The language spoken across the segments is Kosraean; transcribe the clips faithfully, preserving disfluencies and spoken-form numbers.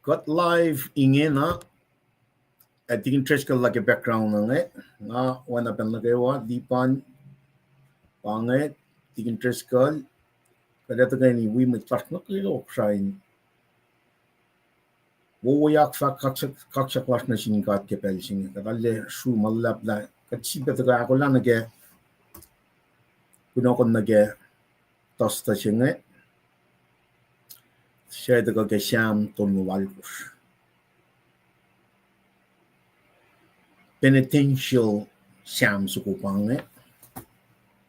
Kuht live ingena, ac Tikin Driscoll lah ke background inge, nga oacna pacl nuh kwewa, Lipan, pa inge, Tikin Driscoll, kuht ac tuhkweni wi mwet lasr nuh kwewa Kosrae in wowoyak fahk kaksak, kaksak lasr nuh sin God ke pacl se inge. Kuht arlac sru ma luhlahp lah kuht sifilpac tuhkuh ahkolah nuh ke, kunohkohn nuh ke Thursday se inge, suc tuhkuh ke Sam tolngoul alkosr. Penitential Sam soko pa inge.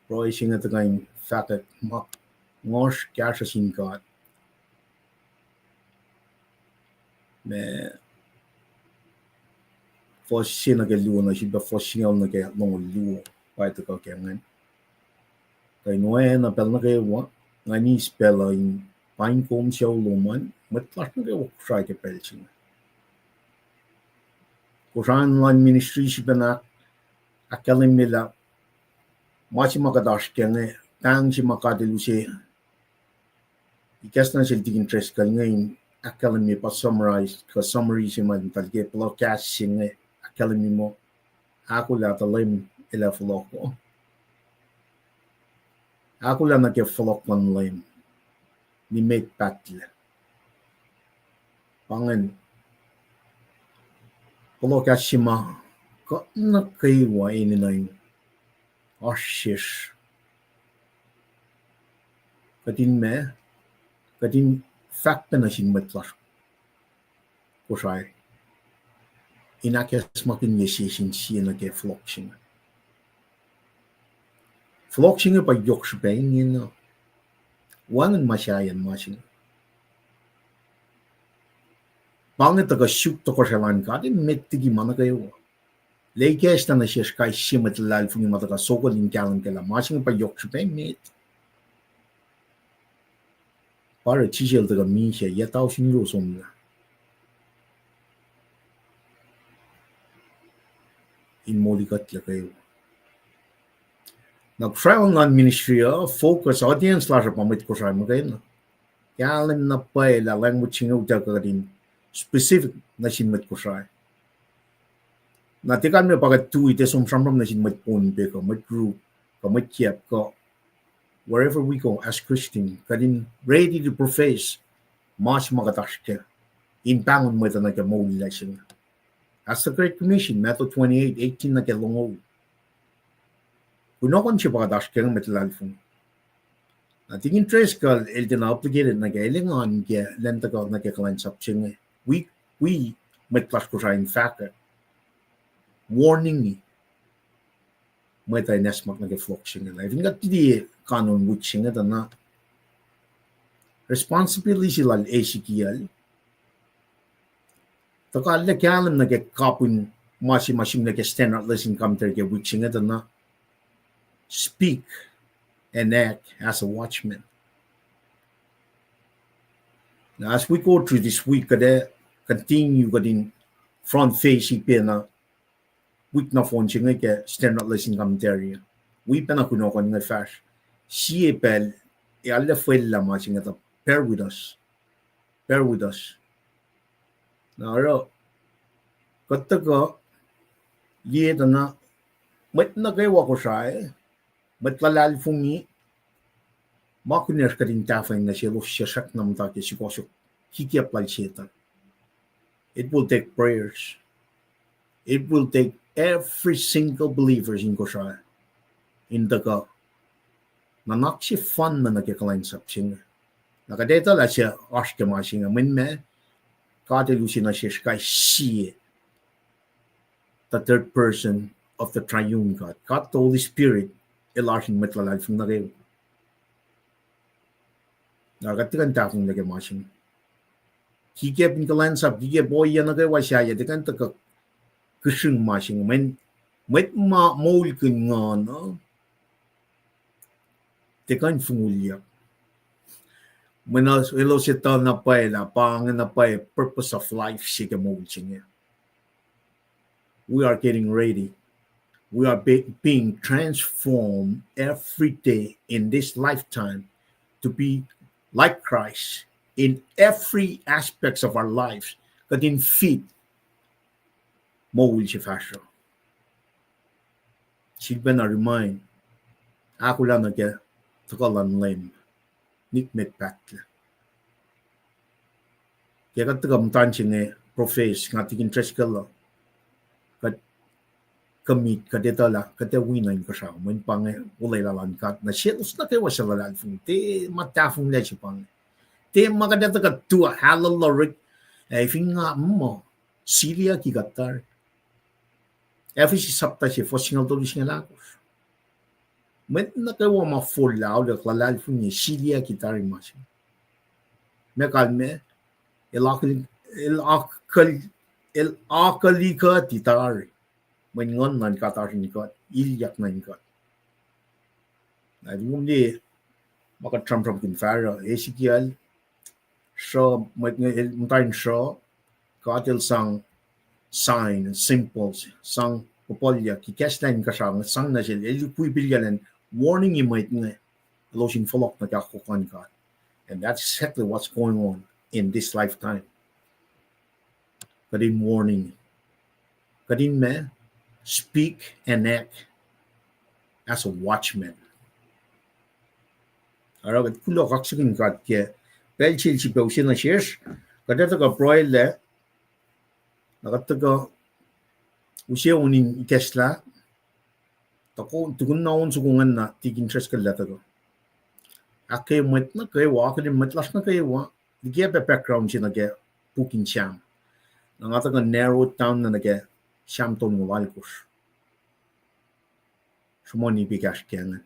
Pruhe se inge tuhkuh in fahkwack ma ngoasr kahsruh sin God. Ma fuhs se nuh ke luo nuh sifilpac fuhs singucul nuh ke longoul luo, pa tuhkuh ke ingacn. Kuh in oacna pacl nuh kwewa, nga eis pacl uh in paing kom sucu lom an, mwet lasr nuh kwewa Kosrae ke pacl se inge. Kosrae luhn ministry sifacna ahkkahlwemye lah ma se ma kuht oasr kac inge, pahng se ma God El use, ikacsna sel Tikin Driscoll inge in ahkkahlwemye pa summarize, kuh summary se ma eltahl ke puhla kahs se inge, ahkkahlwemye muh, ahkolah tuh Leum El ac fohlohk uh. Ahkolah nuh ke fohlohk luhn Leum, nimet pahtlac. Pa ingacn, puhla kahs se ma kuht nuh kwewa enenuh in oasr sesr. Kuht in ma, kuht in fahk pac nuh sin mwet lasr Kosrae in ahkacsmakihnye sie sin sie nuh ke fohlohk se inge. Fohlohk se inge pa yohk srihpac ingena. Wacngihn ma sahyacn ma se inge. Pa inge tuhkuh suk tohkohsrahi luhn God in met liki ma nuh kwewa. Lah ikacslah nuh sesr kais sie mwet luhlahlfongi ma tuhkuh sokol in kahlwem kac lah ma se inge pa yohk srihpac met. Pa oruh Jisus El tuhkuh misac yac tausin luo somlah in moli kuhtlac kwewa. Na Kosrae luhn ministry uh focus audience lasr uh pa mwet Kosrae muhkwena. Kahlwem na pwacye lah language se inge utuckuh kuht in specific nuh sin mwet Kosrae. Na tiac kalmac pa kuht tui tiac som sramsram nuh sin mwet Pohnpei kuh mwet Ruk kuh mwet Yap kuh wherever we go as Christian, kuht in ready to profess ma se ma kuht oasr kac in pahngon mwet uh nuh ke moul lasr inge. As the Great Commission, Matthew twenty-eight, eighteen nuh ke longoul. Kunohkohn se pa kuht oasr kac inge mwet luhlahlfongi. Na Tikin Driscoll el tiacna obligated nuh ke, el engan ke lwen tuhkuh nuh ke kuhlwacnsap se inge wi, wi mwet lasr Kosrae in fahkwack warning mwet uh in acsmak nuh ke fohlohk se inge. Na fin kuht liye kanon wik se inge tuh na responsibility lal Ezekiel tuhkuh lah kahlwem nuh ke kapihn ma se ma sihmlac ke Standard Lesson Commentary ke wik se inge tuh na speak and act as a watchman. Now, as we go through this week, kuht ac continue kuht in front face ip na wik nohfohn se inge ke Standard Lesson Commentary. Wi pacna kunohkohn inge fahsr. Sie pacl ac arlac fwella ma se inge tuh bear with us. Bear with us. Na oruh kuht tuhkuh liye tuh na mwet nuh kwewa Kosrae, mwet luhlahlfongi, ma kunacsr kuht in tahfweacng nuh selos suc srackna muhta ke sukohsohk kikiacp lal Setuhn. It will take prayers. It will take every single believers in Kosrae in tuhkuh nuhnak sefanna nuh ke kuhlwacnsap se inge. Na kuht etuh lah suc oasr ke ma se inge, mweyen ma God El use nuh sesr kais sie the third person of the triune God. God the Holy Spirit, El oasr in mwet luhlahlfongi nuh kwewa. Na kuht tiac kuh in tahfonglac ke ma se inge. Kikiacp in kuhlwacnsap, kikiacp ohiyac nuh kwewa sahyac, tiac kuh in tuhkuh kihsrihng ma se inge. Mweyen mwet ma moulkihn nguhn uh tiac kuh in fongulyak. Mweyen elos etuh na pwacye lah pa inge na pwacye purpose of life se ke moul se inge. We are getting ready. We are be-, being transformed every day in this lifetime to be like Christ in every aspects of our lives. Kuht in fit moul se fahsruh. Sifilpacna remind, ahkolah nuh ke tuhkuh luhn Leum, nikmet pahtlac. Ke kuht tuhkuh muhta se inge profess, nga tikin Driscoll uh, kuht commit, kuht etuh lah kuht ac wi nuh inkuhsrao, mweyen pa inge olwelah luhn God nuh selos nuh kwewa suc luhlahlfongi. Tiac ma tahfonglac se pa inge. Tiac ma kuht ac tuhkuh tuh, hallelujah, ac fin nga muh, siliyucki kuht tari. Ephesus sapta se, fuhs singucul tolu, singucul ahkosr. Mwet nuh kwewa ma forlah, olwelah, luhlahlfongi, siliyucki tari ma se. Meac kalmac? El akihli-, el akihli-, el akihli kuht tari. Mweyen Nguhn luhn God oasr in kuht, ilyak nuh in kuht. Na liye ma kuht sramsramkihn fahsruh, Ezekiel, sruh, mwet inge el muhta in sruh, God el sang sign, symbols, sang puhpuhlyuck, ikacslah inkuhsrao, sang nuh sel, el ukwe pilyac elan warning-i mwet inge, elos in fohlohk nuh ke akwuck luhn God. And that's exactly what's going on in this lifetime. Kuht in warning. Kuht in ma, speak and act as a watchman. Oruh kuht kuloh kaksakihn God ke pacl se el sifilpac use nuh sesr, kuht ac tuhkuh pruhelah, na kuht tuhkuh use on in ikacslah, tuh ko-, tukun na on soko ingacn na tikin Driscoll el ac tuhkuh. Ahkkweye mwet nuh kwewa, akihlen mwet lasr nuh kwewa, liki pac background se nuh ke puk in Sam. Na nga tuhkuh narrow down nuh ke Sam tolngoul alkosr. Sruhmuhn ip ekahsr ke ingacn.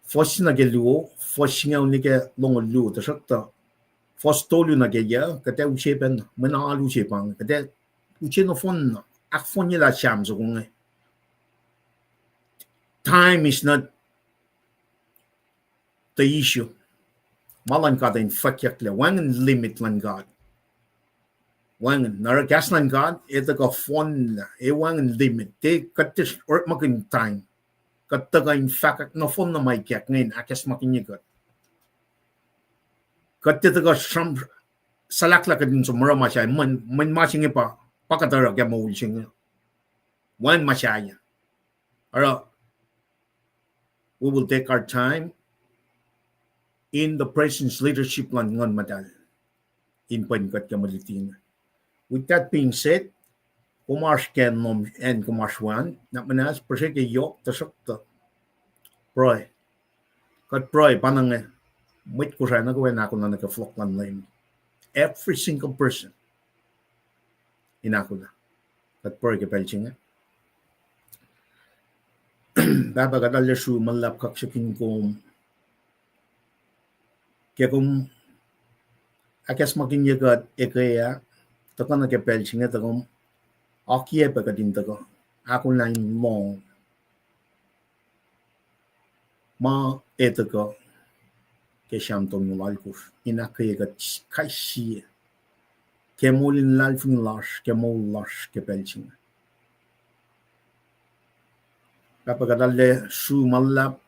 Fuhs se nuh ke luo, fuhs singucul nuh ke longoul luo, tuhsruhktuh fuhs tolu nuh ke yuc, kuht ac use pacna, mweyen alu se pa inge, kuht ac use nohfohn na, ahkfohnyelah Sam soko inge. Time is not the issue. Ma luhn God in fwackyucklac, wacngihn limit luhn God. Wacngihn, na oruh kahs luhn God, el tuhkuh fohnlah, el wacngihn limit. Tiac kuht tiac orekmakihn time. Kuht tuhkuh in fahkwack nohfohn na ma ikack inge in ahkacsmakihnye kuht. Kuht tiac tuhkuh sram-, salahklah kuht in som oruh ma sahyac, mweyen, mweyen ma se inge pa, pa kuht oruh ke moul se inge. Wacngihn ma sahyac. Oruh, we will take our time in the presence, leadership luhn Nguhn Muhtahl in pwen kuht ke mwe luti inge. With that being said, kom oasr ke acn lom, acn kom oasr we an, nuhnak muhnahs, pihsreke yohk, tuhsruhktuh pruhe. Kuht pruhe pa inge, mwet Kosrae nuh kwewa in ahkolah nuh ke fohlohk luhn Leum. Every single person in ahkolah. Kuht pruhe ke pacl se inge. Pahpah, kuht arlac sruh ma luhlahp kaksakihn kom ke kom ahkacsmakihnye kuht ekuh ah, tuhkuh nuh ke pacl se inge tuh kom akiyac pac kuht in tuhkuh ahkolah in lohng ma ac tuhkuh ke Sam tolngoul alkosr in ahkkweye kuht kais sie ke moul in luhlahlfongi lasr, ke moul lasr ke pacl se inge. Pahpah, kuht arlac sruh ma luhlahp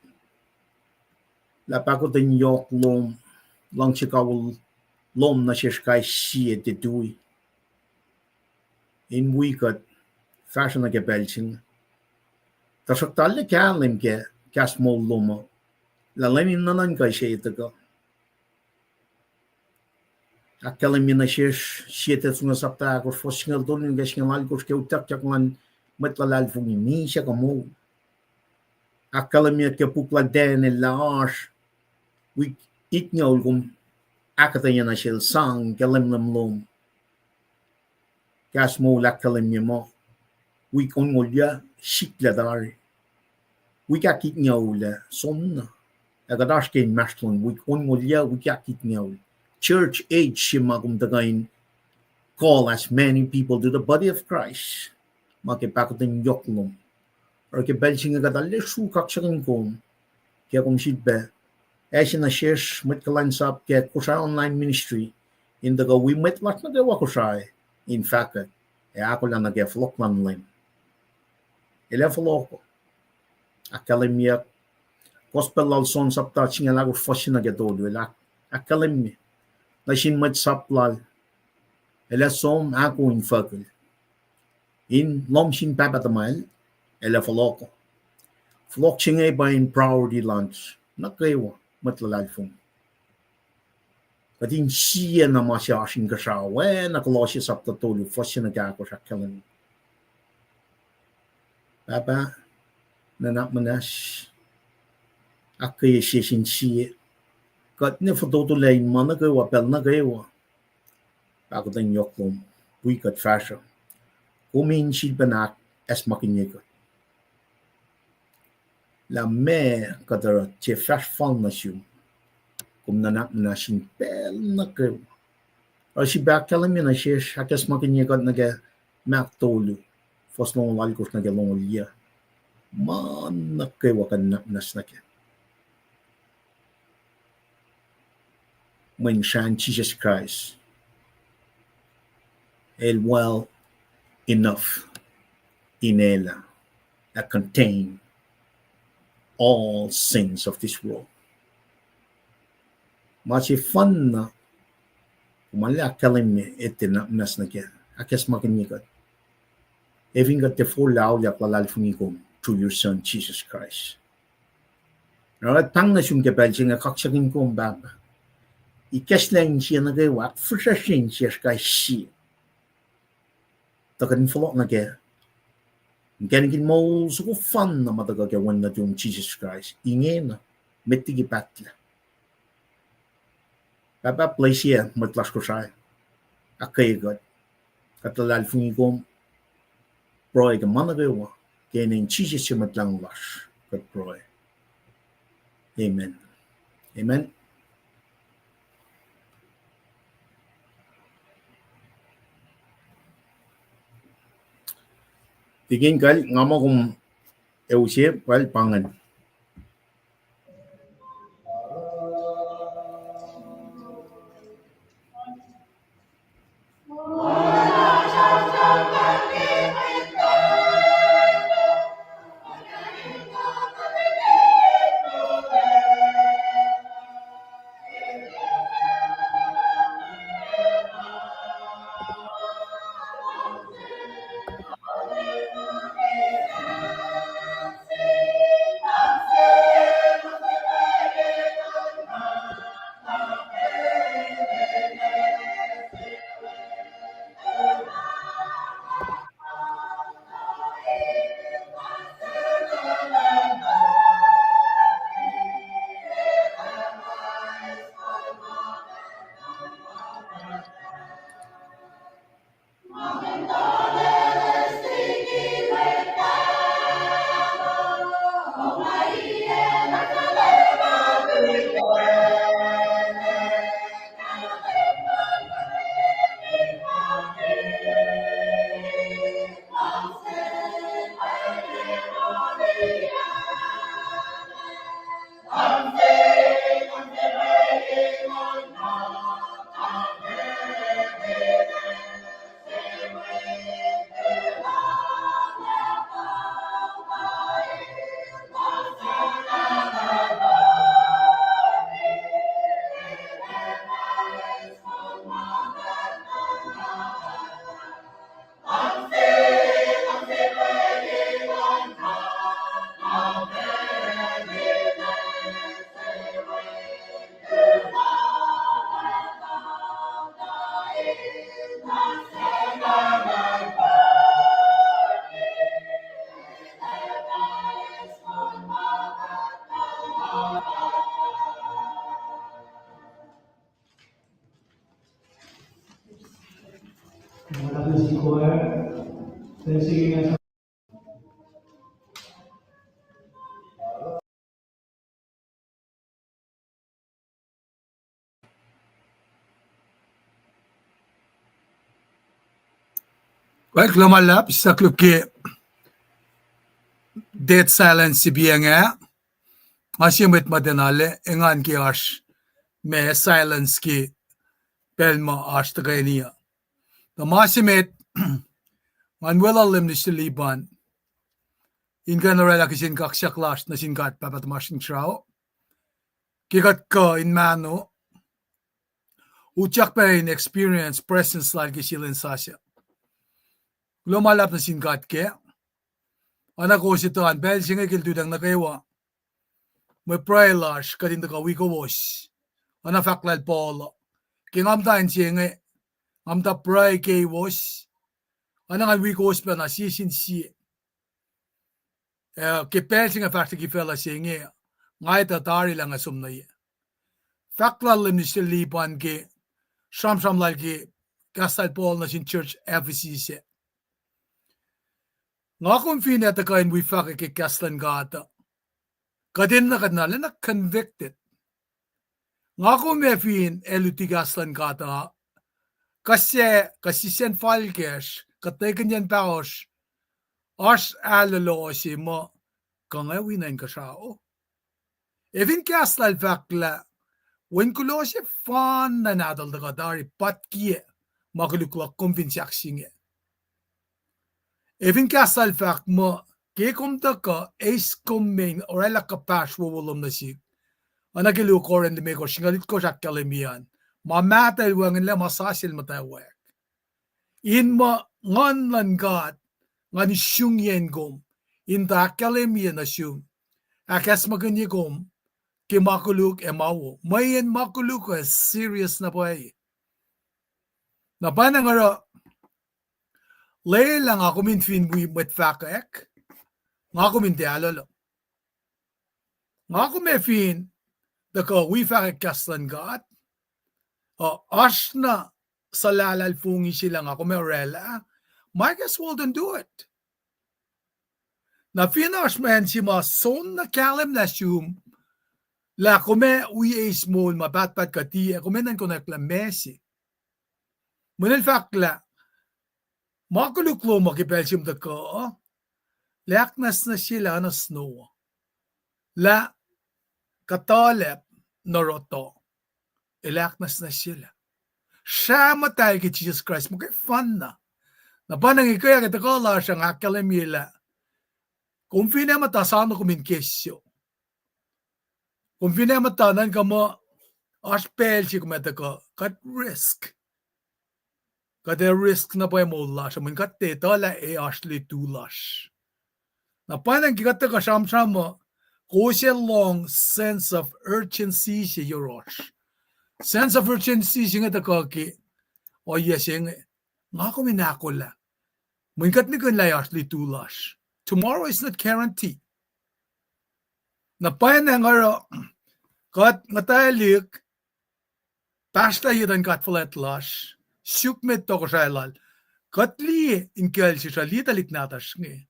lah pahkotwen yohk lom, luhngse kawihl lom nuh sesr kais sie tiac tui in wi kuht fahsruh nuh ke pacl se inge. Tuhsruhktuh arlac kahlwem ke kahs moul lom uh lah Leum in nuhnuhnkuh se tuhkuh. Ahkkahlwemye nuh sesr, Sie Tesalonika sapta ahkosr, fuhs singucul tolu nuh ke singucul alkosr, ke utuckyak luhn mwet luhlahlfongi misac kuh moul. Ahkkahlwemye ke puk lal Daniel lah oasr wik itngucul kom ahkuhtweyac nuh sel sang ke lemlem lom. Kahs moul ahkkahlwemye muh wik onngoul yuc sikla tari. Wik ahkitngucul ah soenna. Ac kuht oasr ke inmahsrlon wik onngoul yuc, wik ahkitngucul. Church age se ma kom tuhkuh in call as many people to the body of Christ. Ma ke pahkotwen yohk lom. Oruh ke pacl se inge kuht arlac sruh kaksakihn kom ke kom sifilpac ase nuh sesr mwet kuhlwacnsap ke Kosrae Online Ministry in tuhkuh wi mwet lasr nuh kwewa Kosrae in fahkwack ac ahkolah nuh ke fohlohk luhn Leum. El ac fohlohk, ahkkahlwemyeyuck. Gospel lal John sapta singucul ahkosr, fuhs se nuh ke tolu, el ahk-, ahkkahlwemye nuh sin mwet sap lal El ac som ahkoo infuckihl in lohm sin Pahpah tuhmwacl, el ac fohlohkoh. Fohlohk se inge pa in priority lun nuh kwewa mwet luhlahlfongi. Kuht in sie na ma se oasr inkuhsrao, oacna Colossians sapta tolu, fuhs se nuh ke ahkosr ahkkahlwemye. Pahpah, nuhnak muhnahs, ahkkweye sie sin sie. Kuht ne fototolac in ma nuh kwewa, pacl nuh kwewa. Pahkotwen yohk lom, wi kuht fahsruh. Kom in sifilpacna ahkacsmakihnye kuht lah meac kuht oruh tiac fahsr fal nuh sum. Kom nuhnak muhnahs in pacl nuh kwewa. Oruh sifilpac ahkkahlwemye nuh sesr, ahkacsmakihnye kuht nuh ke Mark tolu, fuhs longoul alkosr nuh ke longoul yuc. Ma nuh kwewa kuht nuhnak muhnahs nuh kac, mweyen srahn Jisus Kraist el well enough in elah ac contain all sins of this world. Ma sefanna, kom arlac ahkkahlwemye, etuh nuhnak muhnahs nuh kac, ahkacsmakihnye kuht, ac fin kuht tiac forlah auliyak luhlahlfongi kom through your Son, Jesus Christ. Na kuht pahng nuh sum ke pacl se inge, kaksakihn kom, Pahpah, ikacslah insiyac nuh kwewa, ahkfihsracsrye insiyacsr kais sie, tuh kuht in fohlohk nuh kac inkacnek in moul soko fanna ma tuhkuh ke Wen nuhtum Jisus Kraist ingena, met liki pahtlac. Pahpah, bless-ye mwet lasr Kosrae, ahkkweye kuht, kuht luhlahlfongi kom, pruhe ke ma nuh kwewa, ke inen Jisus se Mwet Lahngo lasr kuht pruhe. Amen. Amen. Tikin kal, nga muh kom ac use pacl pa ingacn. Kuloh ma luhlahp, siyuck luhk ke dead silence se pa inge. Nga sie mwet muhtwacn arlac engan ke oasr ma silence ke pacl ma oasr tuhkweni uh. Tuh ma se met, ngan weluhl Leum nuh sel Lipan in kuh in oraclah kihsen kaksak lasr nuh sin God Pahpah tuhmasr Inkuhsrao ke kuht kuh in mahno. utyak pac in experience presence lal ke sie lwen sasuc. Kuloh ma luhlahp nuh sin God kac. Oacna kowos etuh an, pacl se inge ke lututacng nuh kwewa, mwe pruhe lasr kuht in tuhkuh wi kowos. Oacna fahk lal Paul, ke nga muhta inse inge, nga muhta pruhe keiwos. Oacna ngan wi kowos pacna sie sin sie. Ac ke pacl se inge fahsr liki facluh se inge, nga etuh tari lah nga som nuh ye. Fahk lal Minister Lipan ke sramsram lal ke kahs lal Paul nuh sin church Ephesus ah. Nga kom fin ac tuhkuh in wi fahkwack ke kahs luhn God uh, kuht enenuh kuht na lwelah convicted. Nga kom ac fin ac luti kahs luhn God uh, kuh se, kuh sisacn fal kacsr, kuh tekihnyacn pahosr, oasr ahlolo se muh, kuh nga wi nuh inkuhsrao. Ac fin kahs lal fahk lah, wen kuloh se fanna nahtuhl tuhkuh tari patkiyac ma koluk luhk kom fin sahk se inge. Ac fin kahs lal fahk muh, ke kom tuhkuh eis kom me in oraclah kuhpahsr wowo lom nuh sihk. Oacna ke luo Korint limekohsr singucul itkohsr ahkkahlwemye an, ma mahtuh el wacngihnlac ma sasuc el muhtwacwacack. In muh Nguhn luhn God, ngan isungyacn kom, in tuh ahkkahlwemye nuh sum, ahkacsmakihnye kom ke ma koluk ac ma wo. Mweyen ma koluk uh serious na pwacye. Na pwacnwacng oruh, lwelah nga kom in fin wi mwet fahkwack, nga kom in tiac ahlolo. Nga kom ac fin tuhkuh wi fahkwack kahs luhn God, uh, oasr na suhlahlahlfongi se lah nga kom ac oraclah, might as well don't do it. Na fin oasr ma se ma soenna kahlwem lah sum, lah kom ac wi eis moul ma pahtpaht kuh tiac, kom ac nuhnkuh lah ma se. Mweyen el fahk lah, ma koluk lom uh ke pacl se ma tuhkuh, lah ahknwacsnwacsyelah oacna snow, lah kuhtuhlacp nuh rohtoh, el ahknwacsnwacsyelah. Srah muhtahl ke Jisus Kraist muhkwena. Na pa inge ke ke tuhkuh lasr uh nga ahkkahlwemye lah, kom fin ac muhta soano kom in ke sio. Kom fin ac muhta nuhnkuh muh, oasr pacl se kom ac tuhkuh, kuht risk. Kuht ac risk na pwacye moul lasr uh, mweyen kuht etuh lah ac oasr lutu lasr. Na pwacnwacng ke kuht tuhkuh sramsram uh, kowos ac lohng sense of urgency se yohrohsr. Sense of urgency se inge tuhkuh ke ohiyac se inge, nga kom in ahkolah. Mweyen kuht nihkihn lah ac oasr lutu lasr. Tomorrow is not guaranteed. Na pwacnwacng oruh, kuht nguhtwaclihk, pahsrlah ye tuh in God fuhlwact lasr, suk met tohkohsrahi lal, kuht liye in kucl sesr uh, liye tuhlihk nahtuhsr inge.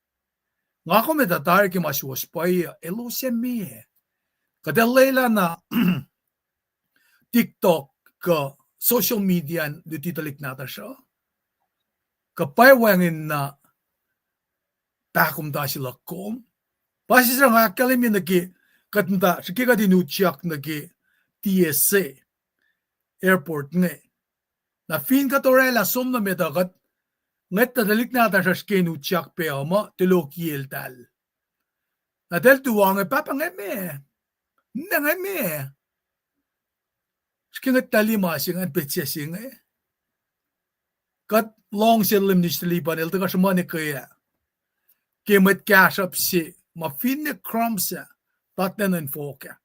Nga kom etuh tari ke ma suwohs pwacye uh, elos ac meac. Kuht ac lwelah na TikTok kuh social media in luti tuhlihk nahtuhsr uh, kuh pwacye wacngihn na pahkomuhta se luhk kom. Pa se srah nga ahkkahlwemye nuh ke, kuht muhta, srihke kuht in utyak nuh ke T S A airport inge. Na fin kuht oraclah som nuh met uh, kuht ngwet tuh tuhlihk nahtuhsr uh srihke in utyak pac uh muh tulokieltahl. Na eltahl tuh wacngihn, Pahpah, nga meac? Ninac, nga meac? Srihke ngwet tuh lima se ingacn, petsac se inge. Kuht lohng sel Minister Lipan, el tuhkuh sruhmuhn ke ah, ke mwet kahsruhp se, ma finne crumbs ah, tatnacn in fohk ah.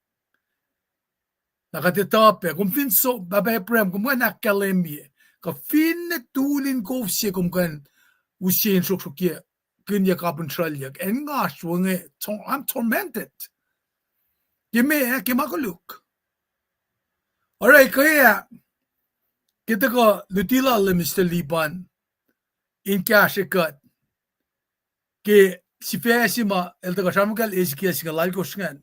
Na kuht etuh pac, kom fin som, Pahpah Abraham, kom kuh in ahkkahlwemye, kuh finne tul in kof se kom kuh in use in sroksrokye, kihnye kapin sruhlyuck, acn nga sruhnge, tor-, I'm tormented. Ke meac, ke ma koluk. Oruh ke ah, ke tuhkuh luti lal Minister Lipan in kahsrwe kuht ke sifac se ma el tuhkuh sramsram kacl Ezekiel singucul alkosr ingacn.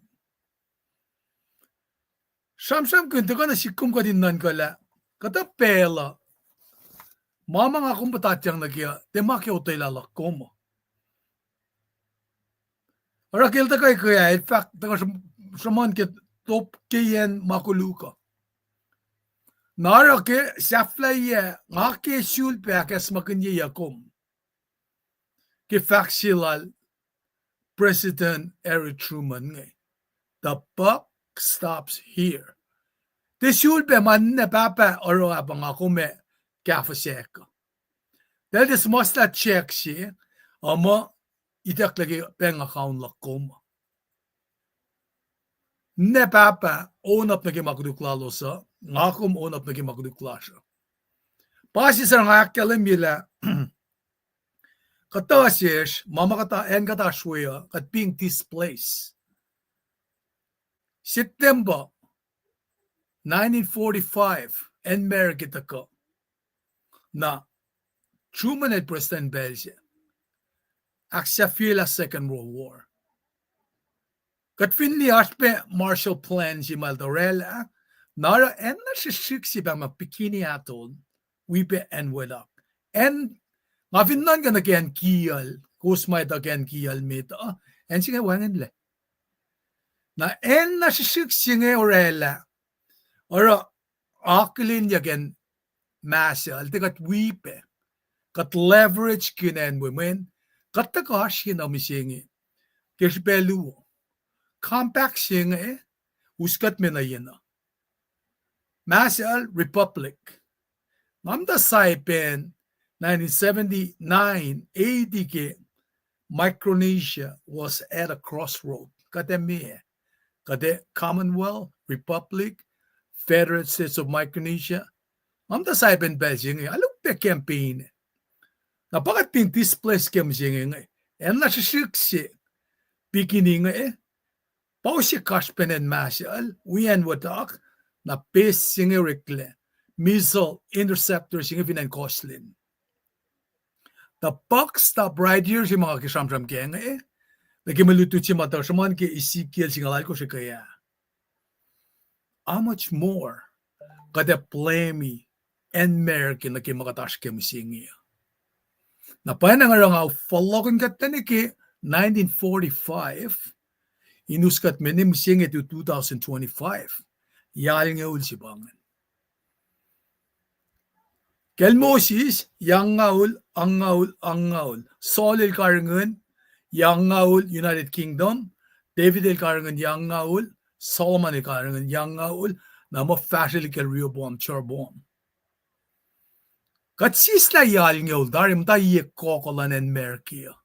Sramsramkihn tuhkuh nuh sihk kom kuht in nuhnkuhlah, kuhtuh pacl uh, ma ma nga kom puhtatyang nuh ke uh, tiac ma ke otwelah luhk kom uh. Oruh ke el tuhkuh ke ah, el fahk tuhkuh sruhmuhn ke top ke yen ma koluk uh. Na oruh ke sahflahiyac, nga ke sulpac ahkacsmakihnyeyuck kom ke fahk se lal President Harry Truman inge, the buck stops here. Tiac sulpac ma ninac pahpah oruh ah pa nga kom ac kahfuhsackuh. That is, ma slah check se, uh, muh itucklac ke bank account luhk kom. Ninac pahpah own up nuh ke ma koluk lalos uh, nga kom own up nuh ke ma koluk lasr uh. Pa sisar nga ahkkahlwemye lah kuhtuh sesr, ma ma kuht, acn kuht oasr we uh, kuht being displaced. September nineteen forty-five, acn America tuhkuh. Na Truman el prestuhn pacl se, ahksahfyelah Second World War. Kuht fin liye oasr pac Marshall Plan se ma el tuh oraclah, na oruh acn na srihsrihk se pa ma beginning atoll, wi pac acn wetak. Acn, nga fin nuhnkuh nuh ke acn kiyacl, kowos ma etuh ke acn kiyacl met uh, acn se inge wacngihnlac. Na acn na srihsrihk se inge oraclah, oruh akihlenyuck acn Mahsel, tiac kuht wi pac, kuht leverage ke acn we mweyen, kuht tuhkuh oasr ye na mihsenge, ke srihpac luo. Compact se inge, us kuht me nuh ye na. Mahsel Republic. Nga muhta sahyacn nineteen seventy-nine, eighty ke Micronesia was at a crossroad. Kuht ac meac? Kuht ac Commonwealth, Republic, Federated States of Micronesia. Nga muhta sahyacn pacl se inge, alu pac campaign. Na pa kuht fin displace ke mihsenge inge, acn na srihsrihk se, beginning inge, pa use kasrpacn acn Mahsel, wi acn wetak, na base se inge oreklac, missile interceptor se inge fin acn Koslin. The buck stop right here, se ma nga ke sramsram ke inge, nuh ke mwe lutlut se ma tuh sruhmuhn ke Ezekiel singucul alkosr ke ah. How much more kuht ac blame acn America nuh ke ma kuht oasr ke mihsenge uh. Na pwacnwacng oruh nga fohlohkihn kuht nuh ke nineteen forty-five, in us kuht me nuh mihsenge to two thousand twenty-five. Yac alngoul se pa ingacn. Kacl Moses, yac angngaul, angngaul, angngaul. Saul el karihngihn, yac angngaul United Kingdom. David el karihngihn yac angngaul, Solomon el karihngihn yac angngaul, na muh fahsrwelihk kacl Rehoboam, Jeroboam. Kuht sislah yac alngoul tari muhta ye koko luhn acn America uh.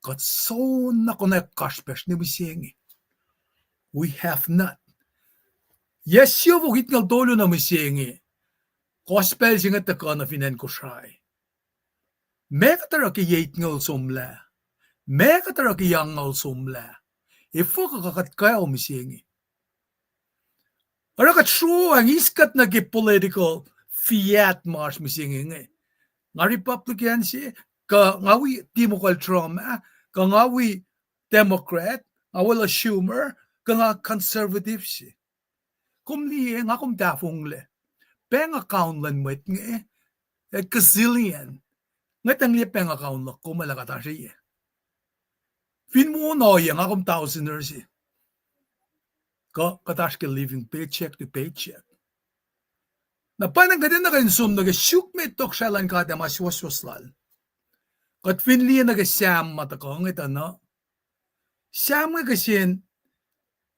Kuht soenna konwacack kasrpacsr nuh mihsenge. We have not. Yac siofok itngoul tolu nuh mihsenge, gospel se inge tuhkuh nuh fin acn Kosrae. Meac kuht oruh ke yac itngoul somlah? Meac kuht oruh ke yac angngaul somlah? Efuh kuh kuht kwewa mihsenge? Oruh kuht sruhmuhn eis kuht nuh ke political fiat ma oasr mihsenge inge. Nga Republican se, kuh nga wi Democrat Trump ah, kuh nga wi Democrat, nga welah Schumer, kuh nga conservative se. Kom liye, nga kom tahfonglac. Bank account luhn mwet inge, a gazillion. Ngwetacng liye bank account luhk kom lah kuht oasr ye. Fin wona ohiyac, nga kom thousands se. Kuh kuht oasr ke living paycheck to paycheck. Na pwacnwacng kuht enenuh kuh in som nuh ke suk me tohkohsrahi luhn God ac ma suwohswohs lal. Kuht fin liye nuh ke Sam ma tuhkuh inge tuh na, Sam inge kihsen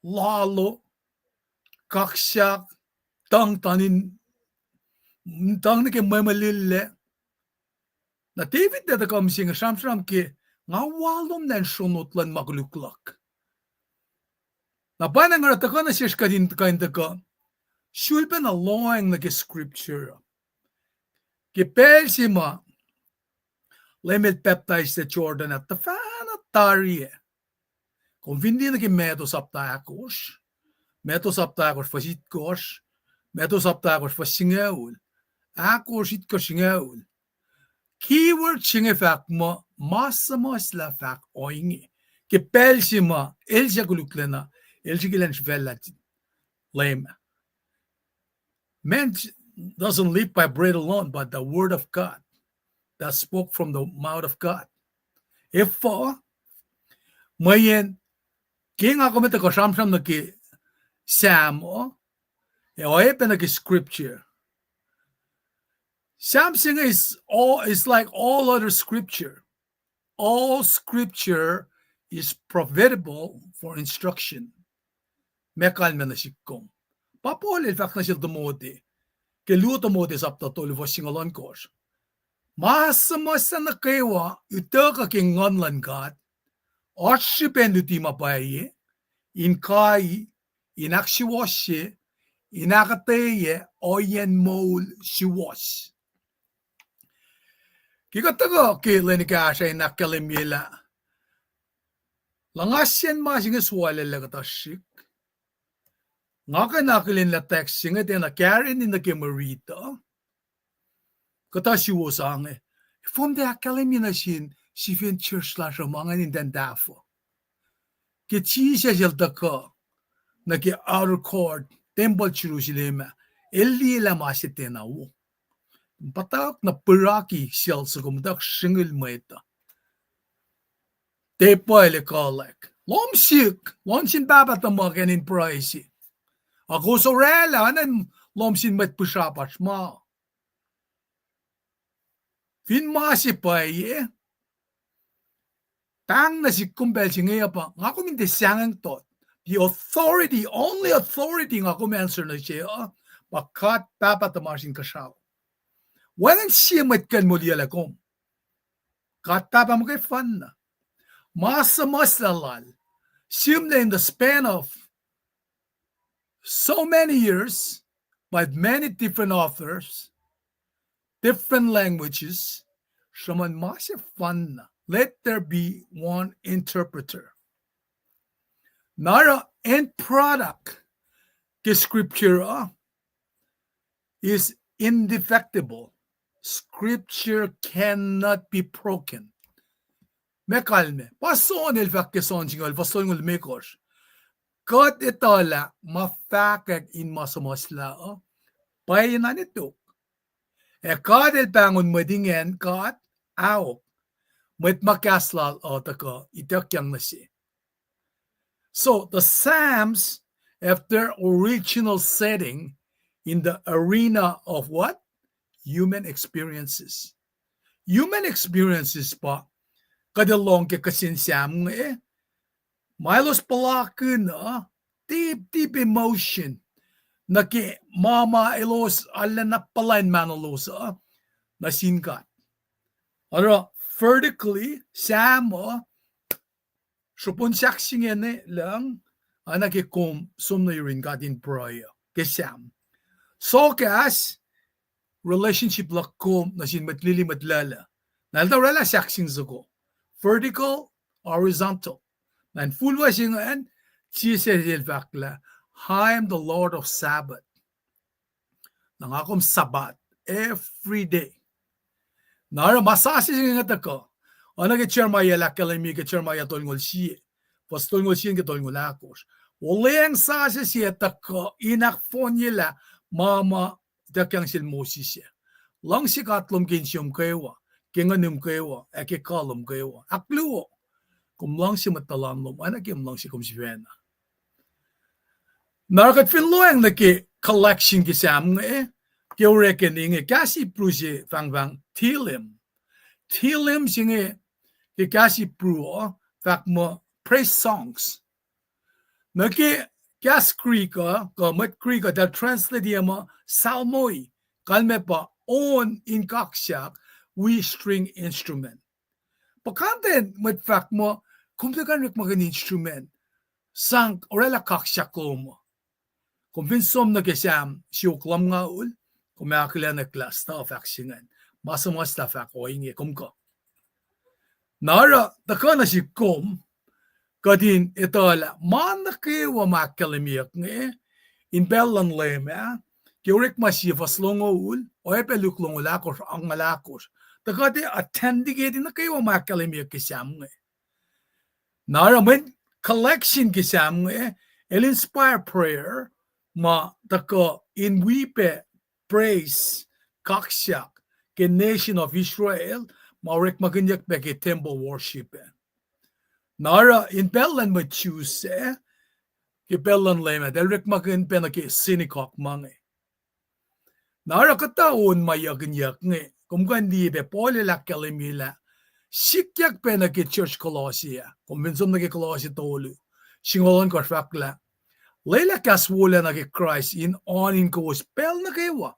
lalo, kaksak, tuhng, tuhng nuh ke mwemwelihllac. Na David el tuhkuh mihsenge sramsram ke, nga walomlah in sronot luhn ma koluk luhk. Na pwacnwacng oruh tuhkuh nuh sesr kuht in tuhkuh in tuhkuh sulpacna lohacng nuh ke scripture. Ke pacl se ma Leum el pacptaislac Jordan ah tuhfahna tari ah, kom fin liye nuh ke Matthew sapta ahkosr, Matthew sapta ahkosr fuhs itkohsr, Matthew sapta ahkosr fuhs singucul, ahkosr, itkohsr, singucul. Keyword se inge fahk muh ma suhmuhslah fahk ohinge. Ke pacl se ma el suc koluklacna, el srihke elan srihfaclah Leum. Man doesn't live by bread alone, but the word of God that spoke from the mouth of God. Efuh? Mweyen ke nga kom etuh kuh sramsram nuh ke Sam uh, ac oacyacpac nuh ke scripture. Sam se inge is all, is like all other scripture. All scripture is profitable for instruction. Meac kalmac nuh sihk kom? Pa Paul el fahk nuh sel Timothy, ke luo Timothy sapta tolu fuhs singucul ohnkohsr. Ma suhmuhslah nuh kwewa utuckuh ke Nguhn luhn God, oasr srihpen luti ma pwacye, in kai, in ahksuwohsye, in ahkuhtweyac ohiyacn moul suwohs. Ke kuht tuhkuh ke lwen ekahsr ah in ahkkahlwemye lah luhngasyen ma se inge suwaclacllac kuhtuh srihk. Nga kuh in akihlen lah text se inge tiacna kareni nuh ke mwe riti uh. Kuhtuh suwos inge, fom tiac ahkkahlwemye nuh sin sifen church lasr uh ma ingacn in tiac tahfuh. Ke Jisus el tuhkuh nuh ke outer court, tempuhl Jerusalem ah, el liye lah ma se tiacna wo. Puhtack na puraki sel soko muhtuhk sringil mwet uh. Tepuhl ekuhlwack. Lohm sihk, lohng sin Pahpah tuhmuhk acn in pruhe se. Ac kowos oraclah oacna in lohm sin mwet pihsrapasr ma. Fin ma se pwacye, pahng nuh sihk kom pacl se inge uh pa, nga kom in tiac sahngweng tot. The authority, only authority nga kom answer nuh se uh, pa God Pahpah tuhmasr Inkuhsrao. Wacngihn sie mwet kuh in moliyuclac kom. God Pahpah muhkwena. Ma suhmuhslah lal, sihmlac in the span of so many years, by many different authors, different languages, sruhmuhn ma sefanna, let there be one interpreter. Na oruh end product ke scripture uh is indefectible. Scripture cannot be broken. Meac kalmac? Pa John el fahk ke John singucul, fuhs tolngoul limekohsr. Kuht etuh lah ma fahkwack in ma suhmuhslah uh pwacye na ne tok. Ac God el pahngon mwet ingacn God, aok, mwet ma kahs lal uh tuhkuh ituckyang nuh se. So the Psalms have their original setting in the arena of what? Human experiences. Human experiences pa kuht ac lohng ke kihsen Psalm inge, ma elos puhlakihn uh, deep, deep emotion nuh ke ma ma elos arulacna puhla in mahnolos uh nuh sin God. Oruh vertically, Psalm uh, sruhpun sahk se inge lucng, oacna ke kom som nuh yurin God in pruhe uh ke Psalm. Sohkahs, relationship luhk kom nuh sin mwet lili mwet luhluh. Na eltahl oraclah sahk se inge soko. Vertical, horizontal. Na in full verse ingacn, Jisus el fahk lah, I am the Lord of Sabbath. Na nga kom Sabbath every day. Na oruh ma sasuc se inge tuhkuh, oacna ke Jeremiah el ahkkahlwemye ke Jeremiah tolngoul sie, fuhs tolngoul sie nuh ke tolngoul ahkosr. Olweacng sasuc se tuhkuh in ahkfohnyelah ma ma ituckyang sel Moses ah. Luhngse God lom ke insiom kwewa, ke nguhnum kwewa, ac ke kuh lom kwewa. Ahkluo, kom luhngse mwet tuhlan lom oacna ke kom luhngse kom sifacna. Na oruh kuht fin lohacng nuh ke collection ke Psalm inge, ke orekeni inge, kahs Hebrew se fahngfahng Tehillim. Tehillim se inge ke kahs Hebrew uh fahk muh praise songs. Nuh ke kahs Greek uh, kuh mwet Greek uh, eltahl translate-i muh psalmoi, kalmac pa on in kaksak wi string instrument. Puhkantwen mwet fahk muh, kom tiac kuh in orekmakihn instrument sang oraclah kaksak lom uh. Kom fin som nuh ke Psalm siofok lumngaul, kom akihlen lah stuh fahk se ingacn. Ma suhmuhslah fahk ohinge, kom kuh. Na oruh tuhkuh nuh sihk kom, kuht in etuh lah ma nuh kwewa ma ahkkahlwemyeyuck inge in pacl luhn Leum ah, ke Orekma sie fuhs longoul, oacyacpac Luke longoul ahkosr, angngaul ahkosr, tuh kuht ac authenticate nuh kwewa ma ahkkahlwemyeyuck ke Psalm inge. Na oruh mweyen collection ke Psalm inge, el inspire prayer, ma tuhkuh in wi pac praise, kaksak, ke nation of Israel, ma orekmakihnyuck pac ke temple worship ah. Na oruh in pacl luhn mwet Jews ah, ke pacl luhn Leum ah, eltahl orekmakihn pac nuh ke synagogue ma inge. Na oruh kuhtuh on ma yuckihnyuck inge, kom kuh in liye pac Paul el ahkkahlwemye lah, sikyak pac nuh ke church Colossae ah, kom fin som nuh ke Colossae tolu, singucul ohnkohsr fahk lah, Lwelah kahs wolacna ke Kraist in oan in kowos pacl nuh kwewa.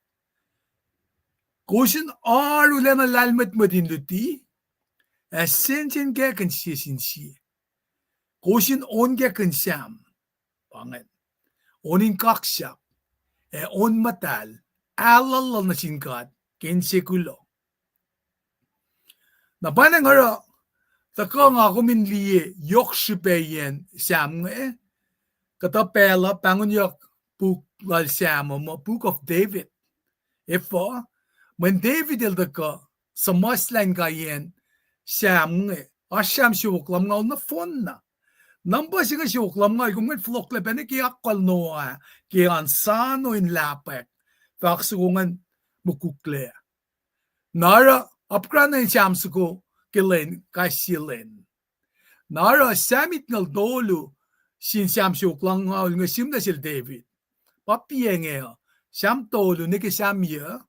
Kowos in arulacna lahlmwetmwet in luti, ac sensenkackihn sie sin sie. Kowos in onkakihn Sam, pa ingacn, on in kaksak, ac on muhtahl, ahlallal nuh sin God ke inse kuloh. Na pa ingacn oruh, tuhkuh nga kom in liye yohk srihpaciyacn Sam inge, kuhtuh pacl uh pahngonyuck puk lal Sam uh muh Book of David. Efuh, mweyen David el tuhkuh suhmuhslah in kaiyacn Sam inge, oasr Sam siofok lumngaul nohfohn na. Number se inge siofok lumngaul, kom ingacn fohlohklac pacna ke akwuck lal Noah, ke an sano in lahpwack, fahk soko ingacn mukwikla. Na oruh apkuhran in Sam soko ke lwen, kais sie lwen. Na oruh Sam itngucul tolu sin Sam siofok lumngaul inge sihmlac sel David. Pa piac inge uh, Sam tolu nuh ke Sam yuc,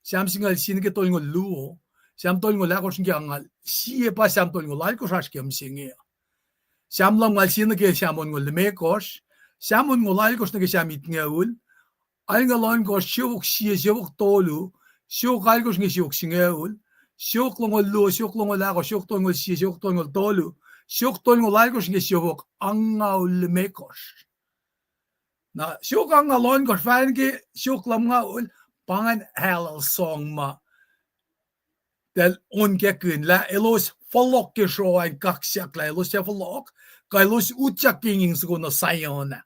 Sam singucul sie nuh ke tolngoul luo, Sam tolngoul ahkosr nuh ke angngaul sie, pa Sam tolngoul alkosr oasr ke mihsenge uh. Sam lumngaul sie nuh ke Sam onngoul limekohsr, Sam onngoul alkosr nuh ke Sam itngucul, alngoul ohnkohsr, siofok sie, siofok tolu, siofok alkosr inge siofok singucul, siofok longoul luo, siofok longoul ahkosr, siofok tolngoul sie, siofok tolngoul tolu, siofok tolngoul alkosr inge siofok angngaul limekohsr. Na siofok angngaul ohnkohsr fahla nuh ke siofok lumngaul, pa ingacn ahlallal song ma eltahl onkakihn lah elos fohlohk ke sroa in kaksak lah elos ac fohlohk, kuh elos utyak ke inging soko nuh Zion ah.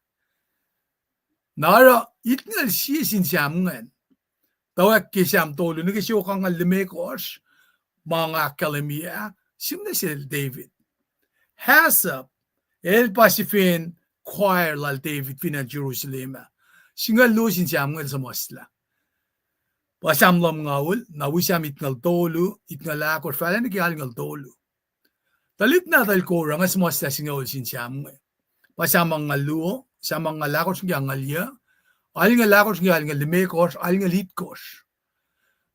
Na oruh itngucul sie sin Sam ingacn, tuh ke Sam tolu nuh ke siofok angngaul limekohsr, ma nga ahkkahlwemye ah, sihmlac sel David. Asaph, el pa sifen choir lal David fin acn Jerusalem ah. Singucul luo sin Sam inge el suhmuhslah. Pa Sam lumngaul, na wi Sam itngucul tolu, itngucul ahkosr fahla nuh ke alngoul tolu. Tuhlihk nahtuhl Korah inge suhmuhslah singucul sin Sam inge. Pa Sam angngaul luo, Sam angngaul ahkosr nuh ke angngaul yuc, alngoul ahkosr nuh ke alngoul limekohsr, alngoul itkohsr.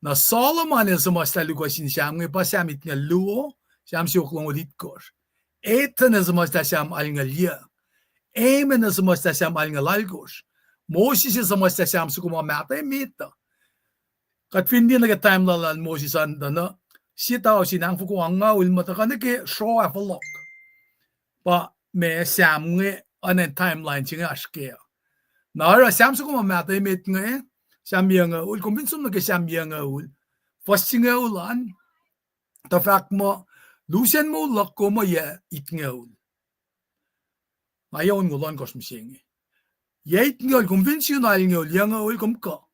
Na Solomon el suhmuhslah luhk uh sin Sam inge, pa Sam itngucul luo, Sam siofok longoul itkohsr. Ethan el suhmuhslah Sam alngoul yuc. Heman el suhmuhslah Sam alngoul alkosr. Moses el suhmuhslah Sam soko ma mahtuh emet uh. Kuht fin liye nuh ke timeline lal Moses an tuh na, sie tausin ahkfoko angngaul ma tuhkuh nuh ke sroa fohlohk. Pa ma Sam inge, oacna timeline se inge oasr kac. Na oruh Sam soko ma mahtuh emet inge, Sam yucngucul, kom fin som nuh ke Sam yucngucul, fuhs singucul an, tuh fahk muh, lusen moul luhk kom uh yac itngucul. Nga yac onngoul ohnkohsr mihsenge. Yac itngucul, kom fin sun alngoul, yucngucul kom kuh.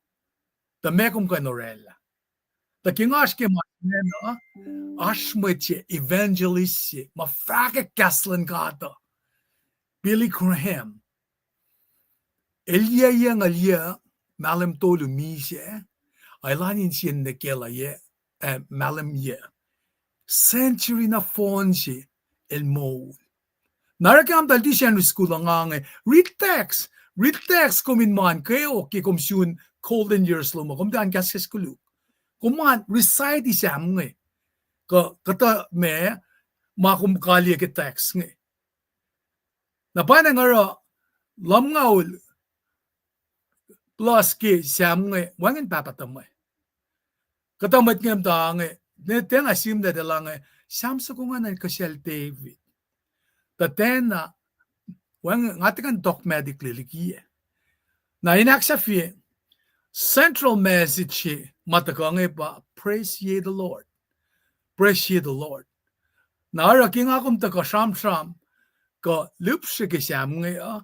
Tuh meac kom kuh in orwaclah? Tuh ke nga oasr ke ma ingena, oasr mwet se evangelist se ma fahkwack kahs luhn God uh, Billy Graham. El yac yucngucul yuc, mahlwem tolu misac, ac elan insiyacn nuh kac lah yac, eh, mahlwem yuc. Century nohfohn se el moul. Na oruh ke amtal ti Sunday school uh nga inge, read text, read text kom in ma kweok ke kom sun golden years lom uh, kom tiac kahskahs koluk. Kom ma recite Sam inge. Kuh, kuhtuh ma, ma kom kaliyac ke text inge. Na pa inge oruh lumngaul plus ke Sam inge, wacngihn pahpah tuhmwacl. Kuhtuh mwet inge muhta inge, ne tiacna sihmlac tuh lah inge, Sam soko ingacn kuh sel David. Tuh tiacna, wacngihn, nga tiac kuh in dogmatic liki ah. Na in ahksahfye, central message se ma tuhkuh inge pa, praise ye the Lord. Praise ye the Lord. Na oruh ke nga kom tuhkuh sramsram, kuh lihpsre ke Sam inge uh,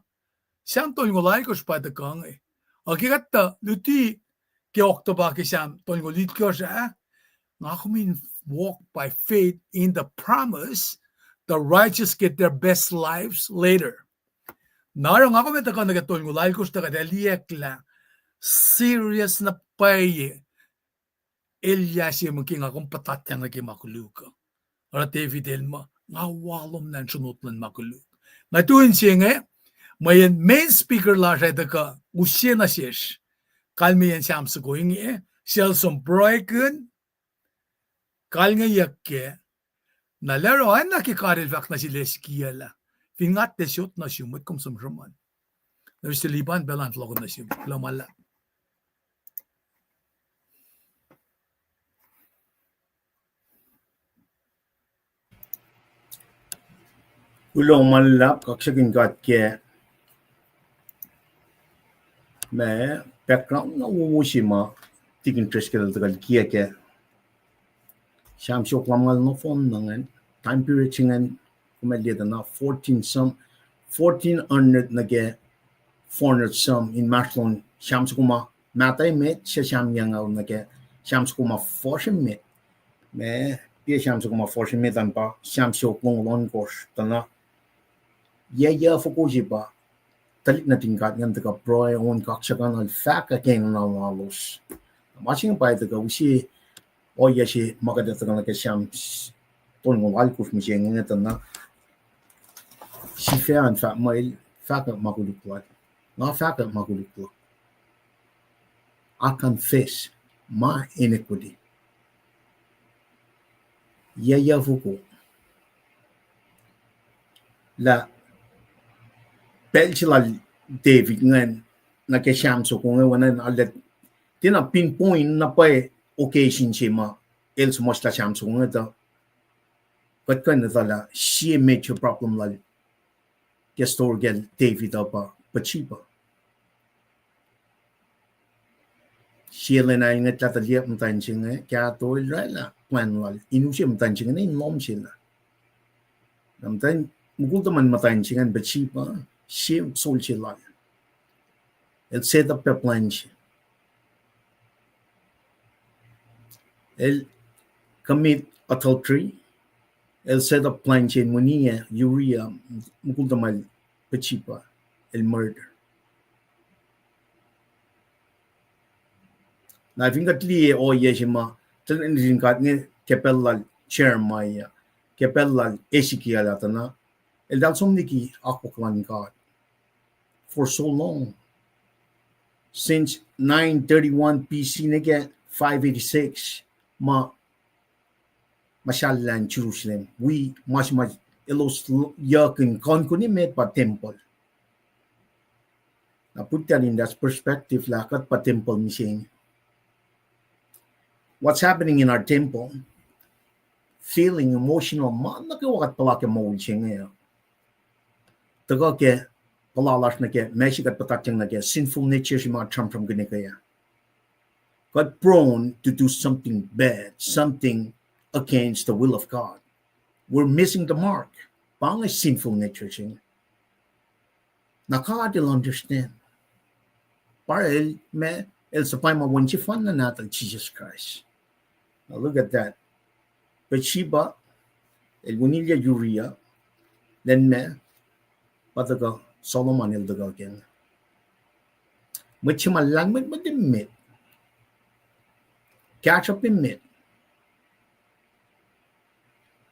Sam tolngoul alkosr pa tuhkuh inge. Ac ke kuht tuh luti ke October ke Sam tolngoul itkohsr ah, nga kom in walk by faith in the promise, the righteous get their best lives later. Na oruh nga kom ac tuhkuh nuh ke tolngoul alkosr tuh kuht ac liyeack lah serious na pwacye elyah se muh ke nga kom puhtatyang nuh ke ma koluk uh. Oruh David el muh, nga walomlah in sronot luhn ma koluk. Nga tu in se inge, mweyen main speaker lasr ac tuhkuh use nuh sesr kalmeyacn Sam soko inge, sel som pruhekihn, kalngeyuck kac, na lah oruh oacna ke God el fahk nuh sel Ezekiel ah, fin nga tiac sot nuh sum, mwet kom som sruhmuhn. Mister Liban, pacl an fohlohkohn nuh sum. Kuloh ma luhlahp. Kuloh ma luhlahp, kaksakihn God ke ma background na wowo se ma Deacon Driscoll el tuhkuh liye kac. Sam siofok lumngaul nohfohn na ingacn, time period se ingacn, kom ac liye tuh na fourteen some, fourteen hundred nuh ke four hundred some inmahsrlon Sam soko ma mahtuh emet, suc Sam yucngucul nuh ke Sam soko ma fuhsr emet. Ma, tiac Sam soko ma fuhsr emet an pa Sam siofok longoul ohnkohsr tuh na. Yac, yac fokoko se pa tuhlihk nuhtin God ingacn tuhkuh pruhe on kaksakihn, el fahkwack enenuh lalos. Ma se inge pa tuhkuh use ohiyac se ma kuht ac tuhkuh nuh ke Sam tolngoul oalkosr mihsenge tuh na. Sifac an fahk muh el fahkwack ma koluk lal. Nga fahkwack ma koluk luhk. I confess my iniquity. Yac, yac fokoko. Lah pacl se lal David ingacn nuh ke Sam soko inge, oacna arlac tiacna pinpoint na pwacye occasion se ma el suhmuhslah Sam soko inge tuh kuht kuh in etuh lah sie major problem lal ke story kacl David uh pa Bathsheba. Sie lwen ah el ngwetlah tuh liye muhtwacn se inge, kahto el oraclah plwacn lal in use muhtwacn se inge nuh in lohm sel ah. Na muhtwacn, mukul tuhmwacn muhtwacn se ingacn Bathsheba, sie solse lal. El set up pac plwacn se. El commit adultery. El set up plwacn se in winiyac Uriah, mukul tuhmwacn Bathsheba, el murder. Na fin kuht liye ohiyac se ma tuhlihk nuhtin God inge ke pacl lal Jeremiah, ke pacl lal Ezekiel ah tuh na, eltahl som liki akwuck luhn God for so long. Since nine thirty-one B C nuh ke five eighty-six, ma muhsahllah in Jerusalem, wi ma se ma elos yuckihn kuh in kuh in emet pa tempuhl. Na put that in that perspective lah kuht pa tempuhl mihsenge. What's happening in our temple, feeling, emotional, ma nuh kwewa kuht puhla ke moul se inge uh, tuhkuh ke puhla lasr nuh ke ma se kuht puhtatyang nuh ke sinful nature se ma sramsramkihn ke ah. Kuht prone to do something bad, something against the will of God. We're missing the mark. Pa inge sinful nature se inge. Na God el understand. Pa el ma, el suhpwacma wen sefanna nahtuhl Jesus Christ. Now look at that. Bathsheba, el winilyac Uriah, lwen ma, pa tuhkuh Solomon el tuhkuh kac. Mwet se ma lahlmwetmwet emet, kahsruhp emet,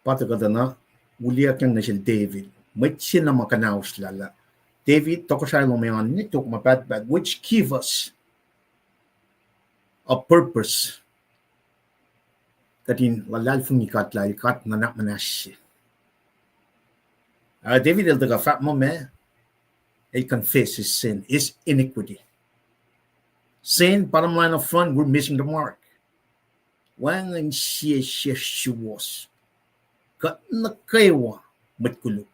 pa tuhkuh tuh na, wuliyakyang nuh sel David. Mwet se na ma kuhnahoslah lah David, tohkohsrahi lom an, ne tok ma pahtpaht, which give us a purpose. Kuht in luhlahlfongi God lah el God nuhnak muhnahs se. Uh, David el tuhkuh fahk muh ma, el confess his sin, his iniquity. Sin, bottom line up front, we're missing the mark. Wacngihn sie sesr suwohs. Kuht nuh kwewa mwet koluk.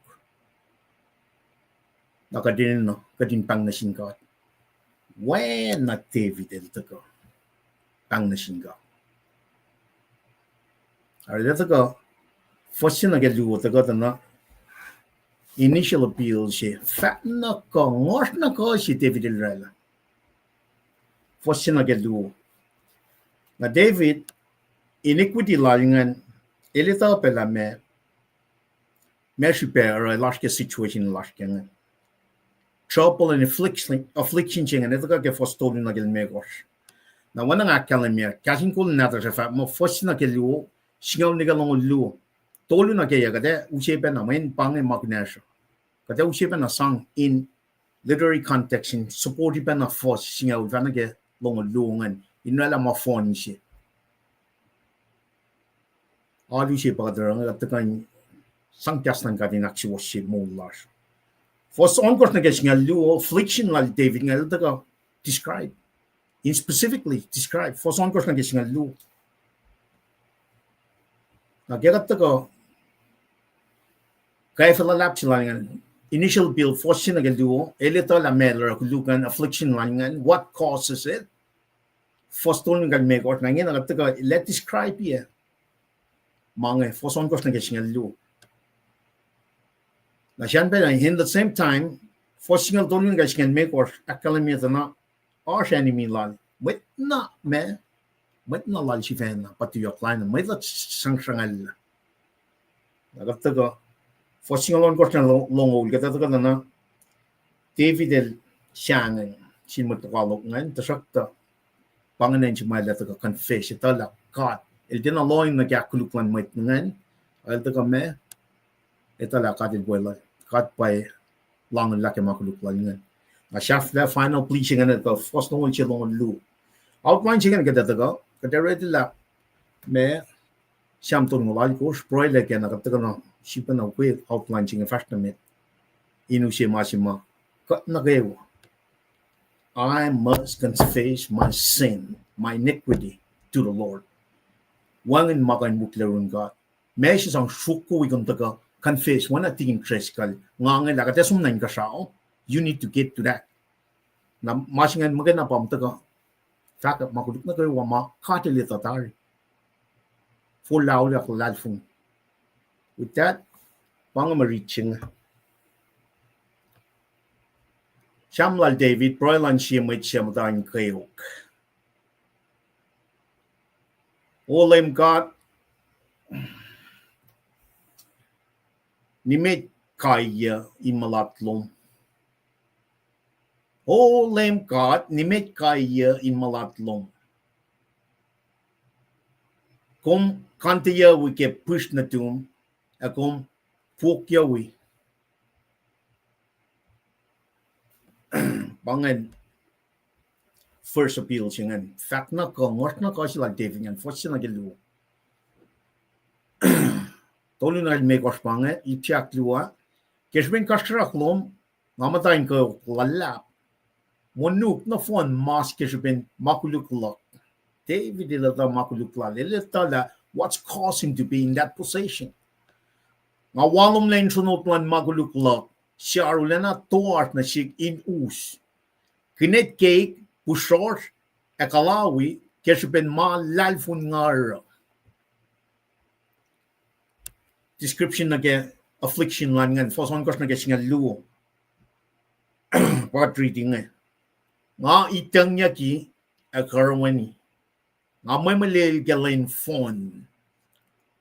Na kuht enenuh, kuht in pahng nuh sin God. Oacna David el tuhkuh pahng nuh sin God. Arlac tuhkuh, fuhs se nuh ke luo tuhkuh tuh na initial appeal se, fahk na kuh, ngohsr na kuh se David el oraclah. Fuhs se nuh ke luo. Na David, iniquity lal ingacn, el etuh pac lah ma, ma srihpac oruh lasr ke situation lasr ke ingacn. Trouble and affliction, affliction se ingacn, el tuhkuh ke fuhs tolu nuh ke limekohsr. Na oacna nga ahkkahlwemye, Kahs in Kol Nahtuhsr uh fahk muh fuhs se nuh ke luo, singucul nuh ke longoul luo. Tolu nuh ke yac kuht ac use pacna, mweyen pa inge ma kunacsr uh. Kuht ac use pacna sang in literary context in support pacna fuhs singucul fahna ke longoul luo ingacn, in oraclah ma fohn se. Alu se pa kuht oruh inge, kuht tuhkuh in sang kahs luhn God in ahksuwohsye moul lasr. Fuhs ohnkohsr nuh ke singucul luo, affliction lal David inge el tuhkuh describe. In specifically describe. Fuhs ohnkohsr nuh ke singucul luo. Na ke kuht tuhkuh kwacfe luhlahp se lal ingacn, initial bill, fuhs se nuh ke luo, el etuh lah meac oruh koluk an, affliction lal ingacn, what causes it. Fuhs tolu nuh ke limekohsr, na ingena kuht tuhkuh lah describe-i ma inge, fuhs ohnkohsr nuh ke singucul luo. Na sahp pacna, in the same time, fuhs singucul tolu nuh ke singucul limekohsr ahkkahlwemye tuh na oasr enemy lal. Mwet na ma, mwet na lal sifacna, pa tuyak lal na, mwet uh srangsrangacllah. Na kuht tuhkuh, fuhs singucul ohnkohsr nuh ke longoul, kuht tuhkuh na, David el sahngweng sin mwet lokoalok ingacn, tuhsruhktuh pa ingacn se ma el tuhkuh confess, etuh lah God, el tiacna lohng nuh ke ahkkoluk luhn mwet ingacn, el tuhkuh ma, etuh lah God el weluhl, God pa lahngo lah ke ma koluk lal ingacn. Na sahflah final plea se ingacn, tuh fuhs longoul se longoul luo. Outline se ingacn kuht tuhkuh, kuht ac riti lah ma Sam tolngoul alkosr, pruhe lac ke na kuht tuhkuh na sifacna ukwe outline se inge fahsr nuh met. In use ma se ma kuht nuh kwewa, I must confess my sin, my iniquity to the Lord. Wacngihn ma kuh in wihklac yurin God. Ma se sang sruokyac wi kom tuhkuh confess, oacna tikin Driscoll, nga inge lah kuht ac som nuh inkuhsrao. You need to get to that. Na ma se ingacn muhkwena pa tuhkuh fahkwack ma koluk nuh kwewa ma God el etuh tari. Forlah auliyak luhlahlfongi. With that, pa inge mwe rit se inge. Sam lal David, pruhe luhn sie mwet suc muhta in kweok. O Leum God, nimet kaiyuc in mulat lom. O Leum God, nimet kaiyuc in mulat lom. Kom kanteyucwi ke pihsr nuhtum, ac kom fohkyucwi. Pa ingacn first appeal se ingacn. Fahk na kuh, ngohsr na kuh se lal David ingacn, fuhs se nuh ke luo. Tolu nuh ke limekohsr pa inge, ip se ahkluo, ke srihpen kasrkuhsrak lom, nga muhta in kweok luhlahp. Monuk nohfohn mas ke srihpen ma koluk luhk. David el etuh ma koluk lal, el etuh lah what's causing to be in that position. Nga walomlah in sronot luhn ma koluk luhk, suc arulacna toasr nuh sihk in us. Kinet keik, puhsrohsr, ac kalawi, ke srihpen ma luhlahlfongi nga oruh. Description nuh ke affliction lal ingacn, fuhs ohnkohsr nuh ke singucul luo. Part reading inge. Nga itucngyucki ac karweni. Nga mwemwelel ke lwen fohn.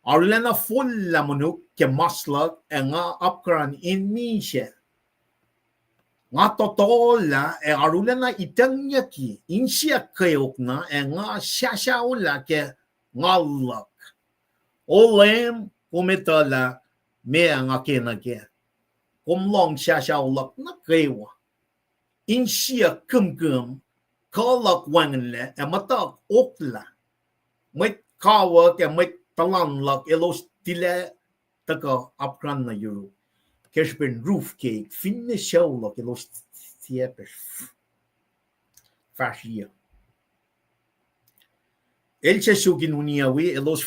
Arulacna fohllah monuk ke mas luhk ac nga apkuhran in misac. Nga totolah ac arulacna itucngyucki, insiyuck kweok na ac nga sahsaholah ke ngal luhk. O Leum, kom etuh lah meac nga kena kac. Kom lohng sahsao luhk nuh kwewa. Insiyuck kihmkihm, kuh luhk wacngihnlac ac muhtuhk oklah. Mwet kawuck ac mwet tuhlan luhk elos tilac tuhkuh apkuhran nuh yuruk. Ke srihpen ruf keik, finne sucu luhk elos tiac fahsriyuc. El suc suk in uniyuc wi, elos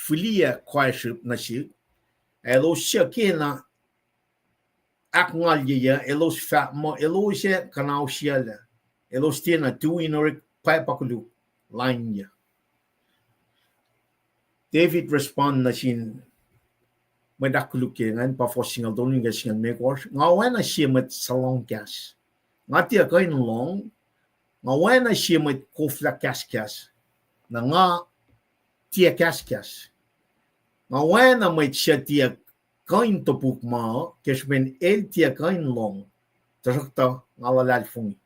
fihliyac koasrip nuh sihk, ac elos suc kena ahkngalyeyuc, elos fahk muh elos ac kuhnausyuclac, elos tiacna tui in orek pwacpa koluk lainyuc. David respond nuh sin mwet ahkkolukye ingacn, pa fuhs singucul tolu nuh ke singucul limekohsr, nga oacna sie mwet suhlohng kahs. Nga tiac kuh in lohng, nga oacna sie mwet koflah kahskahs, na nga tiac kahskahs. Nga oacna mwet suc tiac kuh in topuk ma, ke srihpen el tiac kuh in lohng, tuhsruhktuh nga luhlahlfongi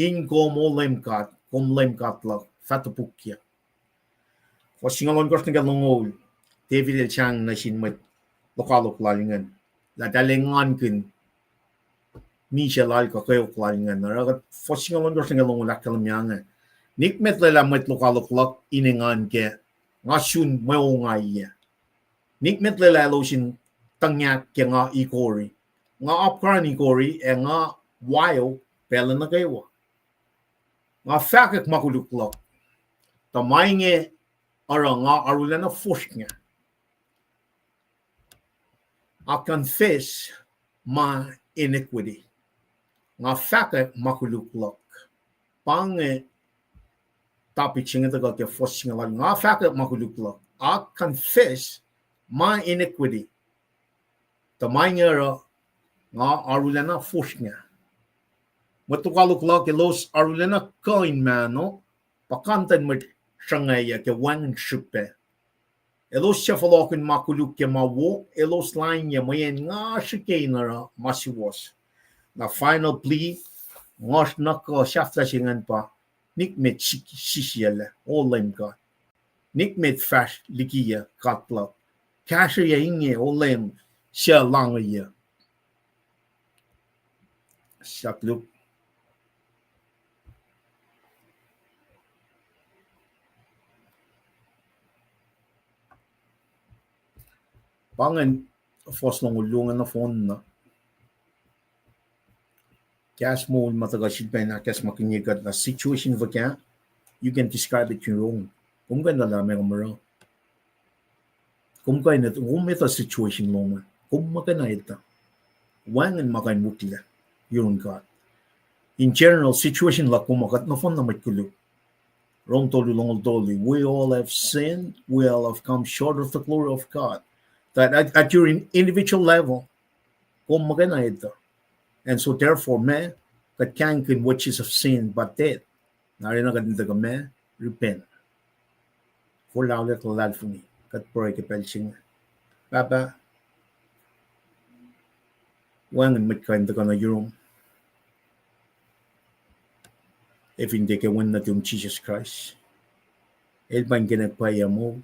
in kom, O Leum God, kom Leum God luhk, fah topukyuc. Fuhs singucul ohnkohsr nuh ke longoul, David el sang nuh sin mwet lokoalok lal ingacn, lah eltahl engankihn misac lal kuh kweok lal ingacn. Oruh kuht fuhs singucul ohnkohsr nuh ke longoul ahkkahlwemye inge. Nikmet lwelah mwet lokoalok luhk in engan ke nga sun mwe ongaiyac. Nikmet lwelah elos in tuhngac ke nga ikori. nga apkuhran in Kori ac nga wio pacl nuh kwewa. Nga fahkwack ma koluk luhk. Tuh ma inge oruh nga arulacna fosrngah. I confess my iniquity. Nga fahkwack ma koluk luhk. Pa inge topic se inge tuhkuh ke fuhs singucul. Nga fahkwack ma koluk luhk. I confess my iniquity. Tuh ma inge oruh nga arulacna fosrngah. Mwet lokoalok luhk elos arulacna kuh in mahno, puhkantwen mwet sruhngwacyuck ke wacngihn srihpac. Elos suc fohlohkihn ma koluk ke ma wo, elos lainyuc mweyen nga srihke in oruh ma suwohs. Na final plea, ngohsr nuh kuh sahflah se ingacn pa, nikmet sisiyuclac, O Leum God. Nikmet fahsr likiyuc, God luhk. Kahsrweyuc inge, O Leum, suc langeyuc. Sahp luk. Pa ingacn fuhs longoul luo inge nohfohn na. Kahs moul ma tuhkuh sifilpacna ahkacsmakihnye kuht lah situation fuhkah, you can describe it your own. Kom kuh in etuh lah meac kom oruh. Kom kuh in etuh, kom etuh situation lom ah. Kom muhkwena etuh. Wacngihn ma kuh in wihklac yurun God. In general, situation luhk kom ah, kuht nohfohn na mwet koluk. Rom tolu longoul tolu, we all have sinned, we all have come short of the glory of God. That at, at your in-, individual level, kom muhkwena etuh. And so therefore, ma, kuht kahingkihn wages of sin, but death. Na arena kuht in tuhkuh ma, repent. Forlah olwelah luhlahlfongi, kuht pruhe ke pacl se inge. Pahpah, wacngihn mwet kuh in tuhkuh nuh yurum. Ac fin tiac ke Wen nuhtum Jisus Kraist, El pa inkacnek pwacye moul.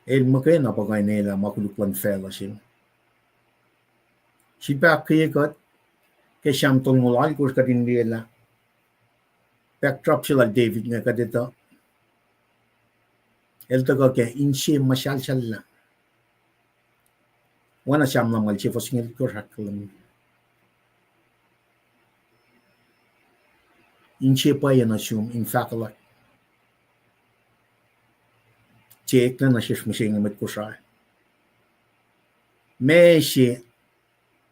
El muhkwena pa kuh in elah ma koluk luhn facluh se inge. Sifilpac ahkkweye kuht ke Sam tolngoul alkosr, kuht in liye lah backdrop se lal David inge kuht etuh. El tuhkuh ke inse muhsahlsahllah. Oacna Sam lumngaul se fuhs singucul itkohsr ahkkahlwemye, inse pwacye nuh sum in fahkwack se eklac nuh sesr mihsenge mwet Kosrae. Ma se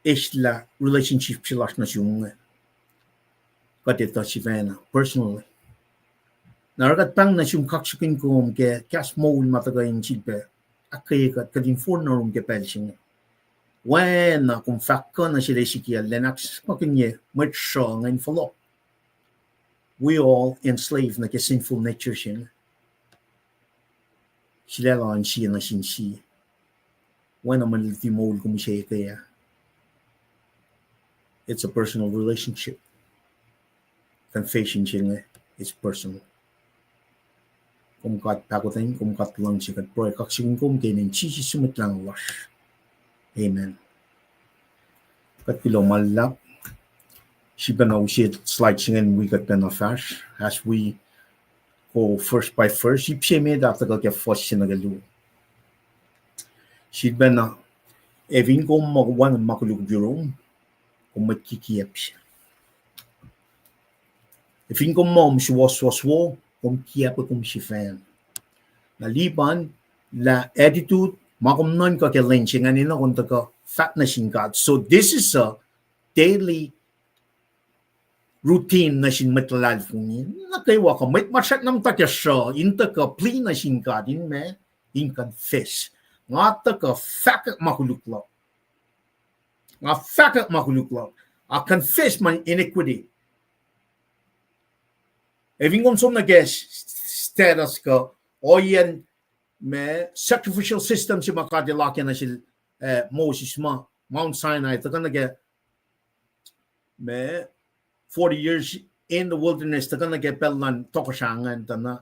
eslah relationship se lasr nuh sum inge. Kuht etuh sifacna personally. Na oruh kuht pahng nuh sum, kaksakihn kom ke kahs moul ma tuhkuh in sifilpac ahkkweye kuht, kuht in forlah nuh yurum ke pacl se inge. Oacna kom fahk kuh nuh sel Ezekiel, lwen ahksakihn mwet sruh ingacn fohlohk. We all enslaved nuh ke sinful nature se inge. Sulaclah in sie nuh sin sie. Oacna mwe luti moul kom use ke ah. It's a personal relationship. Confession se inge, it's personal. Kom God pahkotwen, kom God luhngse, kuht pruhe kaksakihn kom ke inen Jisus su Mwet Lahngo lasr. Amen. Kuht kuloh ma luhlahp. Sifilpacna use slide se ingacn wi kuht pacna fahsr as we go verse by verse. Ip se met ah tuhkuh ke fuhs se nuh ke luo. Sifilpacna, ac fin kom muh wacngihn ma koluk yurum, kom mwet kikiacp se. Ac fin kom muh suwohswohs wo, kom kiacpwe kom sifacna. Na lipan lah attitude ma kom nuhnkuh ke lwen se ingacn enenuh kom tuhkuh fahk nuh sin God. So this is a daily routine nuh sin mwet luhlahlfongi nuh kwewa, kuh mwet ma srackna muhta ke sruh, in tuhkuh plea nuh sin God in ma, in confess. Nga tuhkuh fahkwack ma koluk luhk. Nga fahkwack ma koluk luhk. I confess my iniquity. Ac fin kom som nuh ke status kuh ohiyacn ma sacrificial system se ma God El akihlen nuh sel, eh, Moses ma Mount Sinai, tuhkuh nuh ke ma forty years in the wilderness, tuhkuh nuh ke pacl luhn tohkohsrah ingacn tuh na,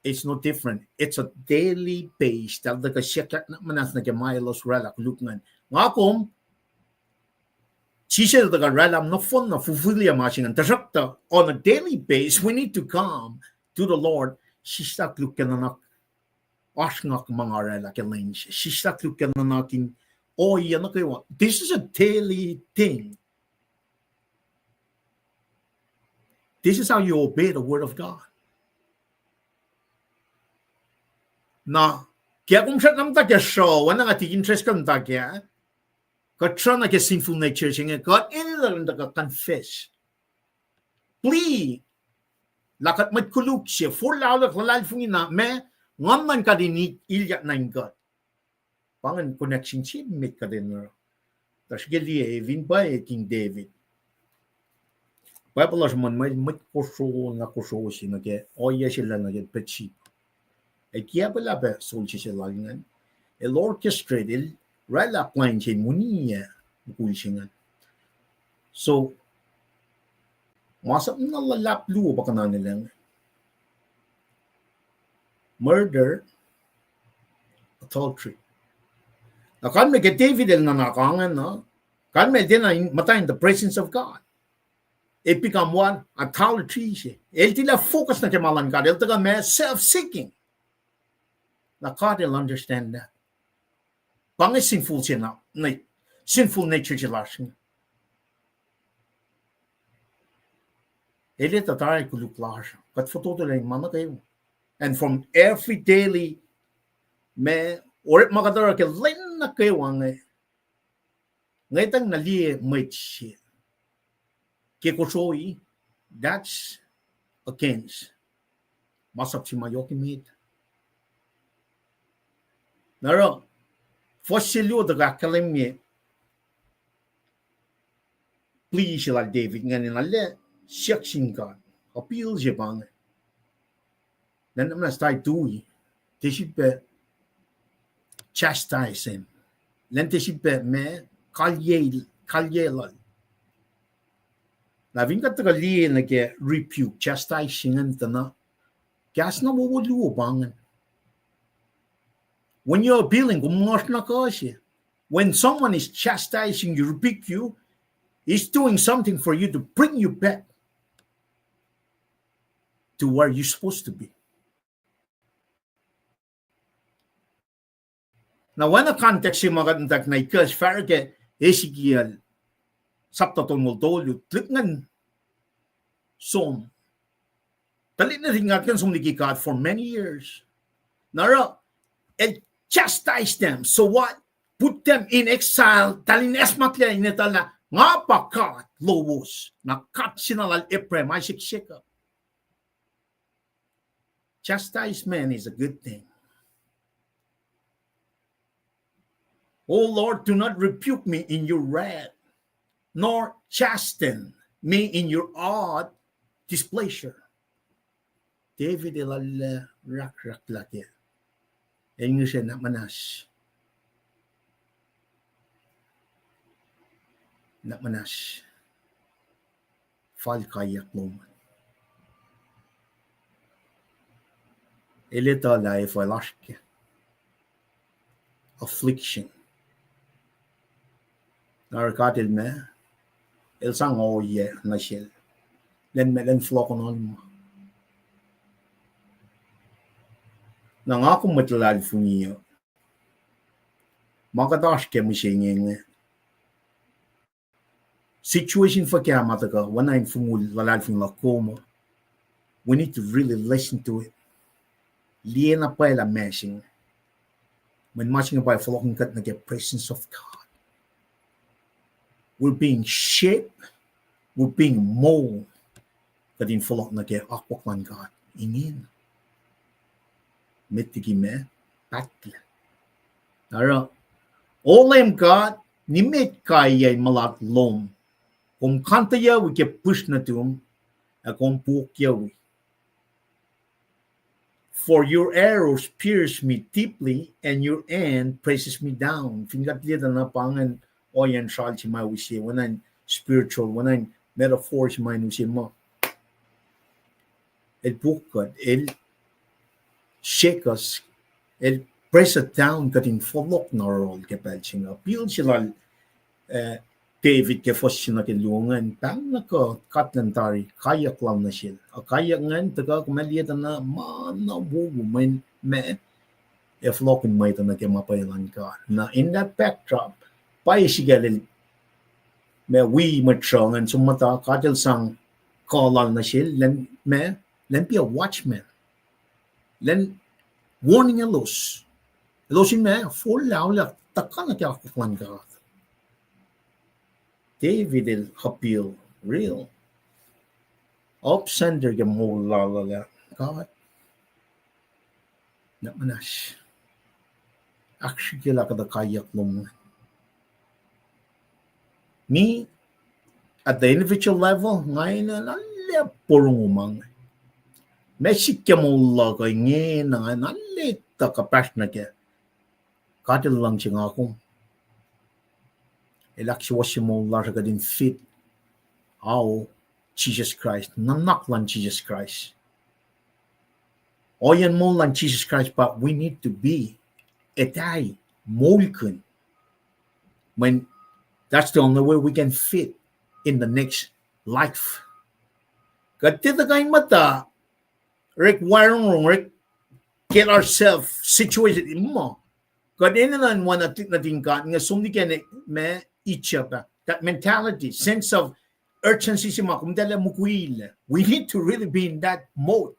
it's no different. It's a daily base. Eltahl tuhkuh siyuck muhnahs nuh ke ma elos oraclah koluk ingacn. Nga kom, Jisus El tuhkuh oraclah nohfohn na fulfill-ye ma se ingacn. Tuhsruhktuh, on a daily base, we need to come to the Lord. Sislah koluk ke nuhnak, oasr nga ma nga oraclah ke lwen se. Sislah koluk ke nuhnak in ohiyac nuh kwewa. This is a daily thing. This is how you obey the word of God. Na, ke kom srackna muhta ke sruh, oacna nga tikin Driscoll muhta kac, kuht sruh nuh ke sinful nature se inge, kuht enenuh in tuh kuh confess. Plea lah kuht mwet koluk se, forlah luhlahlfongi na ma Nguhn luhn God in ilyak nuh in kuht. Pa ingacn connection se met kuht enenuh. Tuhsruhk liye fin pwacye King David, Bible uh sruhmuhn mwet, mwet kosro na kosro se nuh ke ohiyac se lal nuh ke Bathsheba. Ac kiacpwelah pac soldier se lal ingacn. El orchestrate, el oraclah plwacn se in uniyac mukul se ingacn. So, masap na luhlahp luo pa kuhnanelacng. Murder, adultery. Na kalmac ke David el nuhnak ingacn, na kalmac el tiacna muhta in the presence of God. It become what? Idolatry se. El tilac focus nuh ke ma luhn God. El tuhkuh ma self-seeking. Na God el understand that. Pa inge sinful se na, na, sinful nature se lasr inge. El etuh tari koluk lasr, kuht fototo lacn ma nuh kwewa. And from every daily, ma, orekma kuht oruh ke lwen nuh kwewa inge, ngwetacng na liye mwet se ke kosro, that's against masap se ma yohk emet. Na oruh, fuhs se luo tuh ahkkahlwemye plea se lal David ingacn in arlac siyuck sin God, appeal se pa inge. Lwen nuhnak muhnahs tari tui, tiac sifilpac chastise him. Lwen tiac sifilpac ma, kalye, kalye lal. Na fin kuht tuhkuh liye nuh ke rebuke, chastise se ingacn tuh na, kahs na wowo luo pa ingacn. When you're appealing, kom ngohsr na kuh se. When someone is chastising you, rebuke you, he's doing something for you to bring you back to where you're supposed to be. Na oacna context se ma kuht muhta na ikacsr fahsr ke Ezekiel sapta tolngoul tolu, tuhlihk ingacn som. Tuhlihk nuhtin God ingacn som liki God for many years. Na oruh, el chastise them. So what? Put them in exile. Tahl in acsmaklac in etuh lah nga pa God lowos. Na God se na lal Abraham, Isaac, Jacob. Chastisement is a good thing. O Lord, do not rebuke me in your wrath, nor chasten me in your hot displeasure. David el arlac rakrak lah ke el ngihsre nuhnak muhnahs. Nuhnak muhnahs. Fal kaiyuck lom. El etuh lah efuh el oasr ke affliction. Na oruh God el ma, el sang ohiyac nuh sel. Lwen ma, lwen fohlohkohn ma. Na nga kom mwet luhlahlfongi uh, ma kuht oasr ke mihsenge inge, situation fuhkah ma tuhkuh, oacna in fongul luhlahlfongi luhk kom uh, we need to really listen to it. Liye na pwacye lah ma se inge. Mweyen ma se inge pa fohlohkihn kuht nuh ke presence of God. We're being shaped, we're being molded. Kuht in fohlohk nuh ke akwuck luhn God ingena. Met liki ma pahtlac. Oruh, O Leum God, nimet kaiyac in mulat lom. Kom kanteyuwi ke pihsr nuhtum, ac kom pokyuwi. For your arrows pierce me deeply, and your hand presses me down. Fin kuht liye tuh na pa ingacn ohiyacn sral se ma use, oacna in spiritual, oacna in metaphor se ma in use muh el pok kuht, el shake us, el press us down, kuht in fohlohk na yohrohl ke pacl se inge. Appeal se lal, eh, David ke fuhs se nuh ke luo ingacn, pahng nuh kuh God elan tari kaiyuck lal nuh sel. Ac kaiyuck ingacn tuhkuh kom liye tuh na ma na wowo mweyen ma ac fohlohkihn mwet uh nuh ke ma pwacye luhn God. Na in that backdrop, pa srihke el, ma wi mwet sruhnga in som muhta, God el sang kuh lal nuh sel, lwen ma, lwen be a watchman. Lwen warning elos. Elos in ma forlah, olah tuhkuh nuh ke akwuck luhn God. David el appeal, real. Up center ke moul lal uh lah, God, na muhnahs, ahksrihkye lah kuhtuh kaiyuck lom. Me, at the individual level, nga enenuh na lah porongo ma inge. Ma sikyak moul luhk uh inge na nga na lah tuh kuhpahsr nuh kac. God el luhngse nga kom. El ahksuwohsye moul lasr uh kuht in fit, ao, Jesus Christ, nuhnak luhn Jesus Christ. Ohiyacn moul luhn Jesus Christ, but we need to be, etahi, moulkihn. When that's the only way we can fit in the next life. Kuht tiac tuhkuh in muhta, orek wacrongrong, orek get ourselves situated in ma. Kuht enenuh in oacna nuhtin God inge, som nuh ke ma Egypt ah, that mentality, sense of urgency se ma kom talah mukwilac. We need to really be in that mode.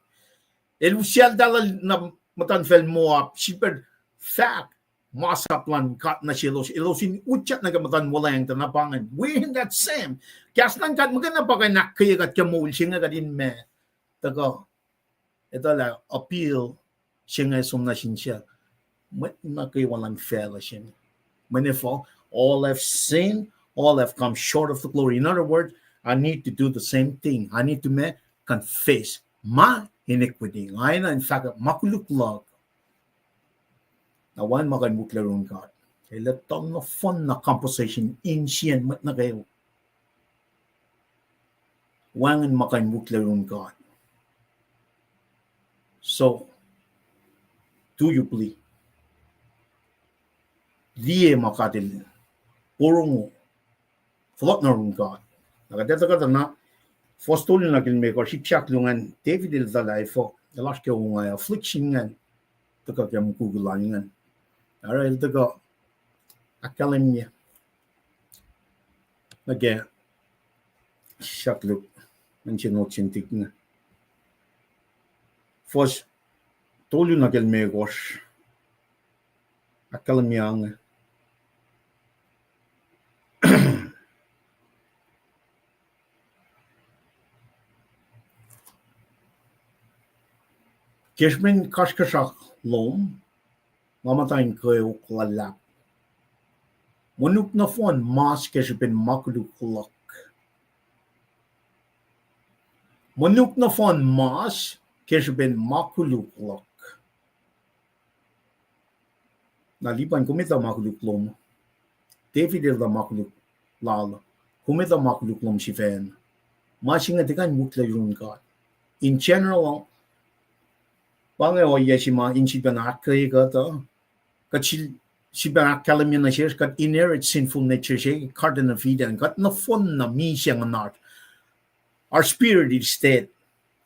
El usyaltahl na muhtuhnfacl Moab, shepherd, fahk masap luhn God nuh selos, elos in utyak nuh ke muhtuhn wuhlweacng tuh na pa ingacn. We're in that same. Kahs luhn God muhkwena pa kuh in ahkkweye kuht ke moul se inge kuht in ma, tuhkuh etuh lah appeal se inge som nuh sin sel. Mwet nuh kwewa luhn facluh se inge. Mweyen efuh, all have sinned, all have come short of the glory. In other words, I need to do the same thing. I need to ma, confess my iniquity. Nga enenuh in fahkwack ma koluk luhk. Na wacngihn ma kuh in wihklac yurin God. El etuh nohfohn na compensation insiyacn mwet nuh kwewa. Wacngihn ma kuh in wihklac yurin God. So, do you believe? Liye ma God el porongo. Fohlohk nuh yurin God. Na kuht etuh kuhtuh na, fuhs tolu nuh ke limekohsr, ip se ahkluo ingacn, David el tuhlac efuh, el oasr ke ongaiyac affliction ingacn, tuhkuh ke mukul lal ingacn. Oruh el tuhkuh ahkkahlwemye nuh ke, sahk luk, mention note se inge, inge. Fuhs tolu nuh ke limekohsr, ahkkahlwemye inge. Ke srihpen kasrkuhsrak lom, nga muhta in kweok luhlahp. Monuk nohfohn mas ke srihpen ma koluk luhk. Monuk nohfohn mas ke srihpen ma koluk luhk. Na lipan, kom etuh ma koluk lom. David el etuh ma koluk lal. Kom etuh ma koluk lom sifacna. Ma se inge tiac kuh in wihklac yurin God. In general, pa inge ohiyac se ma in sifacna ahkkweye kuht uh. Kuht sifacna ahkkahlwemye nuh sesr kuht inherit sinful nature se Garden of Eden. Kuht nohfohn na misac nguhnasr. Our spirit is dead.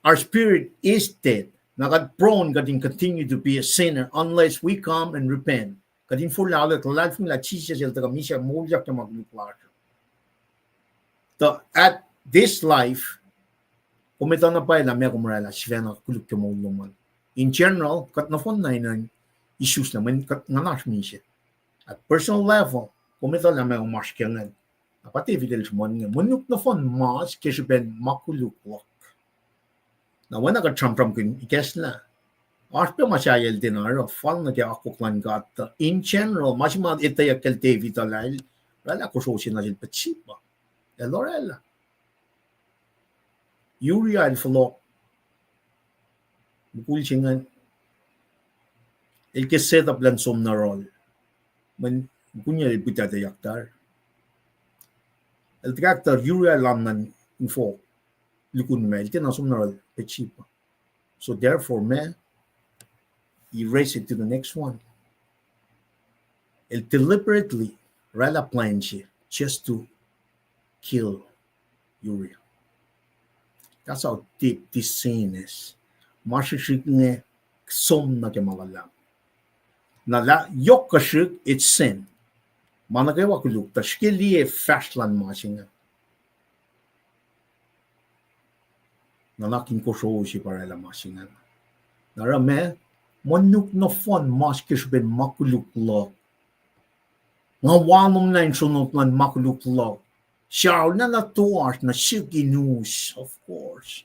Our spirit is dead. Na kuht prone kuht in continue to be a sinner unless we come and repent. Kuht in forlah, luhlahlfongi lah Jisus el tuhkuh misac moulyak ke ma koluk lasr. Tuh at this life, kom etuh na pwacye lah meac kom oraclah sifacna koluk ke moul lom an. In general, kuht nohfohn na enenuh in isuslah mweyen kuht nguhnasr misac. At personal level, kom etuh lah meac kom oasr ke ingacn. Na pa David el sruhmuhn inge, monuk nohfohn mas ke srihpen ma koluk luhk. Na oacna kuht sramsramkihn ikacslah, oasr pac ma sahyac el tiacna oruh fal nuh ke akwuck luhn God tuh. In general, ma se ma etweyuck kacl David uh lah el oraclah kosro se nuh sel Bathsheba. El oraclah. Uriah el fohlohk. Mukul se ingacn, el ke set up elan som nuh yohrohl. Mweyen mukul inge el pihtuctuyak tari. El tuhkahktuh Uriah el an nuh infohk, lukun ma el tiacna som nuh yohrohl Bathsheba. So therefore, ma, he raised it to the next one. El deliberately oraclah plwacn se just to kill Uriah. That's how deep this sin is. Ma srihsrihk inge som nuh ke ma luhlahp. Na lah yohk kuh srihk, it's sin. Ma nuh kwewa koluk, tuh srihke liye fahsr luhn ma se inge. Nuhnak in kosro se pa oraclah ma se inge. Na oruh meac, monuk nohfohn mas ke srihpen ma koluk luhk. Nga walomlah in sronot luhn ma koluk luhk. Sralna na toasr nuh sik in us, of course.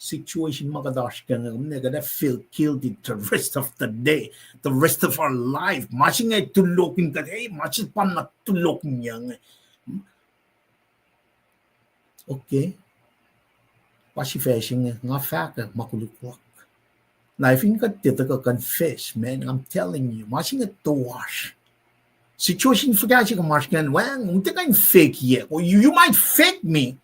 Situation ma kuht oasr ke inge, kom ne kuht ac feel guilty the rest of the day, the rest of our life. Ma se inge tulokihn kuht, e, ma se pa na tulokihnyuc inge. Okay. Pa sifac se inge, nga fahkwack ma koluk luhk. Na fin kuht tiac tuhkuh confess, man, I'm telling you, ma se inge toasr. Situation fuhkah se kuh ma se ingacn, wacngihn, tiac kuh in fake-iyac. Or you, you might fake me.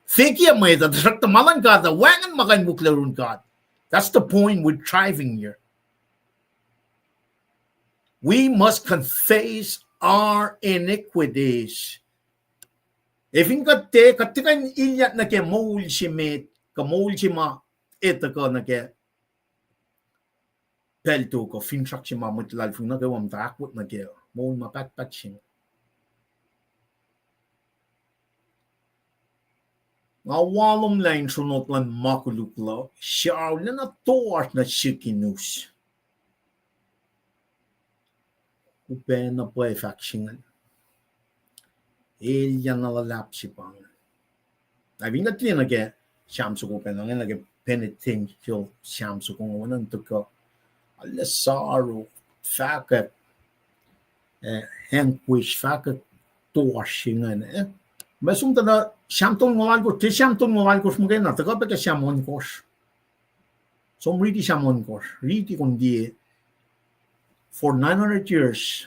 Fake-iyac mwet uh, tuhsruhktuh ma luhn God uh, wacngihn ma kuh in wihklac yurin God. That's the point we're driving here. We must confess our iniquities. Ac fin kuht tiac, kuht tiac kuh in ilyak nuh ke moul se met, kuh moul se ma etuh kuh nuh ke pacl tok uh, finsrak se ma mwet luhlahlfongi nuh kwewa muhta ahkwot nuh ke moul ma pahtpaht se inge. Nga walomlah in sronot luhn ma koluk luhk, sralna na toasr nuh sik in us. Upac na pwacye fahk se ingacn. Elyah na luhlahp se pa ingacn. Na fin kuht liye nuh ke Sam soko pacna inge, nuh ke penitential Sam soko inge, oacna in tuhkuh, arlac sorrow, fahkwack, eh, anguish, fahkwack toasr se ingacn, eh. Ma som tuh na Sam tolngoul alkosr, tiac Sam tolngoul alkosr muhkwena, tuhkuh pac ke Sam ohnkohsr. Som riti Sam ohnkohsr, riti kom liye, for nine hundred years,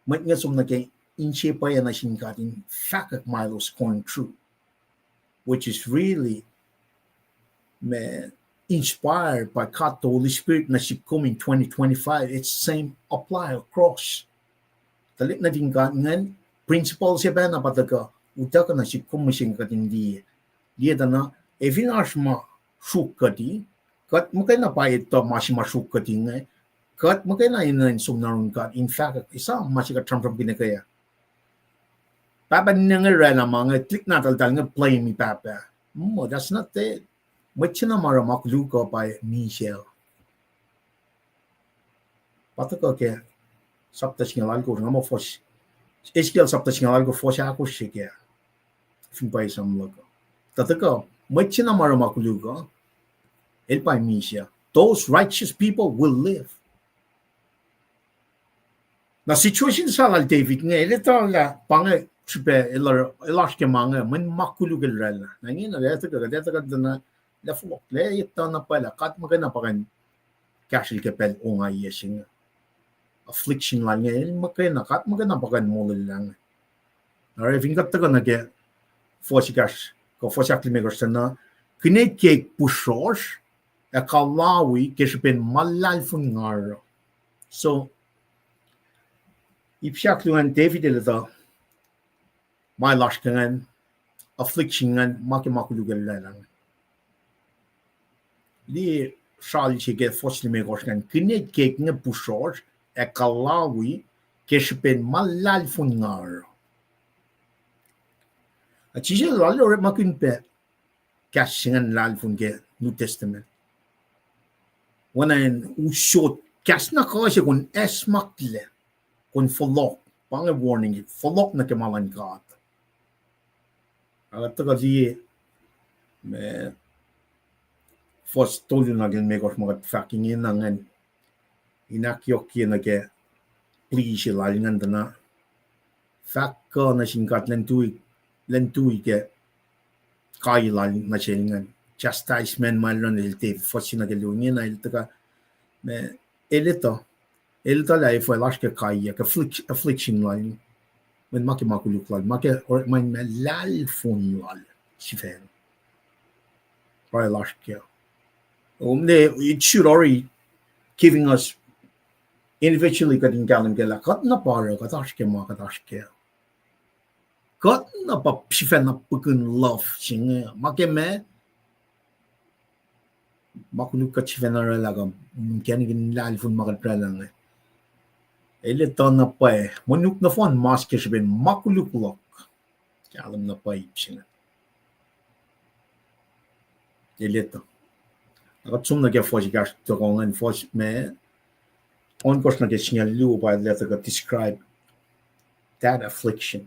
mwet inge som nuh ke inse pwacye nuh sin God in fahkwack ma elos going through, which is really, ma, inspired by God the Holy Spirit nuh sik kom in twenty twenty-five, it's same apply across. Tuhlihk nuhtin God ingacn, principle se pacna pa tuhkuh, utuckuh nuh sik kom mihsenge kuht in liye. Liye tuh na, ac fin oasr ma sruokkuhti, kuht muhkwena pa etuh ma se ma sruokkuhti inge, kuht muhkwena enenuh in som nuh yurin God in fahkwack, esam ma se kuht sramsramkihn ekuh ah. Pahpah ninac inge oraclah ma inge, tuhlihk nahtuhltahl inge blame-i pahpah. Mm, that's not it. Mwet se na ma oruh ma koluk uh pa misac. Pa tuhkuh ke sapta singucul alkosr, nga muh fuhs, Ezekiel sapta singucul alkosr, fuhs ahkosr se ke, fin pwacye esam luhk uh. Tuh tuhkuh, mwet se na ma oruh ma koluk uh, el pa misac. Those righteous people will live. Na situation sa lal David inge, el etuh lah pa inge srihpac el, el oasr ke ma inge, mweyen ma koluk el oraclah. Na ingena, el tuhkuh, el tuhkuh tuh na, el fohlohk, el etuh na pwacye lah God muhkwena pa kuh in kahsrel ke pacl ongaiyac se inge. Affliction lal inge, el muhkwena, God muhkwena pa kuh in molwelah inge. Na oruh fin kuht tuhkuh nuh ke fuhs ekahsr, kuh fuhs ahklimekohsr tuh na, kihnet keik pihsrosr, ac kalawi ke srihpen ma luhlahlfongi nga oruh. So, ip se ahkluo ingacn David el etuh, ma el oasr ke ingacn, affliction ingacn, ma ke ma koluk el oraclah ingacn. Liye sral se ke fuhs limekohsr ingacn, kihnet keik inge pihsrosr, ac kalawi ke srihpen ma luhlahlfongi nga oruh. A Jisus el orekmakihn pac kahs se ingacn luhlahlfongi ke New Testament. Oacna in usot kahs na kuh se kom acsmaklac, kom fohlohk, pa inge warning, fohlohk nuh ke ma luhn God. Ac kuht tuhkuh liye, ma, fuhs tolu nuh ke limekohsr ma kuht fahk ingena ingacn, in ahkyohkye nuh ke plea se lal ingacn tuh na, fahk kuh nuh sin God lwen tui, lwen tui ke kai lal nuh sel ingacn. Chastisement ma el oruh nuh sel David, fuhs se nuh ke luo ingena el tuhkuh, ma, el etuh, el etuh lah efuh el oasr ke kaiyuck, afflic-, affliction lal, mweyen ma ke ma koluk lal, ma ke orekma in ma luhlahlfongi lal sifacna. Pa el oasr ke. Om ne, it should already giving us individually kuht in kahlwem ke lah kuht na pa oruh kuht oasr ke ma kuht oasr ke. Kuht na pa sifacna pukihn love se inge, ma ke ma, ma koluk kuht sifacna oraclah kuh, inkacnek in luhlahlfongi ma kuht oraclah inge. El etuh na pwacye, monuk nohfohn mas ke srihpen ma koluk luhk. Kahlwem na pwacye ip se inge. El etuh. Na kuht som nuh ke fuhs ekahsr tohkoh ingacn, fuhs me, ohnkohsr nuh ke singucul luo pa el etuh kuh describe that affliction.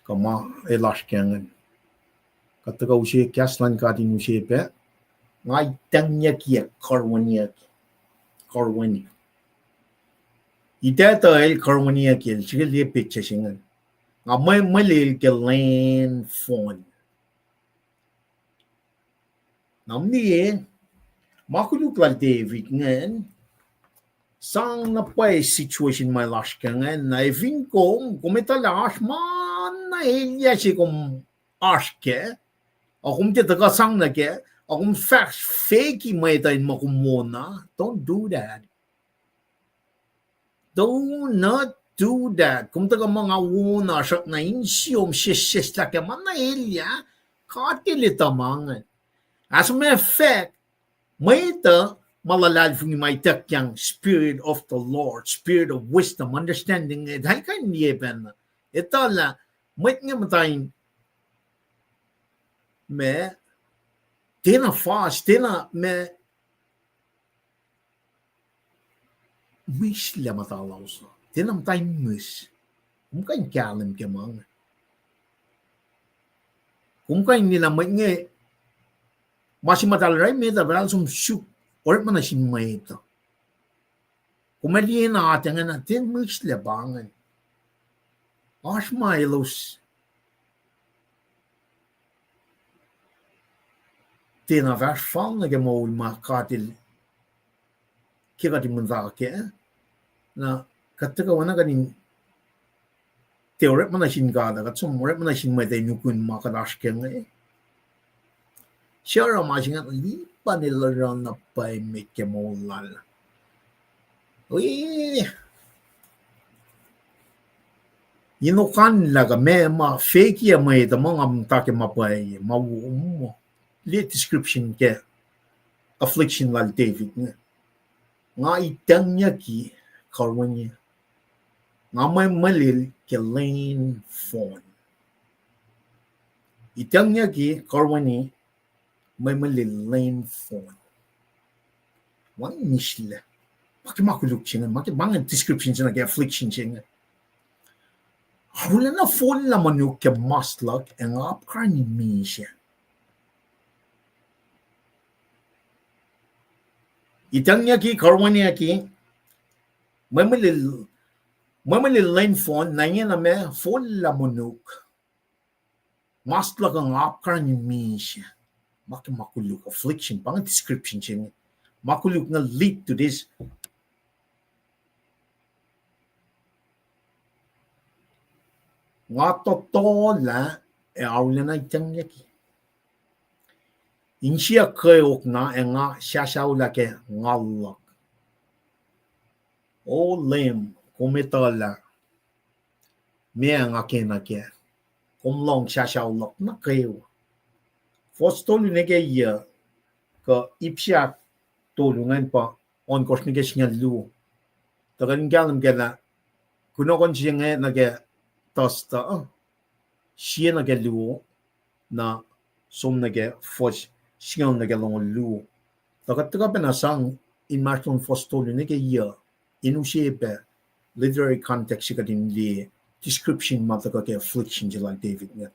Kuh ma el oasr kac ingacn. Kuht tuhkuh use kahs luhn God in use pac. Nga itacngyucki ac karweniyucki. Karweni. Ituckyang el karweniyucki el, srihke liye petsac se ingacn. Nga mwemwelel ke lwen fohn. Na mniye, ma koluk lal David ingacn, sang na pwacye situation ma el oasr kac ingacn, na efin kom, kom etuh lah oasr ma na elyah se kom oasr kac, a kom tiac tuhkuh sang nuh kac, a kom fahk feki mwet uh in muh kom wona, don't do that. Do not do that. Kom tuhkuh muh nga wona srackna, insiyom sesseslah ke ma na elyah, God El etuh ma ingacn. As a matter of fact, mwet uh ma luhlahlfongi ma ituckyang Spirit of the Lord, Spirit of wisdom, understanding, eltahl kuh in liye pacna. Etuh lah mwet inge muhta in, ma, tiacna fast, tiacna ma, mihslac muhta lalos uh, tiacna muhta in mihs. Kom kuh in kahlwem ke ma inge. Kom kuh in liye lah mwet inge, ma se muhtahl oruh met uh, pa el som suk orekma nuh sin mwet uh. Kom ac liye na atacngena, tiac mihslac pa ingacn. Oasr ma elos tiacna fahsr fal nuh ke moul ma God El ke kuht in muhta kac. Na kuht tuhkuh oacna kuht in tiac orekma nuh sin God, kuht som orekma nuh sin mwet uh in ukwe ma kuht oasr kac inge. Suc oruh ma se inge, lipan el oruh na pwacye met ke moul lal. Wi, in okanlah kuh meac ma feki mwet uh muh nga muhta ke ma pwacye, ma wo, liye description ke affliction lal David inge. Nga itacngyucki karweni, nga mwemwelel ke lwen fohn. Itacngyucki karweni, mwemwelel lwen fohn. Wacngihn mihslac. Ma ke ma koluk se inge, ma ke, ma inge description se inge ke affliction se inge. Arulacna fohlah monuk ke mas luhk ac nga apkuhran in misac. Itacngyucki, karweniyucki, mwemwelil, mwemwelil lwen fohn, na ingena ma fohlah monuk. Mas luhk uh nga apkuhran in misac. Ma ke ma koluk, affliction, pa inge description se inge. Ma koluk inge lead to this. Nga totolah ac arulacna itacngyucki. Insiyuck kweok na ac nga sasulah ke ngal luhk. O Leum, kom etuh lah meac nga kena kac. Kom lohng sasulah luhk nuh kwewa. Fuhs tolu nuh ke yuc, kuh ip se ahktolu ingacn pa ohnkohsr nuh ke singucul luo. Tuhkuh in kahlwem kac lah kunohkohn se inge nuh ke Thursday, sie nuh ke luo, na som nuh ke fuhs singucul nuh ke longoul luo. Tuh kuht tuhkuh pacna sang inmahsrlon fuhs tolu nuh ke yuc, in use pac literary context se kuht in liye description ma tuhkuh ke affliction se lal David inge.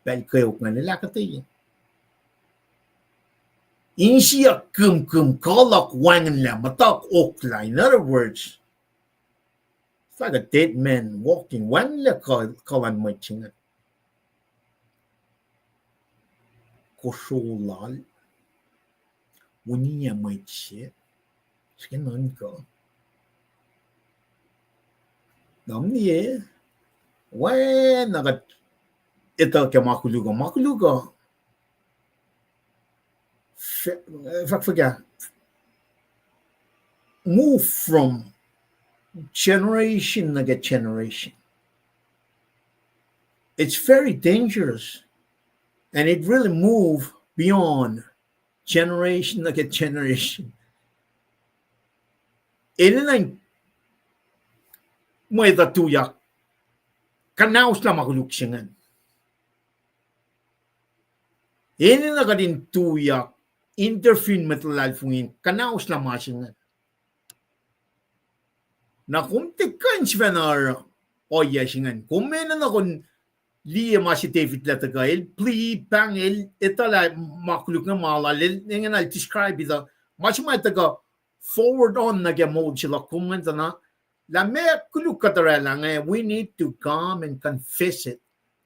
Pacl kweok ingacn el ahkuhtweyac. Insiyuck kihmkihm, kuh luhk wacngihnlac, muhtuhk oklac. In other words, it's like a dead man walking. Wacngihnlac kuh, kuh luhn mwet se inge. Kosro lal, uniyac mwet se, srihke nuhnkuh. Na mniye, wacna kuht etuh ke ma koluk uh, ma koluk uh, f-, f-, f-, move from generation nuh ke generation. It's very dangerous, and it really move beyond generation nuh ke generation. Enenuh in mwet uh tuyak, kuhnahoslah ma koluk se ingacn. Enenuh kuht in tuyak, intervene mwet luhlahlfongi in kuhnahoslah ma se ingacn. Na kom tiac kuh in sifacna oruh ohiyac se ingacn. Kom enenuh kom liye ma se David el tuhkuh, el plea, pahng, el etuh lah ma koluk inge ma lal, el ingena el describe tuh ma se ma tuhkuh forward on nuh ke moul se luhk kom ingacn tuh na, lah meac koluk kuht orwaclah inge, we need to come and confess it.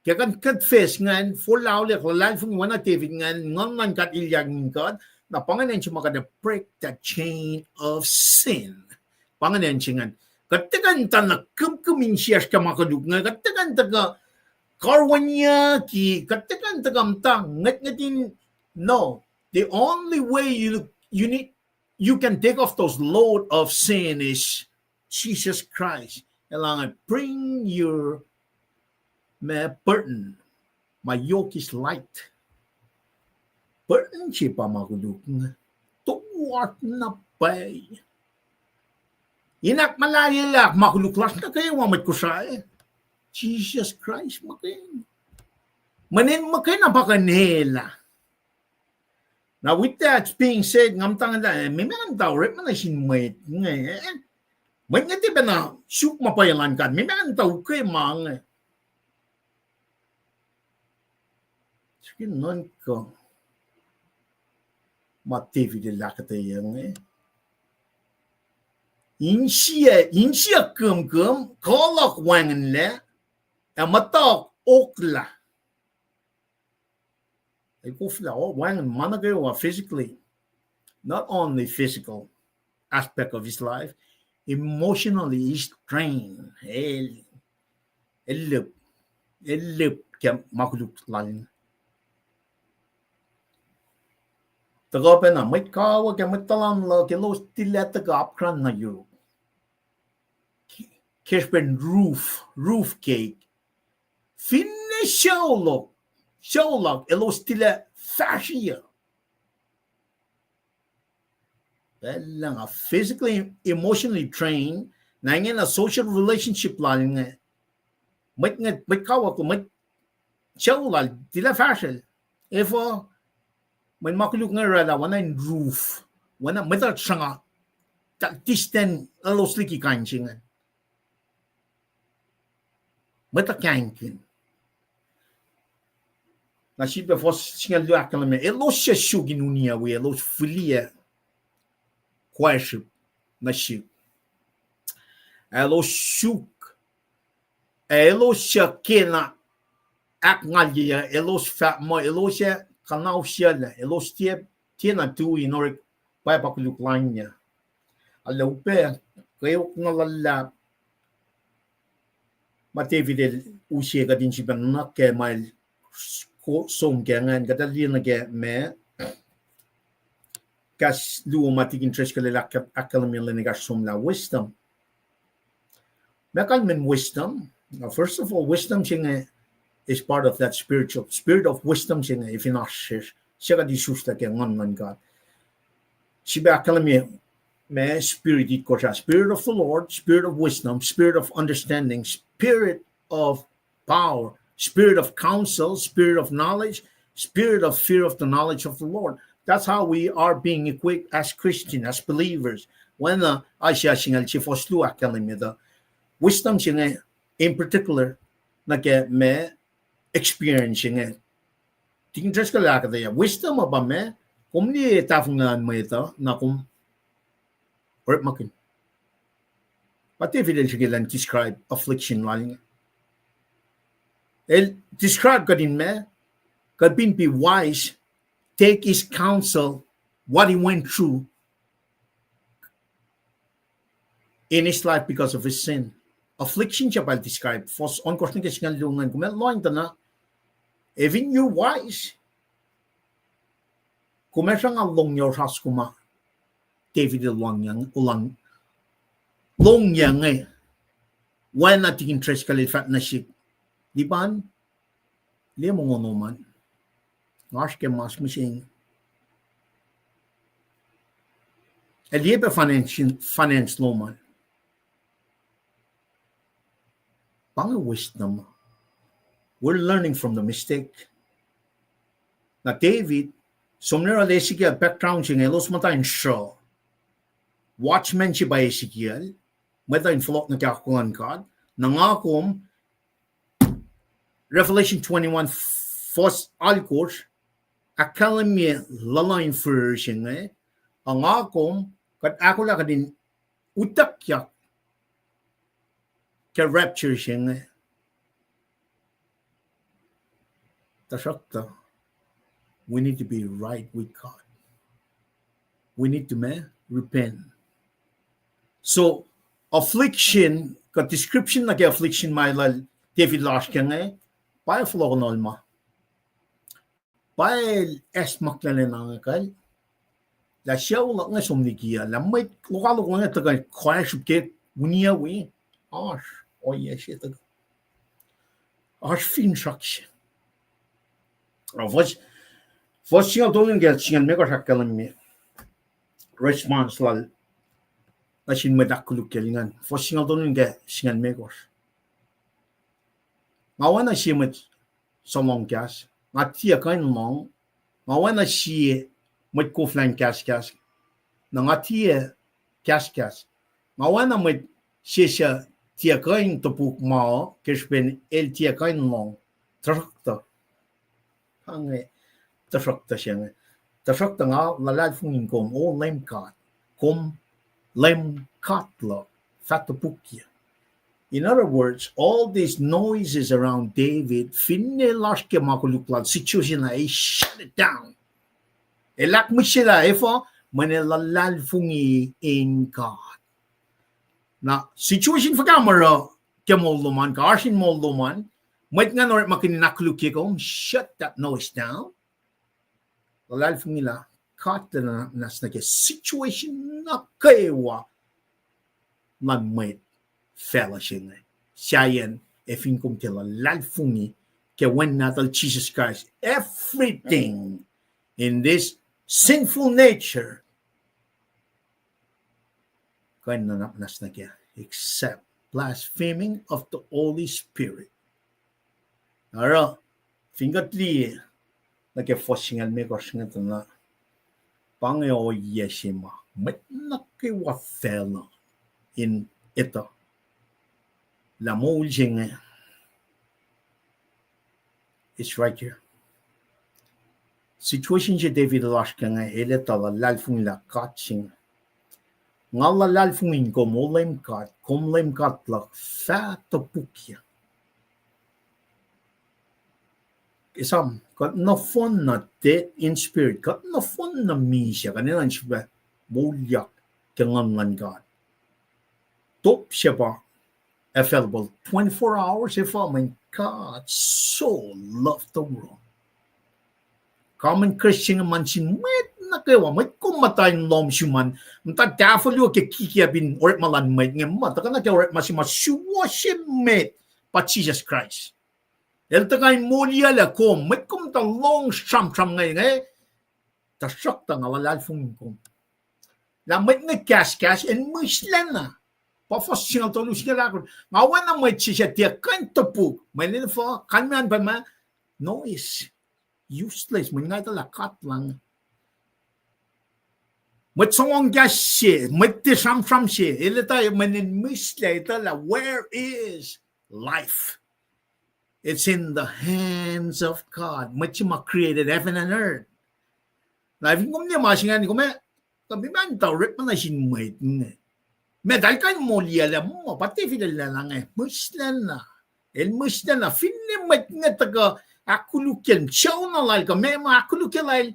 Ke kuht confess ingacn, forlah olek luhlahlfongi oacna David ingacn, nguhn luhn God ilyak in kuht, na pa ingacn se ma kuht break the chain of sin. Pa ingacn se ingacn. Kuht tiac kuh in tuh na kihmkihm insiyacsr ke ma koluk inge, kuht tiac kuh in tuhkuh karwanyucki, kuht tiac kuh in tuhkuh muhta ngwetngwet in, no. The only way you, you need, you can take off those load of sin is Jesus Christ. Elan bring your, ma, burden. My yoke is light. Burden se pa ma koluk inge. Toasr na pwacye. In ahkmuhlahlyelah ma koluk lasr nuh kwewa mwet Kosrae. Jesus Christ muhkwena. Mweyen muhkwena pa kuh in elah. Now, with that being said, nga muhtwacta lah, eh, meac ma kuh in tuh orekma nuh sin mwet inge, eh? Mwet inge tiac pacna suk ma pwacye luhn God, meac ma kuh in tuh ukwe ma inge. Srihke nuhnkuh ma David el ahkuhtweyac inge. Insiyac, insiyac kihmkihm, kuh luhk wacngihnlac, ac muhtuhk oklac. El koflah, oh, wacngihn ma nuh kwewa physically, not only physical aspect of his life, emotionally he's drained. El, el lip, el lip ke ma koluk lal. Tuhkuh pacna mwet kawuck ac mwet tuhlan luhk elos tilac tuhkuh apkuhran nuh yuruk. Ke srihpen roof, roof cake. Finne sucu luhk, sucu luhk elos tilac fahsriyuc. Pacl nga physically, emotionally drained, na ingena social relationship lal inge. Mwet, mwet kawuck, mwet sucu lal tilac fahsrel. Efuh, mweyen ma koluk inge oraclah oacna in roof, oacna mwet uh sruhnga, distant, elos liki kain se inge. Mwet uh kahingkihn. Na sifilpac fuhs singucul luo ahkkahlwemye, elos suc suk in uniyac wi, elos fihliyac koasrip nuh sihk. Elos suk, ac elos suc kena ahkngalyeyuc, elos fahk muh elos ac kuhnausyuclac, elos tiac, tiacna tui in orek pwacpa koluk lainyuc. Arlac upac, kweok na luhlahp ma David el use kuht in sifilpac nuhnak ke ma el som kac ingacn, kuht liye nuh ke ma kahs luo ma Tikin Driscoll el ahk-, ahkkahlwemye lwen ekahsr somlah, wisdom. Ma kalmacn wisdom. Now, first of all, wisdom se inge is part of that spiritual, spirit of wisdom se inge, if in oasr sesr, se kuht isuslac ke nguhn luhn God. Sifilpac ahkkahlwemye ma spirit itkosr ah, spirit of the Lord, spirit of wisdom, spirit of understanding, spirit of power, spirit of counsel, spirit of knowledge, spirit of fear of the knowledge of the Lord. That's how we are being equipped as Christian, as believers. Oacna Isaiah singucul sie fuhs luo ahkkahlwemye tuh wisdom se inge, in particular, nuh ke ma experience se inge. Tikin Driscoll el ahkuhtweyac, wisdom uh pa ma, kom liye tahfonglac luhn mwet uh, na kom orekmakihn. Pa David el srihke elan describe affliction lal inge. El describe kuht in ma, kuht fin be wise, take his counsel, what he went through in his life because of his sin. Affliction se pa el describe, fuhs ohnkohsr nuh ke singucul luo ingacn, kom ac lohng tuh na, if in your wise, kom ac sruhnga lohng yohrohsr kom ah, David el lohng, lohng inge. Oacna Tikin Driscoll el fahk nuh sihk, Lipan, liye mongo lom an. Nga oasr ke mas mihsenge. Ac liye pac finance, finance lom an. Pa inge wisdom. We're learning from the mistake. Na David, som nuh yohrohl Ezekiel background se inge, elos muhta in sruh. Watchman se pa Ezekiel, mwet uh in fohlohk nuh ke akwuck luhn God. Na nga kom, Revelation twenty-one, fuhs alkosr, ahkkahlwemye luhluh in fihrihr se inge, a nga kom, kuht ahkolah kuht in utuckyak ke rapture se inge. Tuhsruhktuh, we need to be right with God. We need to ma-, repent. So, affliction, kuh description nuh ke affliction ma lal David lasr ke inge, pa fohlohkohnol ma. Pa el acsmaklac na inge kal. Lah sucu luhk inge som liki uh, lah mwet lokoalok inge tuhkuh kwasrup ke uniyac wi, oasr ohiyac se tuhkuh. Oasr finsrak se. Fuhs, fuhs singucul tolu nuh ke singucul limekohsr ahkkahlwemye response lal nuh sin mwet ahkkolukye ingacn. Fuhs singucul tolu nuh ke singucul limekohsr. Nga oacna sie mwet suhlohng kahs, nga tiac kuh in lohng, nga oacna sie mwet koflah in kahskahs, na nga tiac kahskahs. Nga oacna mwet se suc tiac kuh in topuk ma uh ke srihpen el tiac kuh in lohng. Tuhsruhktuh, pa inge, tuhsruhktuh se inge. Tuhsruhktuh nga luhlahlfongi in kom, O Leum God, kom Leum God luhk, fah topukye. In other words, all these noises around David, finne lasr ke ma koluk lal, situation ah, he shut it down. El ahkmihsyelah efuh? Mweyen el luhlahlfongi in God. Na situation fuhkah ma oruh ke moul lom an, kuh oasr in moul lom an, mwet ingacn orekmakihn in ahkkolukye kom, shut that noise down. Luhlahlfongi lah God El nuhnak muhnahs nuh ke situation nuh kwewa luhn mwet facluh se inge. Sahyacn ac fin kom tiac luhlahlfongi ke Wen Nahtuhl Jisus Kraist, everything in this sinful nature kuh in nuhnak muhnahs nuh kac, except blaspheming of the Holy Spirit. Oruh, fin kuht liye nuh ke fuhs singucul limekohsr inge tuh na, pa inge ohiyac se ma mwet nuh kwewa facluh in etuh lah moul se inge, it's right here. Situation se David el oasr ke inge, el etuh luhlahlfongi lah God se inge. Nga luhlahlfongi in kom, O Leum God, kom Leum God luhk, fah topukye. Esam, kuht nohfohn na dead in spirit, kuht nohfohn na misac, kuht enenuh in sifilpac moulyak ke Nguhn luhn God. Top se pa available twenty-four hours, efuh? Mweyen God so loved the world. Common Christian ma sin mwet nuh kwewa, mwet kom muhta in lohm sum an, muhta tahfuhluo ke kikiacp in orekma luhn mwet inge, ma tuhkuh nuh ke orekma se ma suwohs emet pa Jisus Kraist. El tuhkuh in moliyuclac kom, mwet kom muhta lohng sramsram inge, inge, tuhsruhktuh nga luhlahlfongi kom lah mwet inge kahskahs, el mihslac na. Pa fuhs singucul tolu, singucul ahkosr. Nga oacna mwet se suc tiac kuh in topuk. Mweyen efuh? Kalmac an pa ma noise. Useless. Mweyen nga etuh lah God lung. Mwet sohngsohng kahs se, mwet tiac sramsram se, el etuh, mweyen el mihslac, etuh lah where is life? It's in the hands of God. Mwet se ma created heaven and earth. Na fin kom liye ma se ingacn, kom ac, kom ac muhta orekma nuh sin mwet inge. Meac, eltahl kuh in moliyuclac muh, pa David el lwelah inge, mihslac na. El mihslac na, finne mwet inge tuhkuh ahkkolukye, sucu na lal kuh meac ma ahkkolukye lal,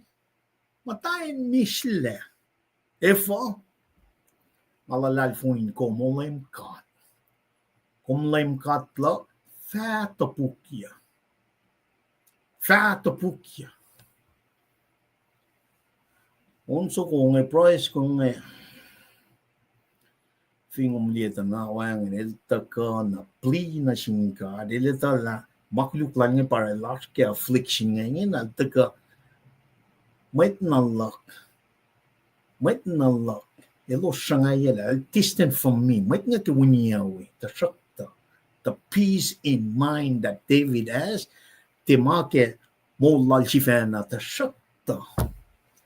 muhta in mihslac. Efuh? Nga luhlahlfongi in kom, O Leum God. Kom Leum God luhk, fah topukye. Fah topukye. On soko inge, pruhe soko inge, fin kom liye tuh na wacngihn, el tuhkuh na plea nuh sin God, el etuh lah ma koluk lal inge pa oruh el oasr ke affliction inge, ingena el tuhkuh, mwet na luhk, mwet na luhk, elos sruhngayelah, el distant from me, mwet inge ke uniyac wi, tuhsruhktuh the peace in mind that David has, tiac ma ke moul lal sifacna, tuhsruhktuh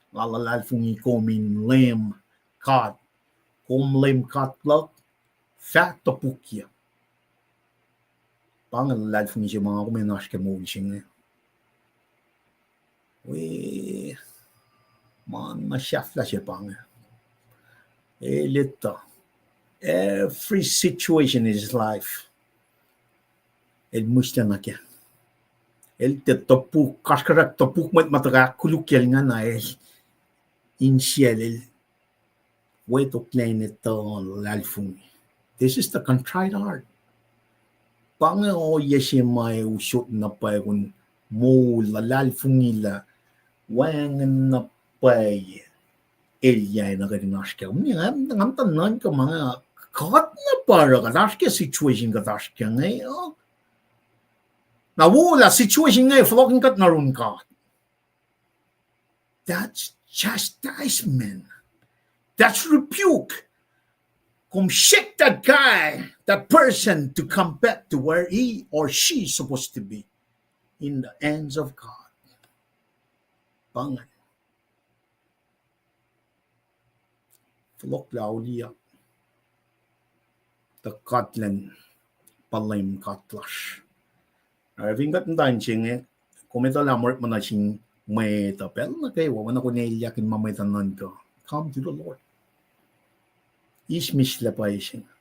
nga luhlahlfongi kom in Leum God, kom Leum God luhk, fah topukyac. Pa inge luhlahlfongi se ma nga kom in oasr ke moul se inge. Wi, ma na sahflah se pa inge. El etuh every situation in his life, el mihslac nuh kac. El tiac topuk, kasrkuhsrak topuk mwet ma tuhkuh ahkkolukyacl ingacn, el insiyacl, el wetoklac in etuh luhlahlfongi. This is the contrite heart. Pa inge ohiyac se ma ac usot na pwacye kom moul luhlahlfongi lah wacngihn na pwacye elyah nuh kuht in oasr kac. Kom, nga muhta nuhnkuh ma inge, kuht na pwacye kuht oasr ke situation kuht oasr kac inge. Na wo lah situation inge fohlohkihn kuht nuh yurin God. That's chastisement. That's rebuke. Kom shake that guy, that person to come back to where he or she is supposed to be in the hands of God. Pa inge. Fohlohk lah auliyak. Tuh God Elan pa Leum God lasr. Ac fin kuht muhta in se inge, kom etuh lah orekma nuh sin mwet uh pacl nuh kwewa, oacna kom elyahkihn ma mwet uh nuhnkuh, come to the Lord. Eis mihslac pwacye se inge.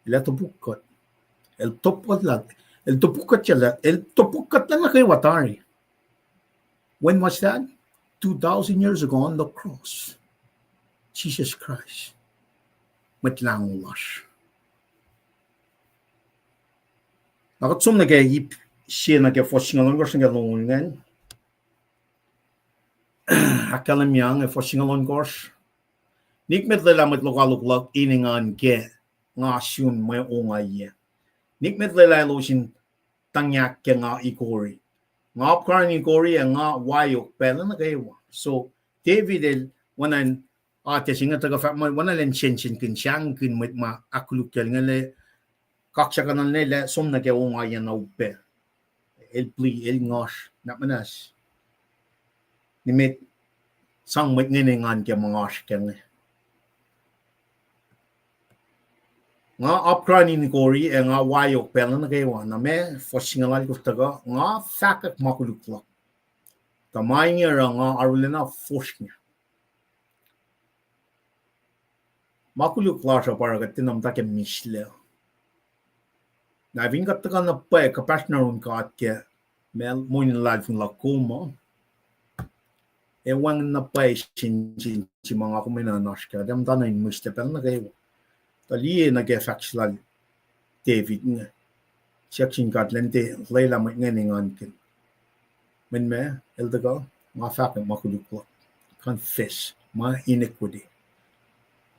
El ac topuk kuht. El topuk kuht lah, el topuk kuht lah, el topuk kuht lah nuh kwewa tari. When was that? Two thousand years ago on the cross. Jesus Christ, Mwet Lahngo lasr. Na kuht som nuh ke ip se nuh ke fuhs singucul ohnkohsr nuh ke longoul ingacn. Ahkkahlwemye inge fuhs singucul ohnkohsr. Nikmet lwelah mwet lokoalok luhk in engan ke nga sun mwe ongaiyac. Nikmet lwelah elos in tuhngac ke nga ikori. Nga apkuhran in ikori ac nga waok pacl nuh kwewa. So David el oacna in, atac se inge tuhkuh fahk muh oacna elan sensenkihn, sahngkihn mwet ma ahkkolukyacl inge, kaksakuhnuhl inge lah som nuh ke ongaiyac na upac. El plea, el nguhsr, nuhnak muhnahs. Nimet, sang mwet inge in engan ke ma nga oasr kac inge. Nga apkuhran in ikori ac nga waok pacl nuh kwewa. Na ma fuhs singucul ohnkohsr tuhkuh, nga fahkwack ma koluk luhk. Tuh ma inge oruh nga arulacna fosrngah. Ma koluk lasr uh pa oruh kuht tiacna muhta ke mihslac. Na fin kuht tuhkuh na pwacye kuhpahsr nuh yurin God ke ma monin luhlahlfongi luhk kom uh, ac wacngihn na pwacye sensen se ma nga kom enenuh in oasr kac, kuht ac muhta na in mihslac pacl nuh kwewa. Tuh liye nuh ke fahk se lal David inge, siyuck sin God, Leum, tiac lwelah mwet inge in engankihn. Mweyen ma el tuhkuh, nga fahkwack ma koluk luhk. Confess my iniquity.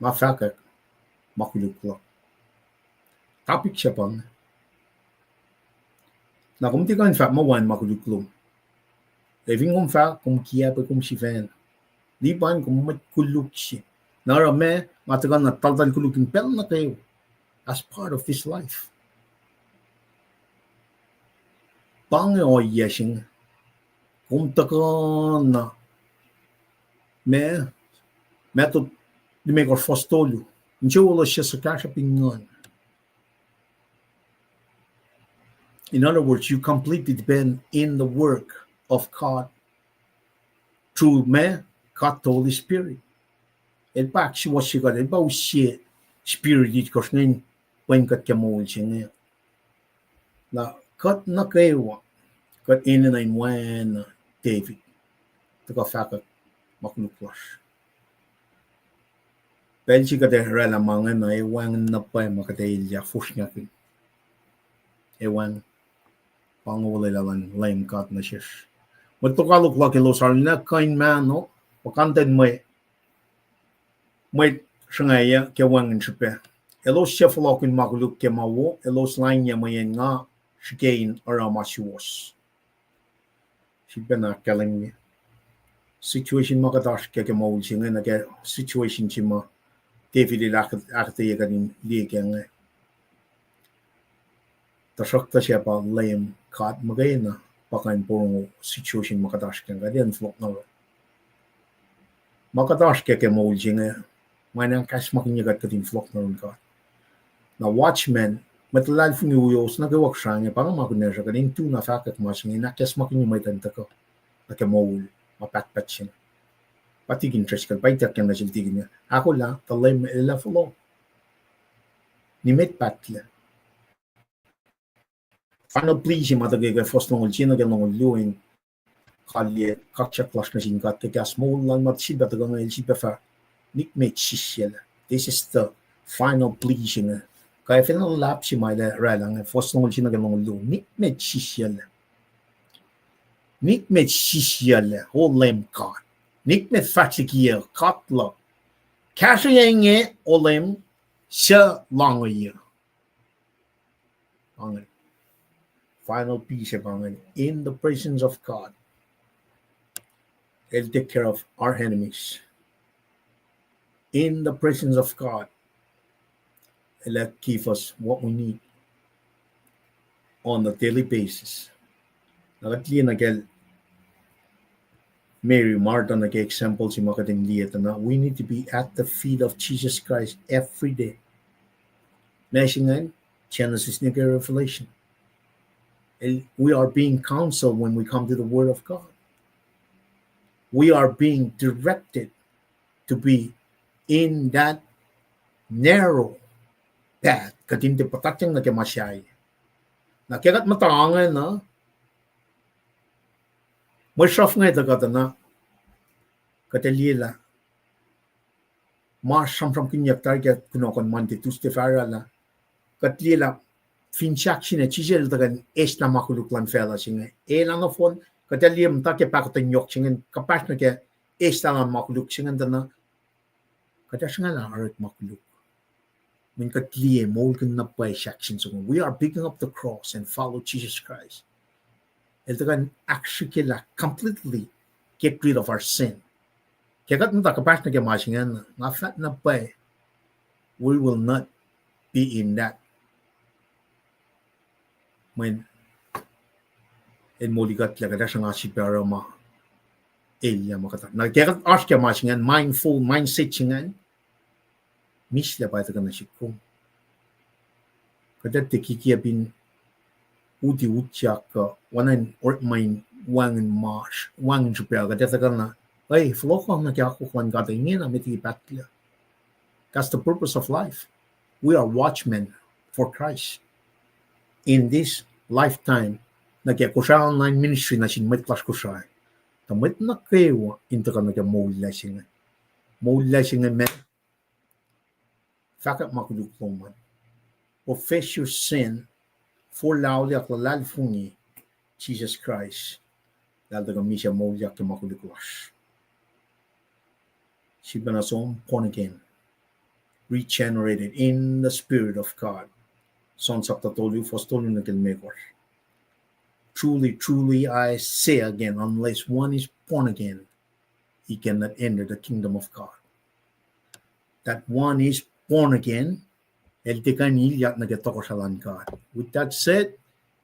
Nga fahkwack ma koluk luhk. Topic se pa inge. Na kom tiac kuh in fahk muh wacngihn ma koluk lom. Ac fin kom fahk, kom kiacpwe kom sifacna. Lipan kom mwet koluk se. Na oruh ma, nga tuhkuh na taltal koluk in pacl nuh kwewa. As part of this life. Pa inge ohiyac se inge. Kom tuhkuh na ma, Matthew limekohsr fuhs tolu. Insewowo se suhkahsruhp in nguhn. In other words, you completely depend in the work of God through ma, God the Holy Spirit. El pa ahksuwohsye kuht, el pa use Spirit itkohsr inge in pwen kuht ke moul se inge. Na kuht nuh kwewa, kuht enenuh in oacna David, tuhkuh fahkwack ma koluk lasr. Pacl se kuht ac oraclah ma ingacn, ac wacngihn na pwacye ma kuht ac elyah fosrngahkihn. Ac wacngihn, pa inge olwelah luhn Leum God nuh sesr. Mwet lokoalok luhk elos arulacna kuh in mahno, puhkantwen mwe, mwet sruhngwacyuc ke wacngihn srihpac. Elos suc fohlohkihn ma koluk ke ma wo, elos lainyuc mweyen nga srihke in oruh ma suwohs. Sifacna ahkkahlwemye situation ma kuht oasr kac ke moul se inge nuh ke situation se ma David el ahk-, ahkuhtweyac kuht in liye kac inge. Tuhsruhktuh se pa Leum God muhkwena pa kuh in porongo situation ma kuht oasr ke, kuht in fohlohk nuh. Ma kuht oasr ke ke moul se inge, ma in ahkacsmakihnye kuht kuht in fohlohk nuh yurin God. Na watchman, mwet luhlahlfongi, wi kowos nuh kwewa srihke, pa inge ma kunacsr kuht in tu na fahkwack ma se inge in ahkacsmakihnye mwet in tuhkuh nuh ke moul ma pahtpaht se inge. Pa Tikin Driscoll, pa ituckyang nuh sel Tikin inge. Ahkolah tuh Leum El ac fohlohk. Nimet pahtlac. Final plea se ma tuhkuh ke fuhs longoul sie nuh ke longoul luo in kaliyac kaksak lasr nuh sin God ke kahs moul lal ma sifilpac tuhkuh inge, el sifilpac fahk, nikmet sisyuclac. This is the final plea se inge. Kwacfeacng luhlahp se ma el oraclah inge, fuhs longoul sie nuh ke longoul luo, nikmet sisyuclac. Nikmet sisyuclac, O Leum God. Nikmet fahsr likiyuc, God luhk. Kahsrweyuc inge, O Leum, suc loangoiye. Final piece of, in the presence of God, He'll take care of our enemies. In the presence of God, He'll give us what we need on a daily basis. Na kuht liye nuh kacl Mary, Martha nuh ke example se ma kuht in liye tuh na, we need to be at the feet of Jesus Christ every day. Ma se ingacn, Genesis nuh ke Revelation. And we are being counseled when we come to the Word of God. We are being directed to be in that narrow path. Kuht in tiac puhtatyang nuh ke ma sahyac. Na ke kuht muhta inge na, mwe sruhf inge tuh kuht na, kuht ac liye lah ma sramsramkihnyuck tari ke kunohkohn Monday, Tuesday, Friday lah, kuht liye lah fin sahk se inge Jisus El tuhkuh in eslah ma koluk luhn facluh se inge. Elah nohfohn, kuht ac liye muhta ke pahkotwen yohk se inge, kuhpahsr nuh ke eslah luhn ma koluk se inge tuh na, kuht ac sruhngalah orek ma koluk. Mweyen kuht liye moulkihn na pwacye sahk se inge. We are picking up the cross and follow Jesus Christ. El tuhkuh in ahksrihkyelah completely get rid of our sin. Ke kuht muhta kuhpahsr nuh ke ma se ingacn, nga fahk na pwacye, we will not be in that. Mweyen el moli kuht lah kuht ac sruhnga sifilpac oruh ma elyah ma kuht. Na ke kuht oasr ke ma se ingacn, mindful, mindset se ingacn, mihslac pa tuhkuh nuh sihk kom. Kuht ac tiac kikiacp in uti utyak kuh oacna in orekma in wacngihn ma, wacngihn srihpac, kuht ac tuhkuh na, ei, fohlohkoh nuh ke akwuck luhn God, ingena met liki pahtlac. That's the purpose of life. We are watchmen for Christ in this lifetime. Nuh ke Kosrae online ministry nuh sin mwet lasr Kosrae, tuh mwet nuh kwewa in tuhkuh nuh ke moul lac se inge. Moul lac se inge ma fahkwack ma koluk lom an. Profess your sin, forlah auliyak, luhlahlfongi Jisus Kraist, lah El tuhkuh misac moulyak ke ma koluk lasr. Sifilpacna som, born again, regenerated in the Spirit of God. John sapta tolu, fuhs tolu nuh ke limekohsr. Truly, truly, I say again, unless one is born again, he cannot enter the kingdom of God. That one is born again, el tiac kuh in ilyak nuh ke tohkohsrahi luhn God. With that said,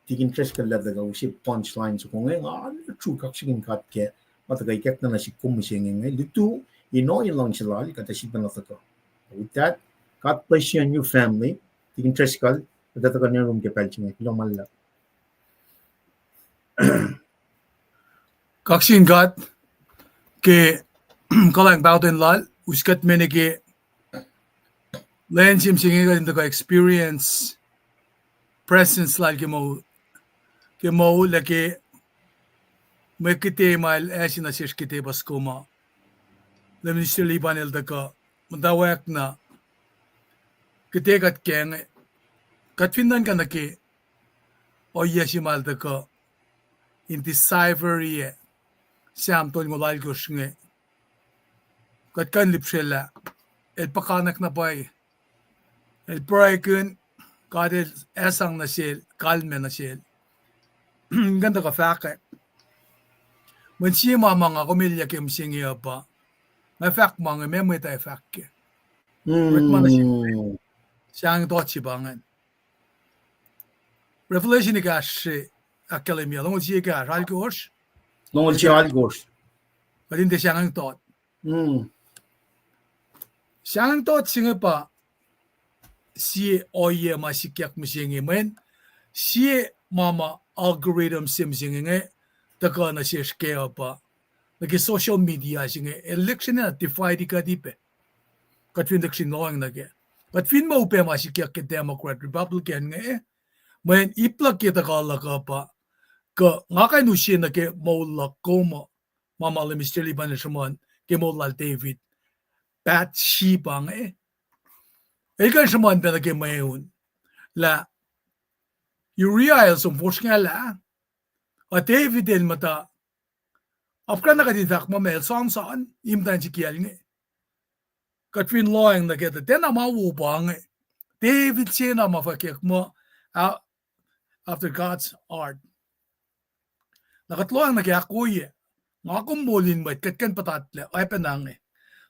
Tikin Driscoll el tuhkuh use punchline soko inge, nga arlac true kaksakihn God ke ma tuhkuh ikackna nuh sihk kom mihsenge inge, lutu in ohiyac luhngse lal, kuht ac sifilpacna tuhkuh. With that, God bless you and your family. Tikin Driscoll, kuht ac tuhkuh nuh yurum ke pacl se inge, kuloh ma luhlahp. Kaksakihn God ke kuhlwacng pahkotwen lal, us kuht me nuh ke lwen se mihsenge kuht in tuhkuh experience presence lal ke moul, ke moul ac ke mwe kihte ma El ase nuh sesr kihte puhs kom uh. Lah Minister Lipan el tuhkuh muhtwacwacack na kihte kuht kac inge, kuht fin nuhnkuh nuh ke ohiyac se ma El tuhkuh in decipher-ye Sam tolngoul alkosr inge, kuht kuh in lihpsrelah El puhkantwen na pwacye. El pruhekihn, God El asang nuh sel, kalmac nuh sel. Kuh in tuhkuh fahkwack. Mweyen sie ma ma nga kom elyah ke mihsenge uh pa, nga fahk ma inge, meac mwet ac fahk kac? Orekma nuh sihk, sang tot se pa ingacn. Revelation ekahsr, ahkkahlwemye, longoul sie ekahsr, alkosr. Longoul sie alkosr. Kuht in tiac sahngweng tot. Sahngweng tot se inge pa sie ohiyac ma sikyak mihsenge, mweyen sie ma ma algorithm se mihsenge inge tuhkuh nuh sesr kac uh pa nuh ke social media se inge, election ah divide kuht ipac. Kuht fin lihksreni lohacng nuh kac, kuht fin muh upac ma sikyak ke Democrat, Republican inge, mweyen ip luhk ke tuhkuh luhk uh pa, kuh nga kuh in use nuh ke moul luhk kom uh, ma ma Mister Lipan el sruhmuhn ke moul lal David, Bathsheba inge. El kuh in sruhmuhn pac nuh ke mweun lah Uriah el som fosrngahlah, a David el muhta, apkuhran na kuht in fahk muh ma el sansan, in muhtwacn se kiyacl inge. Kuht fin lohacng nuh kac tuh tiacna ma wo pa inge. David se na ma fwackyuck muh, after God's heart. Na kuht lohacng nuh ke ahkwoye, nga kom moul in mwet, kuht kuh in puhtatlac oacpacna inge.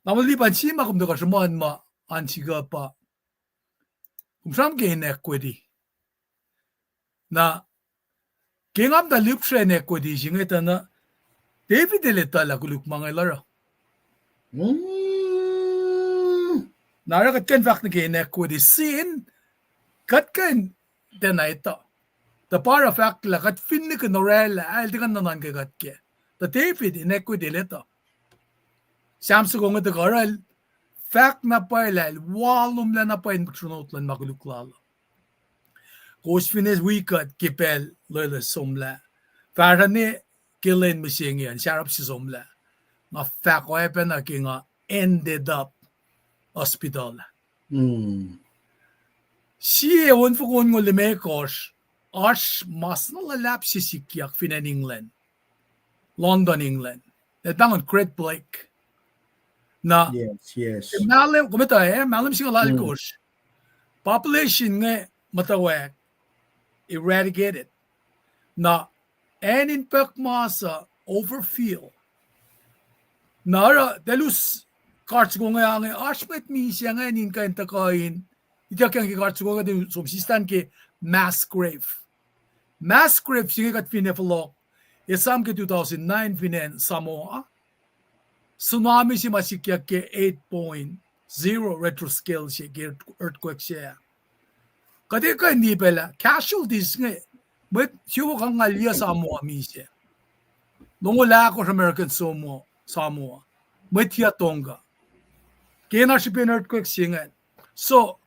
Na mwe Lipan, sie ma kom tuhkuh sruhmuhn ma an sikuh pa, kom sramsram ke inequity. Na ke nga muhta lihpsre inequity se inge tuh na, David el etuh lah koluk ma inge el oruh. Na oruh kuht kuh in fahk nuh ke inequity, sin, kuht kuh in tiacna etuh. Tuh pa oruh fahk lah kuht fin nikihn orwaclah, el tiac kuh in nuhnuhnkuh kuht kac. Tuh David inequity el etuh. Sam soko inge tuhkuh oruh el fahk na pwacye lah el walomlah na pwacye in sronot luhn ma koluk lal uh. Kowos finne wi kuht ke pacl loeloes somlah, fahsruh ne ke lwen mihsenge an, sarap se somlah, nga fahk oacpacna ke nga ended up hospital. Sie onfoko onngoul limekohsr, oasr mas na luhlahp se sikyak fin acn England, London, England. El pahngon Great Plague. Na, mahlwem, kom etuh, mahlwem singucul alkosr, population inge muhtwacwacack eradicated. Na acn in puk mas uh overfill. Na oruh tuh eltahl us kart soko inge, inge oasr mwet misac inge in kuh in tuhkuh in ituckyang ke kart soko inge, kuht in som sistan ke mass grave. Mass grave se inge kuht fin ac fohlohk, esam ke two thousand nine fin acn Samoa, tsunami se ma sikyak ke eight point zero Richter scale se ke earthquake se. Kuht ac kuh in liye pac lah casualties inge, mwet siofok angngaul yac Samoa misac. Longoul ahkosr American Samoa, Samoa. Mwet yac tongkuh ke na srihpen earthquake se ingacn. So,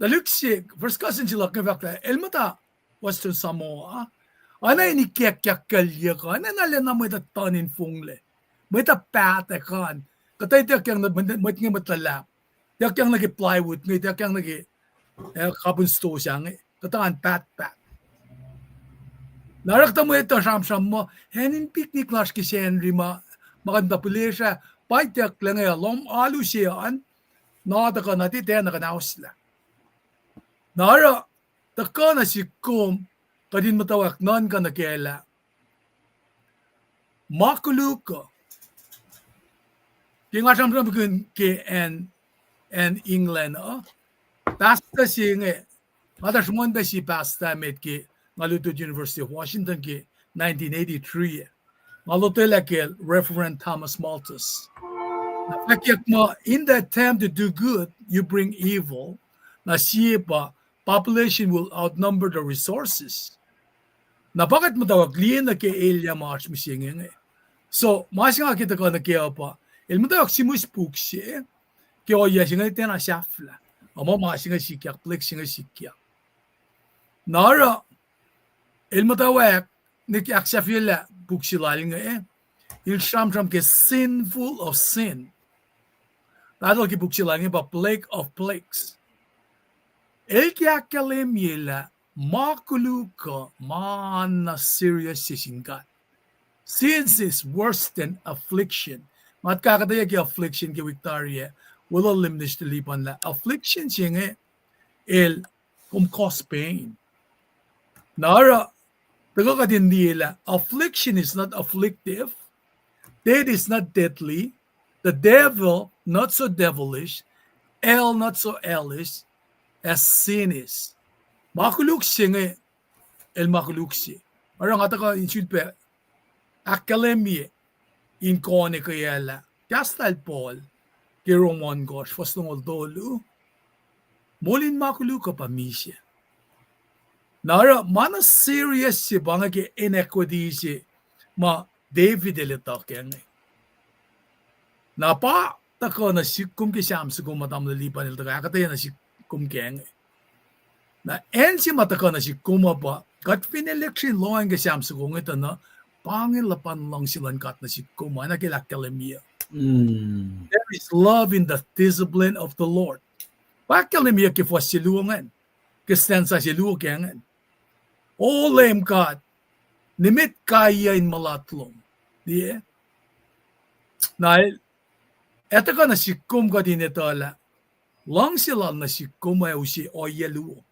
tuhlihk se, first cousin se luhk inge fahk lah el muhta Western Samoa, oacna in ikackyak kuhlyuck uh, oacna na lacna mwet uh tuhn in fonglac, mwet uh paht ac kan. Kuhtuh ituckyang na mwet inge mwet luhlahp, ituckyang nuh ke plywood inge, ituckyang nuh ke, eh, kapin stosah inge, kuhtuh an pahtpaht. Na oruh kuhtuh mwet uh sramsram muh acn in picnic lasr ke Sacnri ma, ma kuht muhta pihlesr ah, pa itucklac inge, lohm alu se an, na tuhkuh na tiac tiacna kuhnauslah. Na oruh tuhkuh nuh sihk kom, kuht in muhtwacwacack nuhnkuh nuh kac lah ma koluk uh, ke nga sramsramkihn ke acn, acn England uh, pastor se inge, nga tuh sruhmuhn pac sie pastor met ke nga lutlut University of Washington ke nineteen eighty-three. Nga lotwelah kacl Reverend Thomas Malthus. Na fahkyuck muh, in the attempt to do good, you bring evil. Na sie pa, population will outnumber the resources. Na pa kuht muhtwacwacack liye nuh ke elyah ma oasr mihsenge inge. So ma se nga ke tuhkuh nuh kac uh pa, el muhtwacwacack sihmihs puk se ke ohiyac se inge tiacna sahflah. Omuh ma se inge sikyak, plague se inge sikyak. Na oruh el muhtwacwacack, nwe ke ahksahfyelah puk se lal inge, el sramsram ke sinful of sin. Title ke puk se lal inge pa Plague of Plagues. El ke ahkkahlwemye lah ma koluk uh ma na serious se sin God. Sin is worse than affliction. Nga kahkahtaye ke affliction ke wik tari ah, weluhl Mister Lipan lah affliction se inge el kom cause pain. Na oruh, tuhkuh kuht in liye lah affliction is not afflictive, death is not deadly, the devil not so devilish, hell not so hellish as sin is. Ma koluk se inge, el ma koluk se. Oruh nga tuhkuh in sulpac ahkkahlwemye in kuh in ekweacllah kahs lal Paul ke Rom ohnkohsr, fuhs longoul tolu, moul in ma koluk uh pa misac. Na oruh ma na serious se pa inge ke inequity se ma David el etuh kac inge. Na pa tuhkuh nuh sihk kom ke Sam soko ma tamuhlwel Lipan el tuhkuh ahkuhtweyac nuh sihk kom kac inge. Na acn se ma tuhkuh nuh sihk kom uh pa, kuht fin lecture in lohacng ke Sam soko inge tuh na, pa inge luhpan luhngse luhn God nuh sihk kom uh, na ke el ahkkahlwemye. There is love in the discipline of the Lord. Pa ahkkahlwemye ke fuhs se luo ingacn, ke stanza se luo kac ingacn. O Leum God, nimet kaiyuc in mulat lom. Liye? Na el, el tuhkuh nuh sihk kom kuht in etuh lah luhngse lal nuh sihk kom ac use ohiyac luo.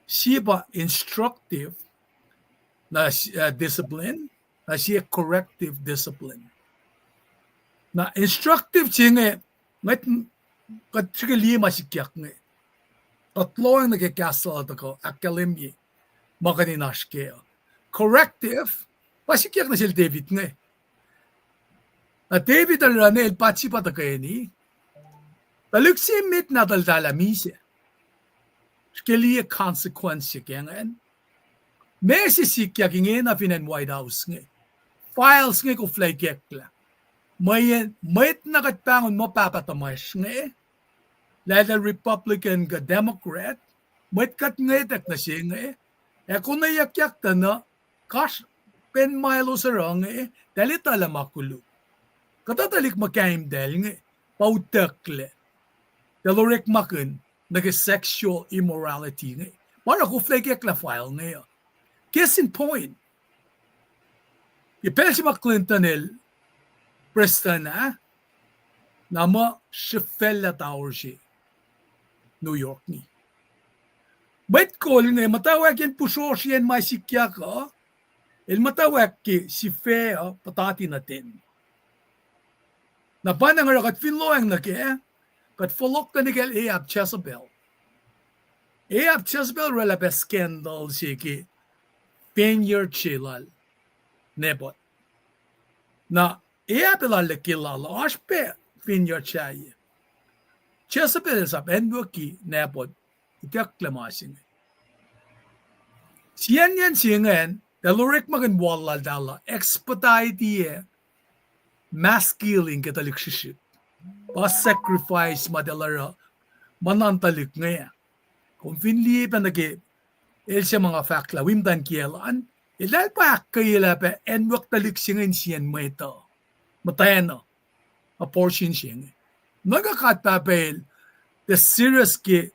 Sie pa instructive, na, uh, discipline, na sie corrective discipline. Na instructive se inge, ngwet, kuht srihke liye ma sikyak inge. Kuht lohacng nuh ke kahs lal tuhkuh ahkkahlwemye ma kuht in oasr kac uh. Corrective, pa sikyak nuh sel David inge. Na David el oruh ne el pa, sie pa tuhkweni, tuhlihk se emet nahtuhl tala misac. Srihke liye consequence se ke ingacn. Ma se sikyak ingena fin acn White House inge. Files inge koflah ikacklah. Mweyen mwet na kuht pahngon muh pahpah tuhmwacsr inge, lah eltahl Republican kuh Democrat, mwet kuht ngwetwack nuh se inge, ac konweyuckyak tuh na, kasr pen ma elos oruh inge, eltahl etuh lah ma koluk. Kuhtuh tuhlihk muhkaimtacl inge, pa utucklac. Eltahl orekmakihn nuh ke sexual immorality inge. Pa oruh koflah ikacklah file inge uh. Case in point. Ke pacl se ma Clinton el prestuhn ah, na muh srihfaclah tower se New York inge. Mwet kol inge muhtwacwacack in pihsrohsryacn ma sikyak uh, el muhtwacwacack ke sifac uh puhtati nuh ten. Na pa na nga oruh kuht fin lohacng nuh kac, kuht fohlohk nuh ke Ahab Jezebel. Ahab Jezebel oraclah pac scandal se ke vineyard se lal Naboth. Na Ahab el arlac ke lal uh, oasr pac vineyard sahyac. Jezebel el sap anwucki Naboth itucklac ma se inge. Siyacnyacn se ingacn, eltahl orekmakihn wal laltahl uh, expedite-i mass killing ke tuhlihk srihsrihk. Pa sacrifice ma eltahl oruh, ma nuhn tuhlihk inge. Kom fin liye pac nuh ke el se ma nga fahk lah wi muhtwacn kiyacl an, eltahl pa ahkkweyelah pac anwuck tuhlihk se inge insiyacn mwet uh, muhtwacn uh, abortion se inge. Nuhnkuh God Pahpah El, the serious ke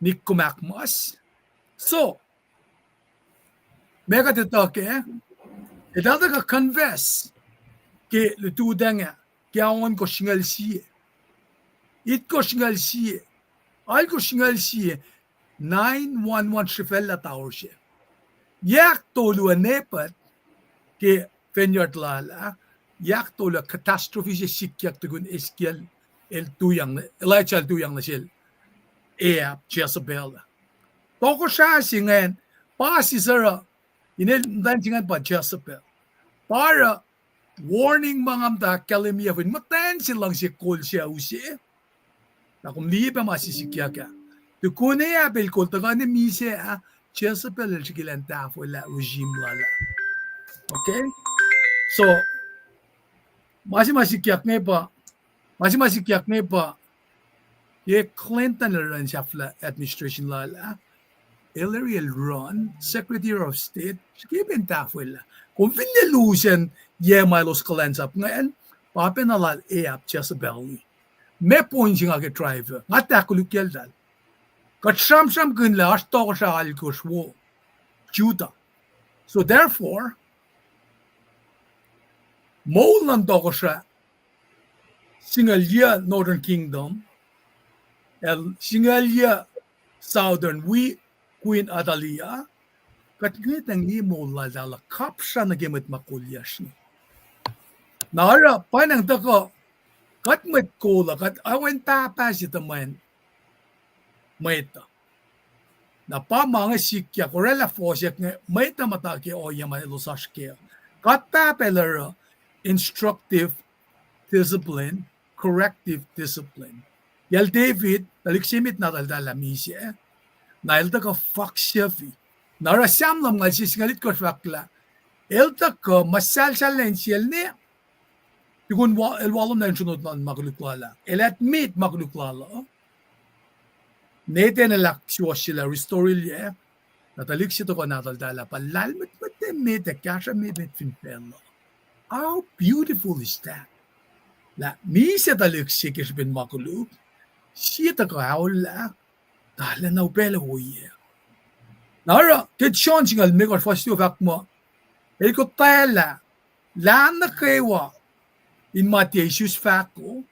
nikkom ahkmas. So, ma kuht etuh kac, eltahl tuhkuh confess ke lututacng ah, ke ao ohnkohsr singucul sie, itkohsr singucul sie, alkohsr singucul sie, nine one one srihfaclah tower se. Yac ahktolu ah Naboth ke vineyard lal ah, yac ahktolu ah catastrophe se sikyak tukun Ezekiel el tuyang, Elijah el tuyang nuh sel Ahab, Jezebel. Tohkohsrah se ingacn, pa sisor uh, inel muhtwacn se ingacn pa Jezebel. Pa oruh warning ma nga muhta ahkkahlwemye fin muhtwacn se luhngse kol sucu se. Na kom liye pac ma se sikyak ah. Tukun Ahab el kol tuhkuh nuh misac ah, Jezebel el srihke elan tahfwelah regime lal ah. Okay? So, ma se ma sikyak inge pa, ma se ma sikyak inge pa, ke Clinton el run sahflah administration lal ah, Hillary el run, Secretary of State, srihke pac in tahfwelah. Kom fin liye lusen yac ma elos kuhlwacnsap ingacn, pa pacna lal Ahab Jezebel inge. Ma point se nga ke drive, nga tiac kolukyacltahl. Kuht sramsramkihn lah oasr tohkohsrah alkohsr wo Judah. So therefore, moul luhn tohkohsrah singucul yac Northern Kingdom, el singucul yac Southern wi Queen Athaliah, kuht ngwetacng liye moul laltahl uh kapsra nuh ke mwet ma kolyacsr inge. Na oruh pa inge tuhkuh, kuht mwet kol uh, kuht oacna pahpah se tuhmwacn mwet uh. Na pa ma inge sikyak oraclah fohsack inge, mwet uh muhta ke ohiyac ma elos oasr kac. God Pahpah el oruh instructive discipline, corrective discipline. Kacl David, tuhlihk se met nahtuhltahl ah misac, na el tuhkuh fohsack siyuck. Na oruh Sam lumngaul sie singucul itkohsr fahk lah el tuhkuh muhsahlsahllah insiyacl ne, tukun el walomlah in sronot luhn ma koluk lal ah. El admit ma koluk lal uh. Ne ten el ahksuwohsyelah, restore-ilyac. Na tuhlihk se tuhkuh nahtuhltahl ah pa lahlmwetmwet emet ac kahsruh emet fin facluh. How beautiful is that? Lah misac tuhlihk se ke srihpen ma koluk, sie tuhkuh aollah, tuh lacna upaclac ohiyac. Na oruh ke John singucul limekohsr fuhs luo fahk muh, el kotwelah lah nuh kwewa in ma tiac isus fahko,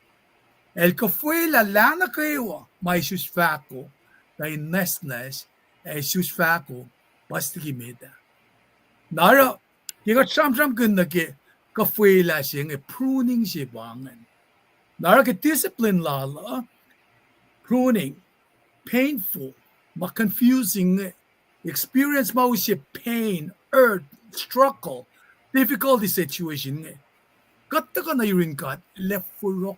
el kofwelah lah nuh kwewa ma isus fahko, tuh in nwacsnwacs ac isus fahko, puhs liki met ah. Na oruh ke kuht sramsramkihn nuh ke kofwelah se inge, pruning se pa ingacn. Na oruh ke discipline lal uh, pruning, painful, ma confusing inge, experience ma use pain, hurt, struggle, difficulty situation inge. Kuht tuhkuh nuh yurin God, el ac forlah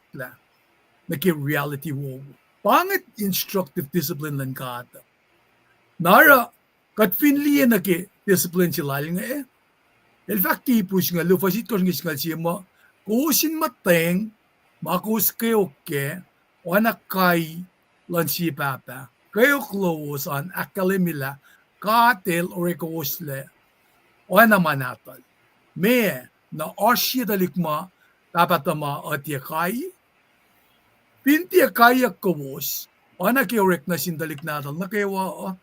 nuh ke reality wowo. Pa inge instructive discipline luhn God. Na oruh kuht fin liye nuh ke discipline se lal inge, el fahk ke Hebrew singucul luo fuhs itkohsr nuh ke singucul sie muh, kowos in muhtweng ma kowos kweok kac, oacna kai luhn sie pahpah. Kweok lowos an ahkkahlwemye lah God el orekowoslac oacna ma nahtuhl. Meac, na oasr sie tuhlihk ma pahpah tuhma uh tiac kai? Fin tiac kaiyuck kowos, oacna ke orek nuh sin tuhlihk nahtuhl nuh kwewa uh,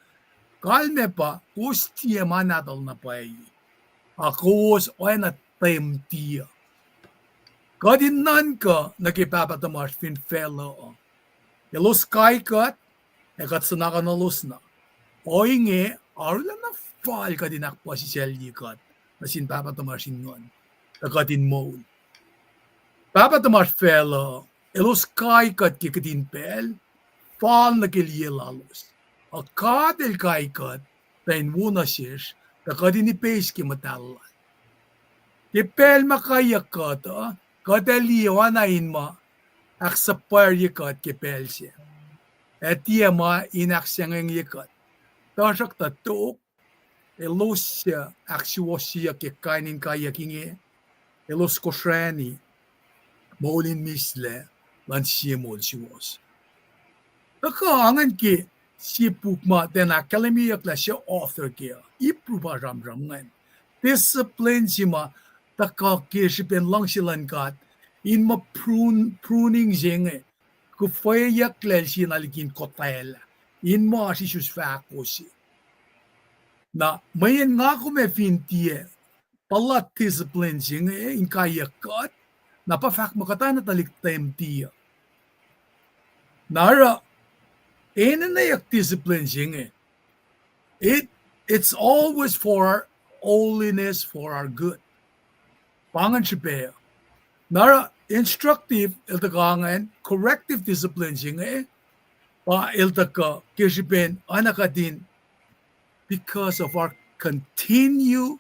kalmac pa kowos tiac ma nahtuhl na pwacye, a kowos oacna temti uh. Kuht in nuhnkuh nuh ke pahpah tuhmasr fin facluh uh. Elos kai kuht, ac kuht suhnakuhnuhlos na. Ohinge, arulacna fal kuht in ahkpuhsisaclye kuht nuh sin pahpah tuhmasr in nguhn, tuh kuht in moul. Pahpah tuhmasr facluh, elos kai kuht ke kihtin pacl, fal nuh ke liye lalos. A God el kai kuht, tuh in wo nuh sesr, tuh kuht in ipeis ke muhtahl lal. Ke pacl ma kaiyuck kuht uh, kuht ac liye oacna in ma ahksuhpwacrye kuht ke pacl sac, ac tiac ma in ahksangengye kuht. Tuhsruhktuh tok, elos suc ahksuwohsyeyuck ke kain in kaiyuck inge, elos kosrani moul in mislac luhn sie moul suwohs. Tuhkuh ingacn ke sie puk ma tiacna ahkkahlwemyeyuck lah suc author kac, Hebrew pa sramsram ingacn. Discipline se ma tuhkuh ke srihpen luhngse luhn God, in ma prune, pruning se inge, kofweyucklac sie na liki in kotwelah, in ma oasr isus fahko se. Na mweyen nga kom ac fin tiac puhla discipline se inge in kaiyuck kuht, na pa fahk muh kuht oacna tuhlihk temti uh. Na oruh enenweyuck discipline se inge, it, it's always for our holiness, for our good. Pa ingacn srihpac. Na oruh instructive, el tuhkuh ingacn, corrective discipline se inge, pa el tuhkuh ke srihpen oacna kuht in because of our continued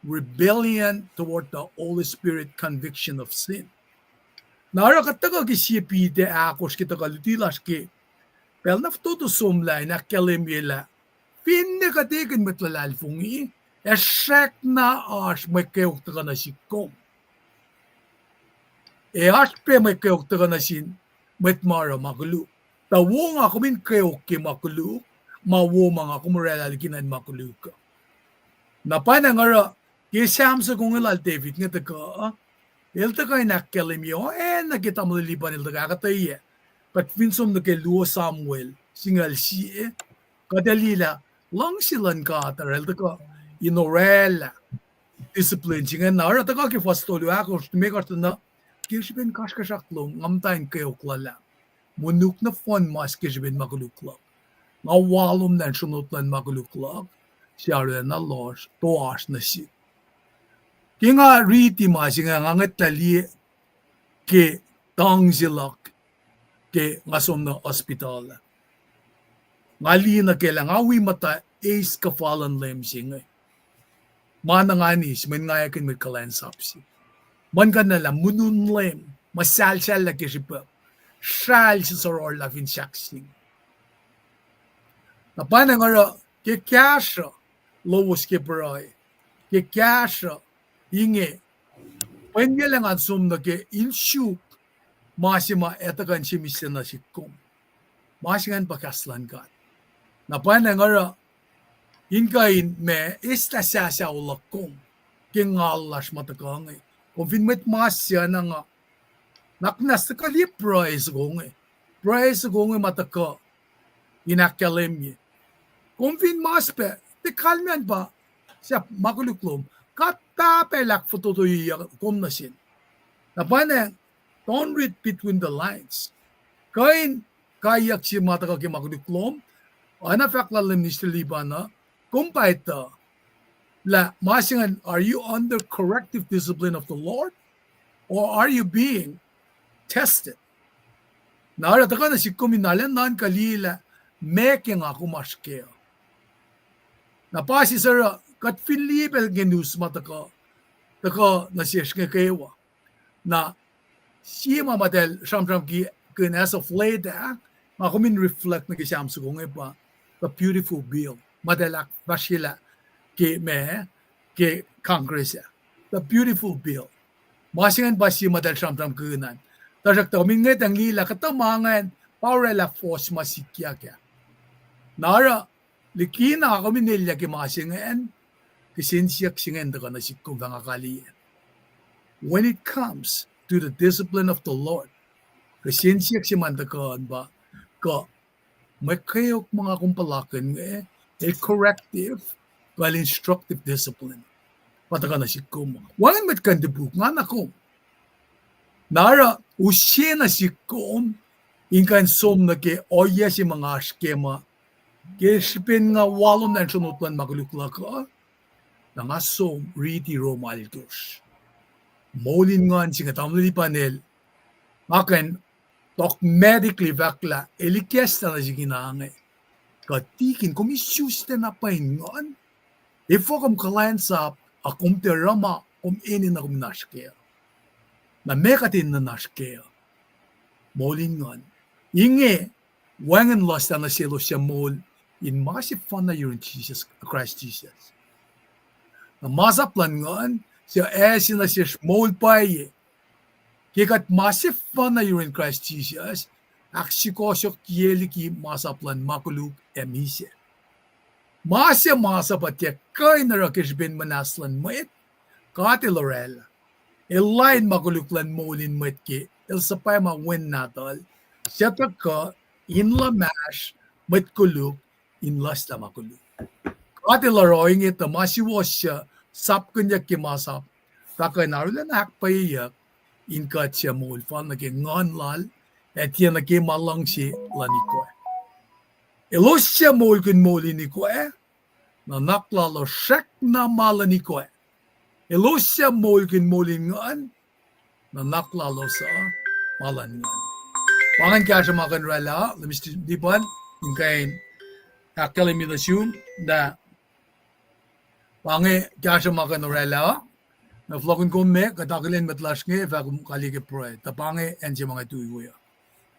rebellion toward the Holy Spirit conviction of sin. Na oruh kuht tuhkuh ke sie Peter ahkosr ke tuhkuh luti lasr ke pacl na fototo somlah in ahkkahlwemye lah finne kuht ekihn mwet luhlahlfongi, ac srackna oasr mwe kweok tuhkuh nuh sihk kom. Ac oasr pac mwe kweok tuhkuh nuh sin mwet ma oruh ma koluk. Tuh wo nga kom in kweok ke ma koluk, ma wo ma nga kom orwaclah liki na in ma koluk uh. Na pwacnwacng oruh ke Sam soko inge lal David inge tuhkuh, el tuhkuh in ahkkahlwemye oacna ke tamuhlwel Lipan el tuhkuh ahkuhtweyac. Kuht fin som nuh ke luo Samuel singucul sie, kuht ac liye lah luhngse luhn God oruh el tuhkuh in orwaclah discipline se ingacn. Na oruh tuhkuh ke fuhs tolu ahkosr, limekohsr tuh na, ke srihpen kasrkuhsrak lom, nga muhta in kweok luhlahp. Monuk nohfohn mas ke srihpen ma koluk luhk. Nga walomlah in sronot luhn ma koluk luhk, suc arulacna lohsr, toasr nuh sihk. Ke nga riti ma se inge, nga ngwetlah liye ke tang se luhk ke nga som nuh hospital. Nga liye nuh kac lah nga wi muhta eis kuhfa luhn Leum se inge. Ma na nga eis, mweyen nga ekihn mwet kuhlwacnsap se. Muhlkuhnlah lah munun Leum, muhsahlsahllah ke srihpac, srahl se sororlah fin sahk se inge. Na pwacnwacng oruh ke kahsruh lowos ke pruhe, ke kahsruh inge, pwacnwacng nga som nuh ke in suk ma se ma etuh kuh in se mihslac nuh sihk kom. Ma se ingacn pa kahs luhn God. Na pwacnwacng oruh in kuh in ma eslah sahsah luhk kom ke ngal lasr ma tuhkuh inge. Kom fin mwet mas se na nga naknwacs tuhkuh liye pruhe soko inge. Pruhe soko inge ma tuhkuh in ahkkahlwemye. Kom fin mas pac, tiac kalmacn pa sahp ma koluk lom. Kuht pahpah El ahkfototoye kom nuh sin. Na pwacnwacng, don't read between the lines. Kuh in kaiyuck se ma tuhkuh ke ma koluk lom, oacna fahk lal Minister Liban uh, kom pa etuh lah ma se ingacn, are you under corrective discipline of the Lord, or are you being tested? Na oruh tuhkuh nuh sihk kom in arulacna nuhnkuh liye lah meac ke nga kom oasr kac uh. Na pa sesr uh, kuht fin liye pacl ke news ma tuhkuh, tuhkuh nuh sesr inge kwewa. Na sie ma muhtahl sramsramkihn as of late ah, nga kom in reflect nuh ke Sam soko inge pa The Beautiful Bill. Muhtahl ahkfahsryelah ke ma, ke Congress ah. The Beautiful Bill. Ma se ingacn pa sie muhtahl sramsramkihn an. Tuhsruhktuh kom in ngwetacng liye lah kuhtuh ma ingacn pa orwaclah force ma sikyak ah. Na oruh likina kom in elyah ke ma se ingacn, kihsen siyuck se ingacn tuhkuh nuh sihk kom fah nga kaliyac. When it comes to the discipline of the Lord, kihsen siyuck se ma tuhkuh an pa, kuh mwe kweok ma nga kom puhlakihn inge, el corrective, kuh el instructive discipline. Pa tuhkuh nuh sihk kom. Wacngihn mwet kuh in topuk, nga na kom. Na oruh use nuh sihk kom in kuh in som nuh ke ohiyac se ma nga oasr kac ma ke srihpen nga walomlah in sronot luhn ma koluk luhk uh, na nga som riti Rom alkosr. Moul in nguhn se inge, tamuhlwel Libanel, nga kuh in dogmatically fahk lah el ikacslah nuh sik in ange. Kuh tikin kom isuslac na pwacye in nguhn, efuh kom kuhlwacnsap, a kom tiac oruh ma kom enenuh kom in oasr kac. Na meac kuht enenuh in oasr kac? Moul in nguhn. Inge wacngihn luslah nuh selos suc moul in ma sefanna yurin Jisus, Kraist Jisus. Na masap luhn nguhn suc ase nuh sesr moul pwacye ke kuht ma sefanna yurin Kraist Jisus, ahksukohsohkye liki masap luhn ma koluk ac misac. Ma se masap uh tiac kuh in oruh ke srihpen muhnahs luhn mwet, God El oraclah. El lain ma koluk luhn moul in mwet ke El suhpwacma Wen Nahtuhl, suc tuhkuh in luhmahsr mwet koluk in luslah ma koluk. God El oruh inge tuh ma suwohs suc sapkihnyuck ke masap, fah kuh in arulacna ahkpwacyeyuck in kuht suc moul fal nuh ke nguhn Lal, ac tiacna ke ma luhngse luhn ikoac. Elos suc moulkihn moul in ikoac, nuhnak lalos srackna ma luhn ikoac. Elos suc moulkihn moul in nguhn, nuhnak lalos uh ma luhn nguhn. Pa ingacn kahsruh ma kuh in oraclah, Mister Liban, in kuh in ahkkahlwemye nuh sum, na pa inge kahsruh ma kuh in oraclah, na fohlohkihn kom me, kuht akihlen mwet lasr inge, fah kom kaliyac ke pruhe, tuh pa inge acn se ma nga tui we uh.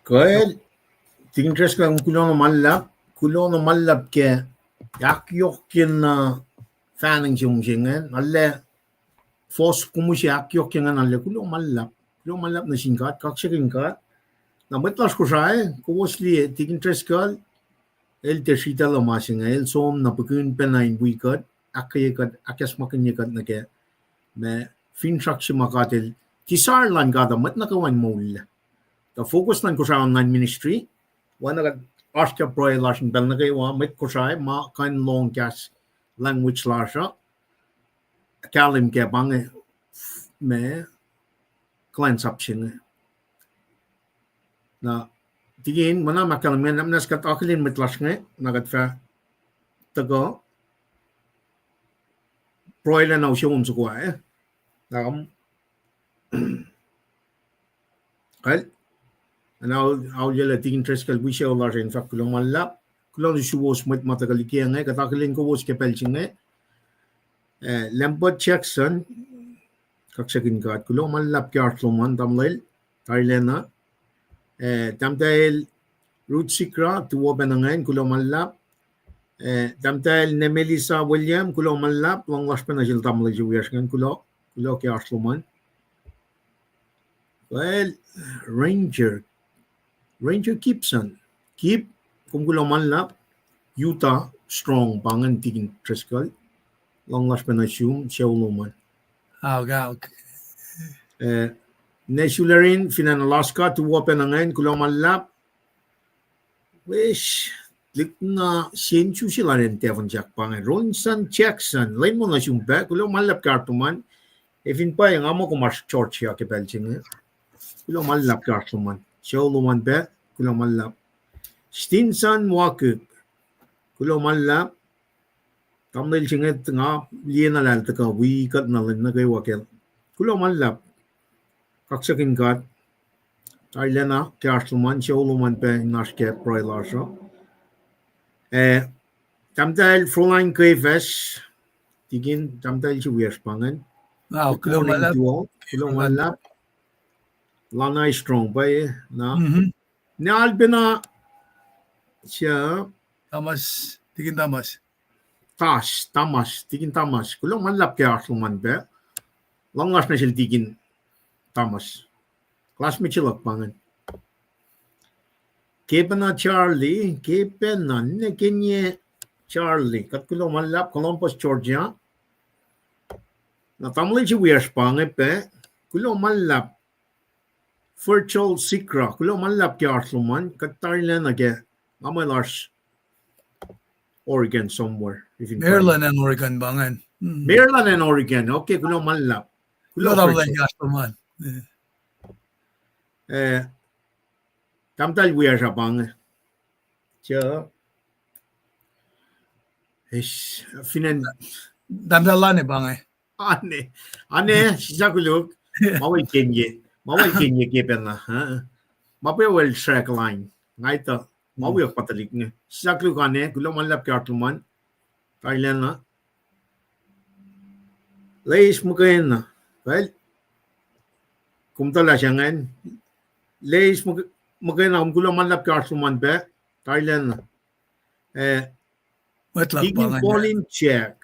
Kuh, Tikin Driscoll, kuloh na ma luhlahp, kuloh na ma luhlahp ke ahkyohkye na fahna se mihsenge, na lah fohs kom use ahkyohkye ingacn, na lah kuloh ma luhlahp, kuloh ma luhlahp nuh sin God, kaksakihn God. Na mwet lasr Kosrae, kowos liye, Tikin Driscoll, el tiac sritacl ma se inge, el som na pihkihn pacna in wi kuht, ahkkweye kuht, ahkacsmakihnye kuht nuh ke ma finsrak se ma God El, desire luhn God uh mwet nuh kwewa in moul. Tuh focus luhn Kosrae Online Ministry, oacna kuht oasr ke pruhe lasr in pacl nuh kwewa, mwet Kosrae ma kuh in lohng kahs language lasr uh, kahlwem ke pa inge ma kuhlwacnsap se inge. Na, tikin, ma na ma kahlwem inge, na muhnahs kuht akihlen mwet lasr inge, na kuht fah tuhkuh pruhe lacna use on soko ah, eh. Na, kal, na, auliyelah Tikin Driscoll wi sucu lasr in fahk kuloh ma luhlahp, Kuloh nuh suwos mwet ma tuhkuh liki inge, kuht akihlen kowos ke pacl se inge. Eh, Lambert Jackson, kaksakihn God, kuloh ma luhlahp ke oasr lom an, tamuhlwel, tarilacna. Eh, tahmtahel Ruth Sikra, tuwo pac nuh ingacn, kuloh ma luhlahp. Eh, tahmtahel Nemelisa William, kuloh ma luhlahp, luhng lasr pac nuh sel tamuhlwel se wiyacsr ingacn, kuloh, kuloh ke oasr lom an. Well, Ranger, Ranger Gibson. Kip, kom kuloh ma luhlahp. Utah Strong, pa ingacn Tikin Driscoll. Luhng lasr pac nuh sum, sucu lom an. Aok, aok. Eh, ne Sulerin, fin acn Alaska, tuwo pac nuh ingacn, kuloh ma luhlahp. Wes, lihk na sensus lal an Devon Jack pa inge. Ronson Jackson, lwen wo nuh sum pac, kuloh ma luhlahp ke oasr lom an. Ac fin pwacye nga muh kom oasr Georgia ke pacl se inge. Kuloh ma luhlahp ke oasr lom an. Sucu lom an pac, kuloh ma luhlahp. Stinson Wakik, kuloh ma luhlahp. Tamuhlwel se inge nga liye na lah el tuhkuh wi kuht na lwen nuh kwewa kacl. Kuloh ma luhlahp. Kaksakihn God. Tarilacna ke oasr lom an, sucu lom an pac in oasr ke pruhe lasr uh. Eh, tahmtahel Fräulein Kefas, Tikin, tahmtahel se wiyacsr pa ingacn. Good morning to all. Kuloh ma luhlahp. Lana Strong pa inge na. Ne Albina, Thomas, Tikin Thomas. Tas, Thomas, Tikin Thomas. Kuloh ma luhlahp ke oasr lom an pac. Luhng lasr nuh sel Tikin Thomas. Classmate se luhk pa ingacn. Kepena Charlie, Kepena, ne Kenye Charlie. Kuht kuloh ma luhlahp, Columbus, Georgia. Na tamuhlwel se wiyacsr pa inge pac, kuloh ma luhlahp. Virtual Sikra, kuloh ma luhlahp ke oasr lom an, kuht tarilacna ke, nga muh el oasr Oregon somewhere. Maryland and Oregon pa ingacn. Maryland and Oregon, okay, kuloh ma luhlahp. Kuloh, Virtual. Eh, tahmtahel wiyacsr pa inge. Fin acn, tahmtahel Lane pa inge. Ane, ane, sislah koluk. Ma wel Kenye, ma wel Kenye Kepena, ma pwacye wel Srackline. Nga etuh, ma wiyuck pa tuhlihk inge. Sislah koluk Ane, kuloh ma luhlahp ke oasr lom an. Tarilacna. Leis muhkwena. Well, kom tuh lah se ingacn. Leis muhkwena, kom kuloh ma luhlahp ke oasr lom an pac. Tarilacna. Eh, Tikin Colin Jack.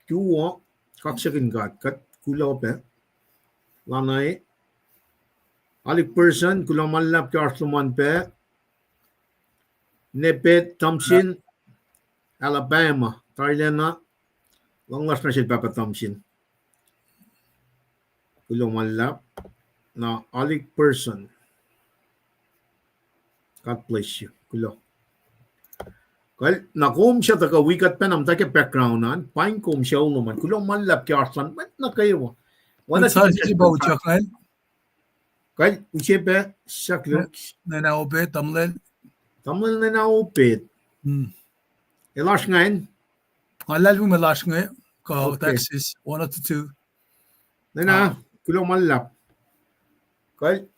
Tuwo, kaksakihn God, kuht kuloh pac. Lana, Alik Person, kuloh ma luhlahp ke oasr lom an pac. Nepet Thompson, Alabama, tarilacna, luhng lasr nuh sel Pahpah Thompson. Kuloh ma luhlahp. Na Alik Person. God bless you. Kuloh. Kal, na kom suc tuhkuh wi kuht pacna muhta ke background an, paing kom sucu lom an. Kuloh ma luhlahp ke oasr lom an, mwet nuh kwewa. Kal, use pac, sislah koluk. Nena Opet, tamuhlwel. Tamuhlwel Nena Opet. El oasr ingacn? Nga luhlahlfongi ma el oasr inge, kuh Texas, one oh two two. Nena, kuloh ma luhlahp. Kal,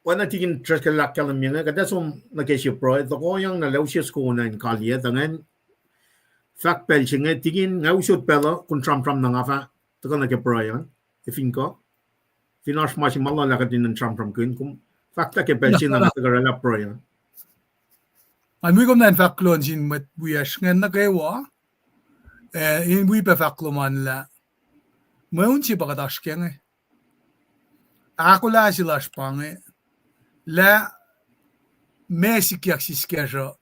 oacna Tikin Driscoll el ahkkahlwemye inge, kuht ac som nuh ke sie pruhe, tohkohyang na lah use soko na in kaliyac, tuh ingacn fahk pacl se inge, Tikin, nga usot pacl uh, kom sramsram na nga fah tuhkuh nuh ke pruhe an, ac fin kuh, fin oasr ma se ma luhlahp kuht in sramsramkihn, kom fahk tuh ke pacl se na nga tuhkuh oraclah pruhe an. Nga wi kom na in fahk kuloh nuh sin mwet wiyacsr ingacn nuh kwewa, eh, in wi pac fahk lom an lah mweun se pa kuht oasr kac inge. Ahkolah se lasr pa inge, lah meac sikyak siskacsr uh,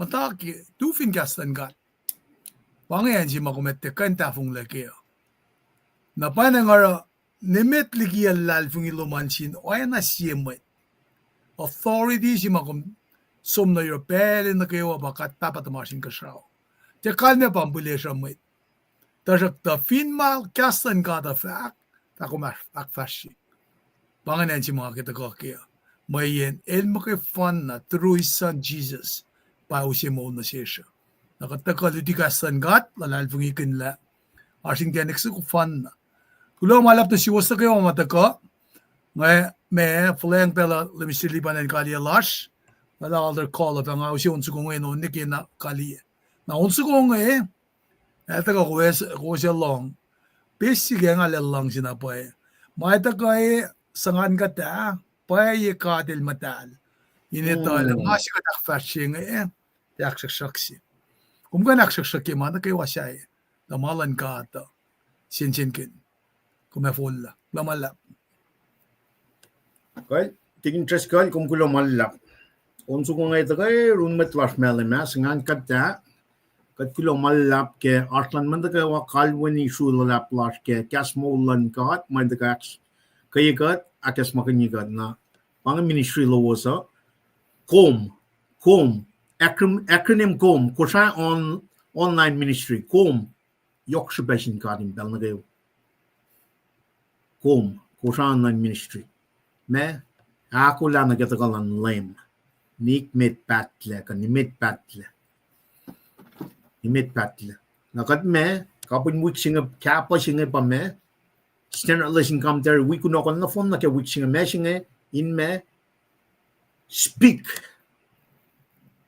muhta ke tu fin kahs luhn God. Pa inge acn se ma kom etuh kuh in tahfonglac kac uh. Na pa inge nga oruh, nimet liki luhlahlfongi lom an sin oacna sie mwet, authority se ma kom som nuh yohrohl pacl nuh kwewa pa God Pahpah tuhmasr Inkuhsrao. Tiac kalmac pa in pihlesruh mwet. Tuhsruhktuh fin ma kahs luhn God uh fahk, fah kom ahkfahsrye. Pa ingacn acn se ma ke tuhkuh kac uh. Mweyen el muhkwena through his son Jesus, pa use moul nuh sesr uh. Na kuht tuhkuh luti kahs luhn God, luhlahlfongikihn lah oasr inkacnek soko fana. Kuloh ma luhlahp nuh suwos nuh kwewa ma tuhkuh. Nga, ma, fuhlweacng pacl uh Lemister Liban in kaliyac lasr. Na lah altar call uh, pa nga use on soko inge on nike na kaliyac. Na on soko inge, el tuhkuh kowos, kowos ac lohng. Pesi ke nga lel luhngse na pwacye. Ma tuhkuh e, suhngan kuht ah, pwacye God El muhtahl. In etuh lah ma se kuht ahkfahsrye inge, tiac ahksruhksruhk se. Kom kuh in ahksruhksruhk ke ma nuh kwewa sahyac. Tuh ma luhn God uh, sensenkihn. Kom ac fohlohk. Kuloh ma luhlahp. Kal, tikin Driscoll, kom kuloh ma luhlahp. On soko inge tuhkuh run mwet lasr Malem ah, suhngan kuht ah, kuht kuloh ma luhlahp ke oasr luhn mwet nuh kwewa kalweni sru luhlahp lasr ke kahs moul luhn God, ma tuhkuh ahk-, keye kuht, ahkacsmakihnye kuht na. Pa inge ministry lowos uh, kom, kom, acron-, acronym kom, Kosrae on-, online ministry, kom, yohk srihpac sin God in pacl nuh kwewa. Kom, Kosrae online ministry. Ma, ahkolah nuh ke tuhkuh luhn Leum. Nikmet pahtlac, kuh nimet pahtlac. Nimet pahtlac. Na kuht ma, kapihn wik se inge, kapihn se inge pa ma, Standard Lesson Commentary, wi kunohkohn nohfohn nuh ke wik se inge, ma se inge, in ma, speak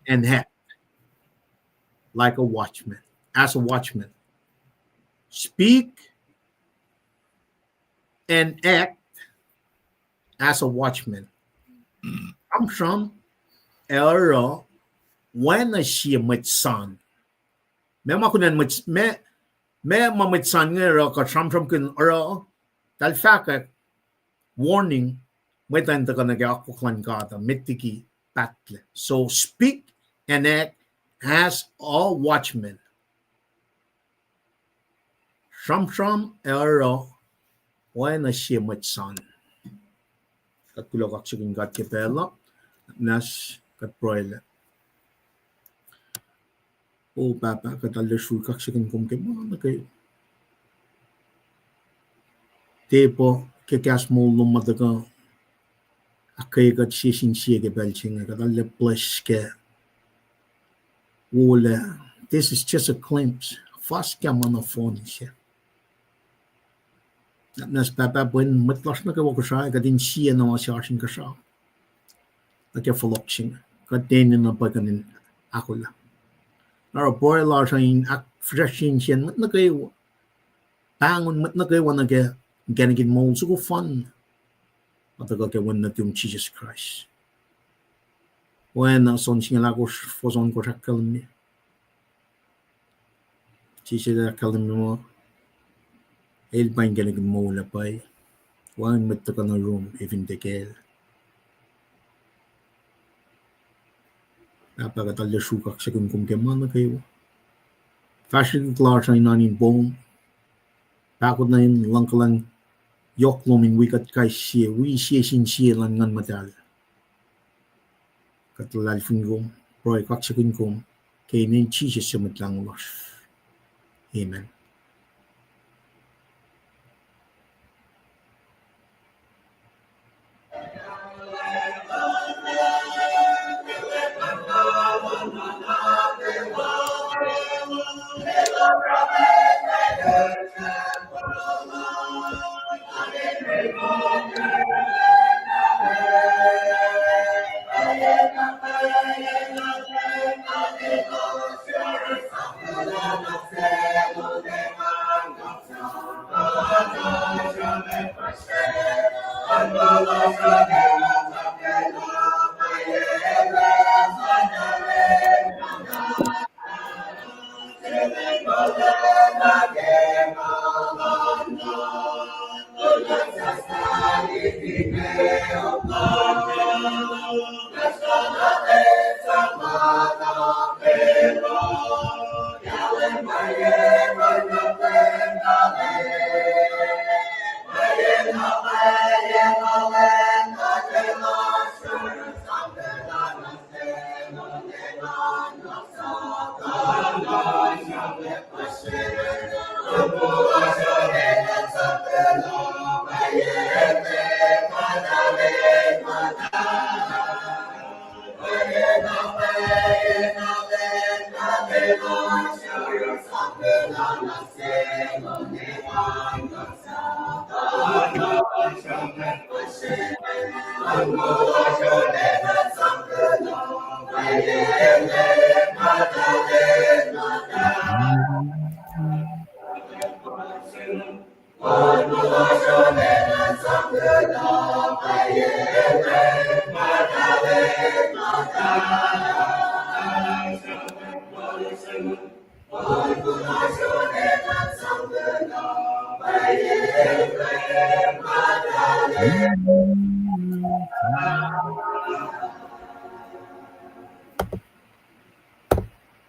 and act like a watchman, as a watchman. Speak and act as a watchman. Sramsram ac oruh oacna sie mwet san. Ma ma kunacn mwet, ma, ma ma mwet san inge oruh kuh sramsramkihn oruh, tahl fahkwack warning, mwet an tuhkuh nuh ke akwuck luhn God uh met liki pahtlac. So speak and act as a watchman. Sramsram ac oruh oacna sie mwet san. Kuht kuloh kaksakihn God ke pacl uh, nas kuht pruhelah. O Pahpah, kuht arlac sruhk kaksakihn kom ke ma nuh ke tepuh ke kahs moul lom ma tuhkuh ahkkweye kuht sie sin sie ke pacl se inge, kuht arlac bless ke wolac. This is just a glimpse. Fuhs ke ma nohfohn se. Nas Pahpah, pwacn mwet lasr nuh kwewa Kosrae, kuht in sie na ma se oasr inkuhsrao nuh ke fohlohk se inge, kuht enenuh pwackuhn in ahkolah. Na oruh pruhe lasr uh in ahkfihsracsrye insiyacn mwet nuh kwewa, pahngon mwet nuh kwewa nuh ke inkacnek in moul soko fun ma tuhkuh ke Wen nuhtum Jisus Kraist. Oacna John singucul ahkosr, fuhs ohnkohsr ahkkahlwemye, Jisus el ahkkahlwemye muh el pa inkacnek in moul ah, pwacye, wacngihn mwet tuhkuh nuh yurum ac fin tiac kacl. Pahpah, kuht arlac sruhk kaksakihn kom ke ma nuh kwewa. Fahsrwelihk lasr uh in oan in poum, pahkotwen luhngkuhlwacng yohk lom in wi kuht kais sie, wi sie sin sie luhn Nguhn Muhtahl. Kuht luhlahlfongi kom, pruhe kaksakihn kom, ke inen Jisus su Mwet Lahngo lasr. Amen.